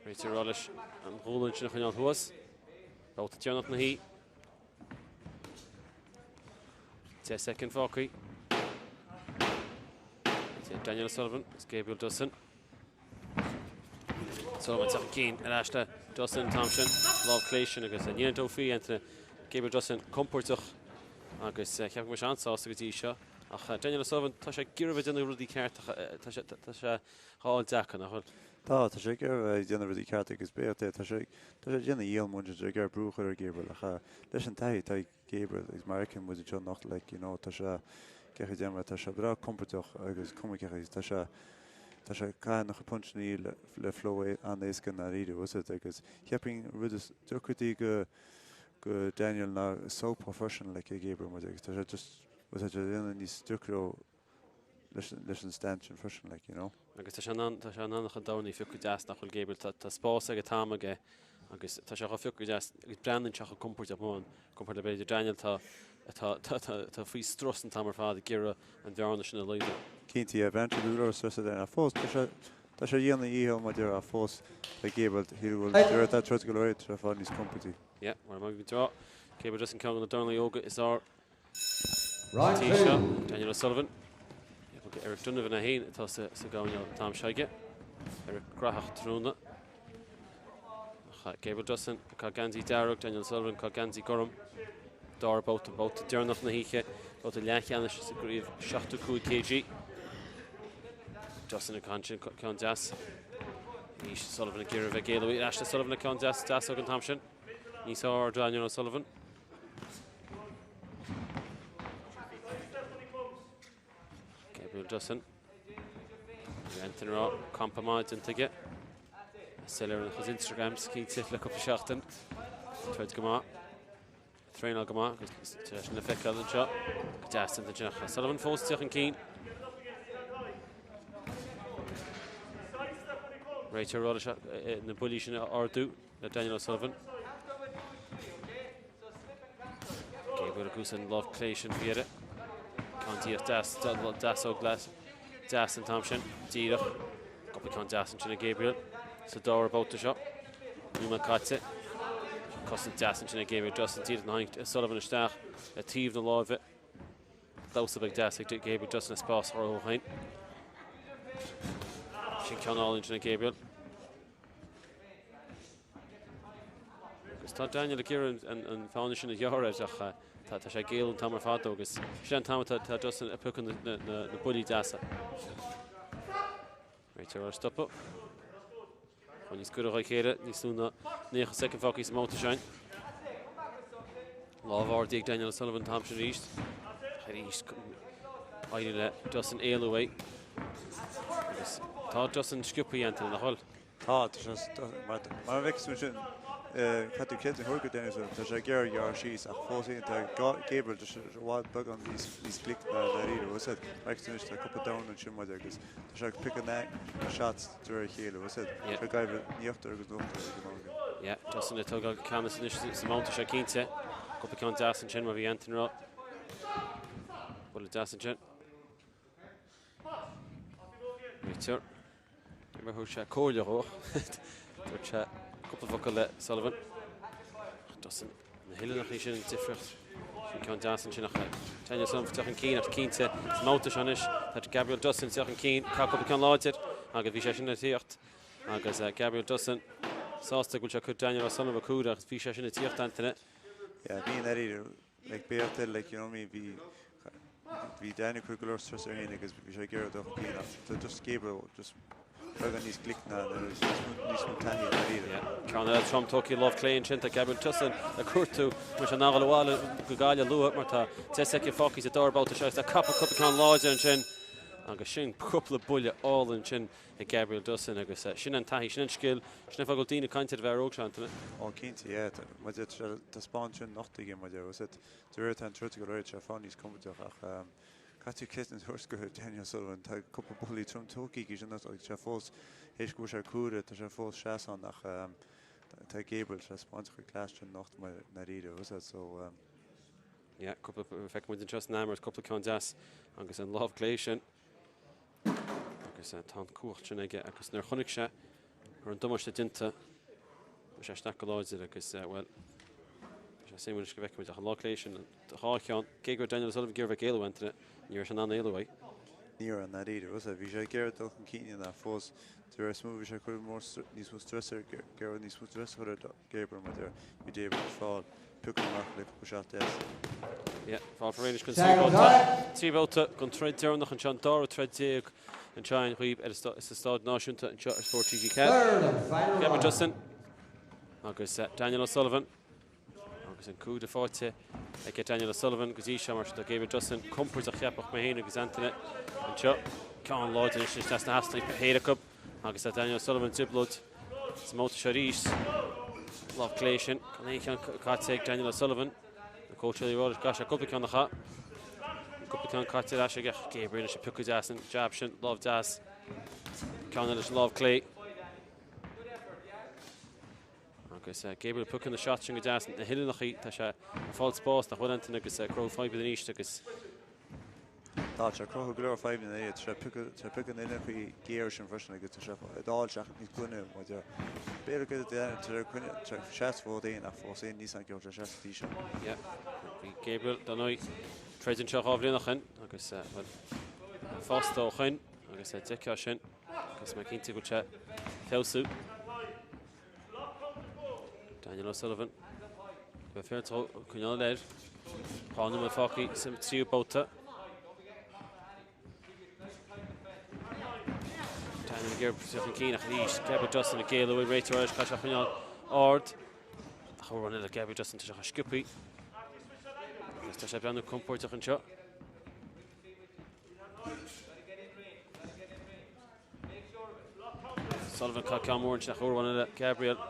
Réiteoir ag rá leis an ghualainn sin a choinneáil thuas. Babhta deireanach na hoíche. 10 soicind fágtha. Daniel O'Sullivan agus Gabriel Dustin. Sullivan ag teacht chun cinn ar ais le Dustin an t-am sin. Lámh clé sin agus ní aontófaí faoi Anthony. Gabriel Dustin compordach agus cheapfainn go mbeidh sé an-sásta go dtí seo. Ach Daniel O'Sullivan, tá sé ag iarraidh a bheith ag déanamh rudaí ceart ach tá sé tá sé á fháil deacair, nach bhfuil? Tá, tá sé ag iarraidh a bheith ag déanamh rudaí cearta agus b'fhéidir é, tá sé tá sé ag déanamh a dhícheall muid ag iarraidh brú a chur ar Gabriel ach leis an taithí atá ag Gabriel agus mar a fheiceann muid anseo anocht like you know tá sé cén chaoi déanamh tá sé breá compordach agus cuma cén chaoi tá sé tá sé ag caitheamh a chuid puncheanna le le flow an-éasca i ndáiríre bhfuil a fhios agat agus cheapfainn rud is deacraí go go Daniel ná southpaw freisin like ag Gabriel muid agus tá sé just bhfuil a fhios agat ag déanamh níos deacra leis an stance sin freisin like you know. Agus tá sé in ann, tá sé in ann a chuid dorn a phiocadh go deas nach bhfuil Gabriel, tá, tá spás aige, tá am aige agus tá sé á phiocadh go deas agus breathnaíonn sé chomh compordach amuigh ann, comparáid le b'fhéidir Daniel tá, tá, tá, tá, tá faoi strus an t-am ar fad ag iarraidh an bhearna sin a laghdú. Cinnte, yeah, bhean go leor strus air ach fós tá sé, tá sé a dhéanamh a dhícheall mar a déarfá ach fós tá Gabriel, shíl go bhfuil, de réir atá troid go leor tá sé ag fáil níos compordaí. Yeah, mar a bhí ag rá, Gabriel Dustin ceann de na dornálaithe óga is fearr Sa tír seo, Daniel O'Sullivan. Eric Donovan é féin atá sa gcoirnéal an t-am seo aige. Eric graitheach tráthnóna. Gabriel Dustin ag caitheamh geansaí dearg, Daniel O'Sullivan ag caitheamh geansaí gorm. Dara babhta, babhta deireanach na hoíche, babhta leathcheannais sa gcraobh 75 kg. Dustin ag caitheamh ansin ceann deas. Anois Sullivan ag iarraidh a bheith ag éalú ar ais le Sullivan le ceann deas deasóg an t-am sin. Níos fearr Daniel O'Sullivan. Gabriel Dustin. Anthony ag rá campa maith déanta aige. Soiléir óna chuid Instagrams cinnte le cúpla seachtain. Troid go maith. Traenáil go maith agus tá sin le feiceáil anseo. Go deas déanta ansin. Sullivan fós ag teacht chun cinn. Réiteoir ag rá leis na buillí sin a ardú. Le Daniel O'Sullivan. Gabriel ag úsáid an lámh clé sin faoi dheireadh. Ceann díreach deas, deasóg deas an t-am sin. Díreach. Cúpla ceann deas ansin ag Gabriel sa dara babhta seo. Nóiméad caite. Cosaint deas ansin ag Gabriel Dustin. Díreach tharraing O'Sullivan isteach le taobh na láimhe. Damhsa beag deas ag Gabriel Dustin spás a chruthú féin. Sin ceann álainn ansin ag Gabriel. Agus tá Daniel ag iarraidh an fáinne sin a ghearradh ach tá sé ag éalú an t-am ar fad dó agus sin an t-am atá Dustin ag piocadh na buillí deasa. Réiteoir á stopadh. Chun níos gaire dá chéile, níos lú ná 90 soicind fágtha sa mbabhta sin. Lámh ardaithe ag Daniel O'Sullivan an t-am sin arís. Arís éiríonn le Dustin éalú uaidh. Agus tá Dustin sciobtha, Anthony, nach bhfuil? Tá, tá sé, mar a bhfeiceas tú ansin, caithfidh tú cead a thabhairt do Daniel O'Sullivan, tá sé ag iarraidh gearradh síos ach fós féin tá Gabriel just i bhfad beagán níos glice ná dáiríre. Bhfuil a fhios agat, mar a fheiceas tú anois tá cúpla dorn ansin maidir agus tá sé ag piocadh na shots de réir a chéile, bhfuil a fhios agat, tá sé ag éirí in íochtar agus in uachtar ag an am céanna. Yeah, Dustin ag tógáil ceannas anois sa mbabhta seo cinnte. Cúpla ceann deas ansin mar bhí Anthony ag rá. Buille deas ansin. Réiteoir. Ní mar thug sé comhairle dhó. Dúirt sé cúpla focal le Sullivan. Dustin na huillinneacha sin an difríocht. Sin ceann deas ansin ach Daniel Sullivan ag teacht chun cinn ach cinnte sa mbabhta seo anois tá Gabriel Dustin ag teacht chun cinn. Caith cúpla ceann láidir agus bhí sé sin ag tíocht agus Gabriel Dustin sásta go bhfuil sé ag cur Daniel O'Sullivan a cúr agus bhí sé sin ag tíocht Anthony. Yeah, bhí an oiread Like b'fhéidir eile, like you know what I mean, bhí, bhí Daniel ag cur go leor stress air féin agus bhí sé ag iarraidh dul chun cinn ach tá just Gabriel just beagán níos glice ná nó níos mó, níos mó taithí dáiríre. Yeah, ceann eile trom tógtha lámh clé ansin, tá Gabriel Dustin ag cuartú mar sin a ghabháil abhaile go Gaillimh luath mar tá 10 soicind fágtha sa dara babhta seo agus tá cúpla cúpla ceann láidir ansin agus sin cúpla buille álainn ansin ag Gabriel Dustin agus sin an taithí, sin an scil, sin an fáth go bhfuil daoine ag caint ar an bhfear óg seo, Antaine. Ó cinnte, yeah. Maidir le taispeáint sin nocht aige maidir, was it, de réir tá an troid go léir, tá sé fáil níos compordach ach caithfidh tú ceist a thabhairt go Daniel O'Sullivan, tá cúpla buillí trom tógtha aige sin agus tá sé fós, théis go bhfuil sé ar cuaire, tá sé fós seasán ach tá Gabriel tar éis taispeáint a chuid cleas sin anocht mar ndáiríre, was it, so. Yeah, cúpla, feicfidh muid anseo san aimrid cúpla ceann deas agus an lámh clé sin. Agus tá an cumhacht sin aige agus nuair a chonaic sé go raibh an damáiste déanta, chuaigh sé isteach go láidir agus, bhuel, tá sé suimiúil anois go bhfeicfimid ach an lámh clé sin, dhá cheann, cé go raibh Daniel O'Sullivan ag iarraidh bheith ag éalú, Anthony, ní raibh sé in ann éalú uaidh. Ní raibh, i ndáiríre, bhfuil a fhios agat, bhí sé ag iarraidh dul chun cinn ach fós, de réir is mó bhí sé ag cur níos mó stress ar, ag iarraidh níos mó stress a chur ar Gabriel mar deir, bhí Gabriel ag fáil piocadh amach le cúpla shot deas. Yeah, fágfar anois don tríú babhta. Tríú babhta don troid deireanach anseo, an dara troid déag anseo againn dhaoibh ar sa Staid Náisiúnta anseo ar Spórt TG4. Gabriel Dustin agus Daniel O'Sullivan agus an cúide faighte ag Daniel O'Sullivan go dtí seo mar sin tá Gabriel Dustin compordach cheapfadh mé féin agus Anthony anseo. Ceann láidir anois isteach sna heasnaí péire acu. Agus tá Daniel O'Sullivan i dtrioblóid sa mbabhta seo arís. Lámh clé sin, gan aon cheann caite ag Daniel O'Sullivan. Na cóitseálaí ag rá leis go gcaithfidh sé cúpla ceann a chaith. Cúpla ceann caite ar ais aige. Gabriel anois ag piocadh deas an jab sin, lámh deas. Ceann eile leis an lámh clé. Agus Gabriel ag piocadh na shots sin go deas, na huillinneacha, tá sé ag fáil spás nach bhfuil Anthony agus ag cruthú fadhbanna arís agus. Tá sé ag cruthú go leor fadhbanna é, tá sé ag piocadh, tá sé ag piocadh na huillinneacha géar sin freisin agus tá sé ag dul isteach níos doimhne mar deir. B'fhéidir go tá sé ag coinne, tá sé ag seasamh fód féin ach fós féin níos an sé seasamh dtí seo. Yeah, bhí Gabriel dar ndóigh troid anseo 2 bhliain ó shin agus bhuel fásta ó shin agus d'fheicfeá sin agus mé cinnte go bhfuil sé ag feabhsú. Daniel O'Sullivan. Beidh fear coinneáil air. 2 nóiméad fágtha sa tríú babhta. Daniel ag iarraidh chun cinn ach arís Gabriel Dustin ag éalú uaidh réiteoir leis caithfidh sé coinneáil ard. Ach ó run eile Gabriel Dustin tá sé chomh sciobtha. Agus tá sé ag breathnú compordach anseo. Sullivan chaith ceann mór ansin ach uair amháin eile Gabriel.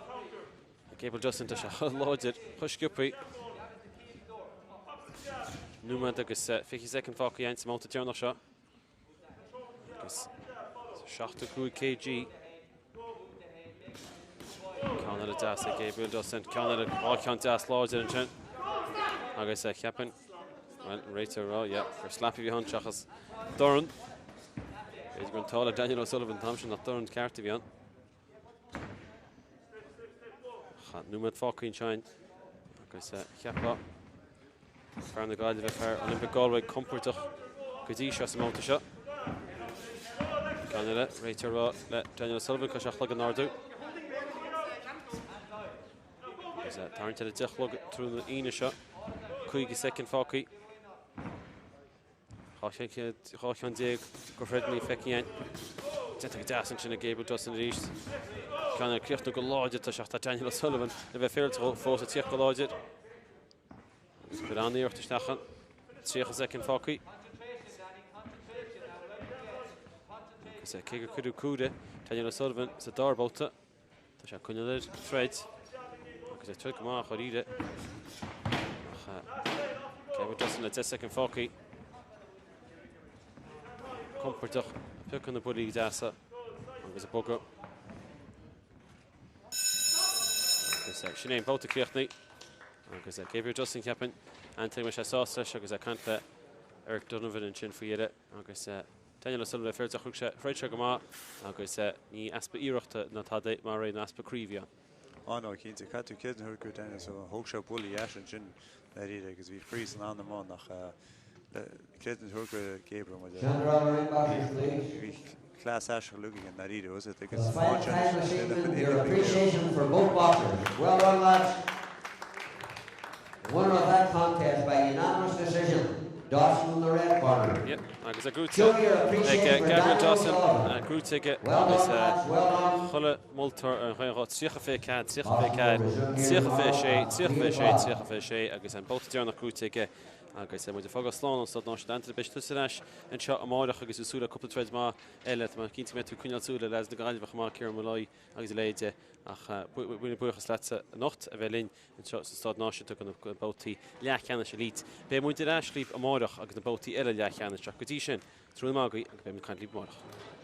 Gabriel Dustin tá sé chomh láidir, chomh sciobtha. Nóiméad agus 20 soicind fágtha againn sa mbabhta deireanach seo. Agus 75 kg. Ceann eile deas ag Gabriel Dustin, ceann eile, dhá cheann deas láidir ansin. Agus cheapfainn, bhuel, an réiteoir ag rá, yeah, gur slap a bhí ann seachas dorn. B'fhéidir go raibh an t-ádh le Daniel O'Sullivan an t-am sin nach dorn ceart a bhí ann. Nóiméad fágtha ansin agus cheapfá fear na Gaillimhe, fear Olympic Galway compordach go dtí seo sa mbabhta seo. Ceann eile, réiteoir ag rá le Daniel O'Sullivan caithfidh sé a chlog a ardú. Agus tarraingt ar a 10 a chlog tráthnóna Aoine seo, 50 soicind fágtha. 12 cheann de throideanna feicthe againn. Déanta go deas ansin ag Gabriel Dawson arís. Ceann eile críochnú go láidir tá sé ach tá Daniel O'Sullivan le bheith féaráilte dhó fós ag tíocht go láidir. Agus cuir an-iarracht isteach ann. 30 soicind fágtha. Agus cé gur cuireadh cúl ar Daniel O'Sullivan sa dara babhta, Tá sé ag coinneáil air troid agus ag troid go maith dháiríre. Ach Gabriel Dawson le 10 soicind fágtha. Compordach ag piocadh na buillí deasa agus ag bogadh. Agus sin é an babhta críochnaithe. Agus Gabriel Dawson ceapaim an-go mbeidh sé sásta leis agus ag caint le Eric Donovan ansin faoi dheireadh agus Daniel O'Sullivan féaráilte throid sé, throid sé go maith agus ní easpa iarrachta ná tada mar é ná easpa croí a bhí ann. Á no, cinnte, caithfidh tú creidiúint a thabhairt do Daniel O'Sullivan, thóg sé buille dheas ansin dáiríre agus bhí croí san anam ann ach creidiúint a thabhairt do Gabriel mar bhí cleas aisteach uilig aige dáiríre, was it? Agus The final time this evening, your appreciation for both boxers. Well done, lads. The winner of that contest by unanimous decision, Dawson in the red corner. Yep, agus é gnóite ag Gabriel Dawson, gnóite aige agus chuile mholtóir ar an ghaoth 30 24, 30 24, 30 26, 30 26, 30 26 agus an babhta deireanach gnóite aige agus muid ag fágáil slán ón Staid Náisiúnta Anthony beidh tusa ar ais anseo amárach agus tú súil le cúpla troid maith eile. Tá mé cinnte go mbeidh tú ag coinneáil súil ar leaids na Gaillimhe chomh maith, Ciarán Molloy agus a leithéide ach buíochas leatsa anocht a bheith linn. anseo sa Staid Náisiúnta do na babhtaí leathcheannais Elite. Beidh muid ar ais libh amárach agus na babhtaí eile leathcheannais ach go dtí sin, tráthnóna maith agaibh agus beidh muid ag caint libh amárach.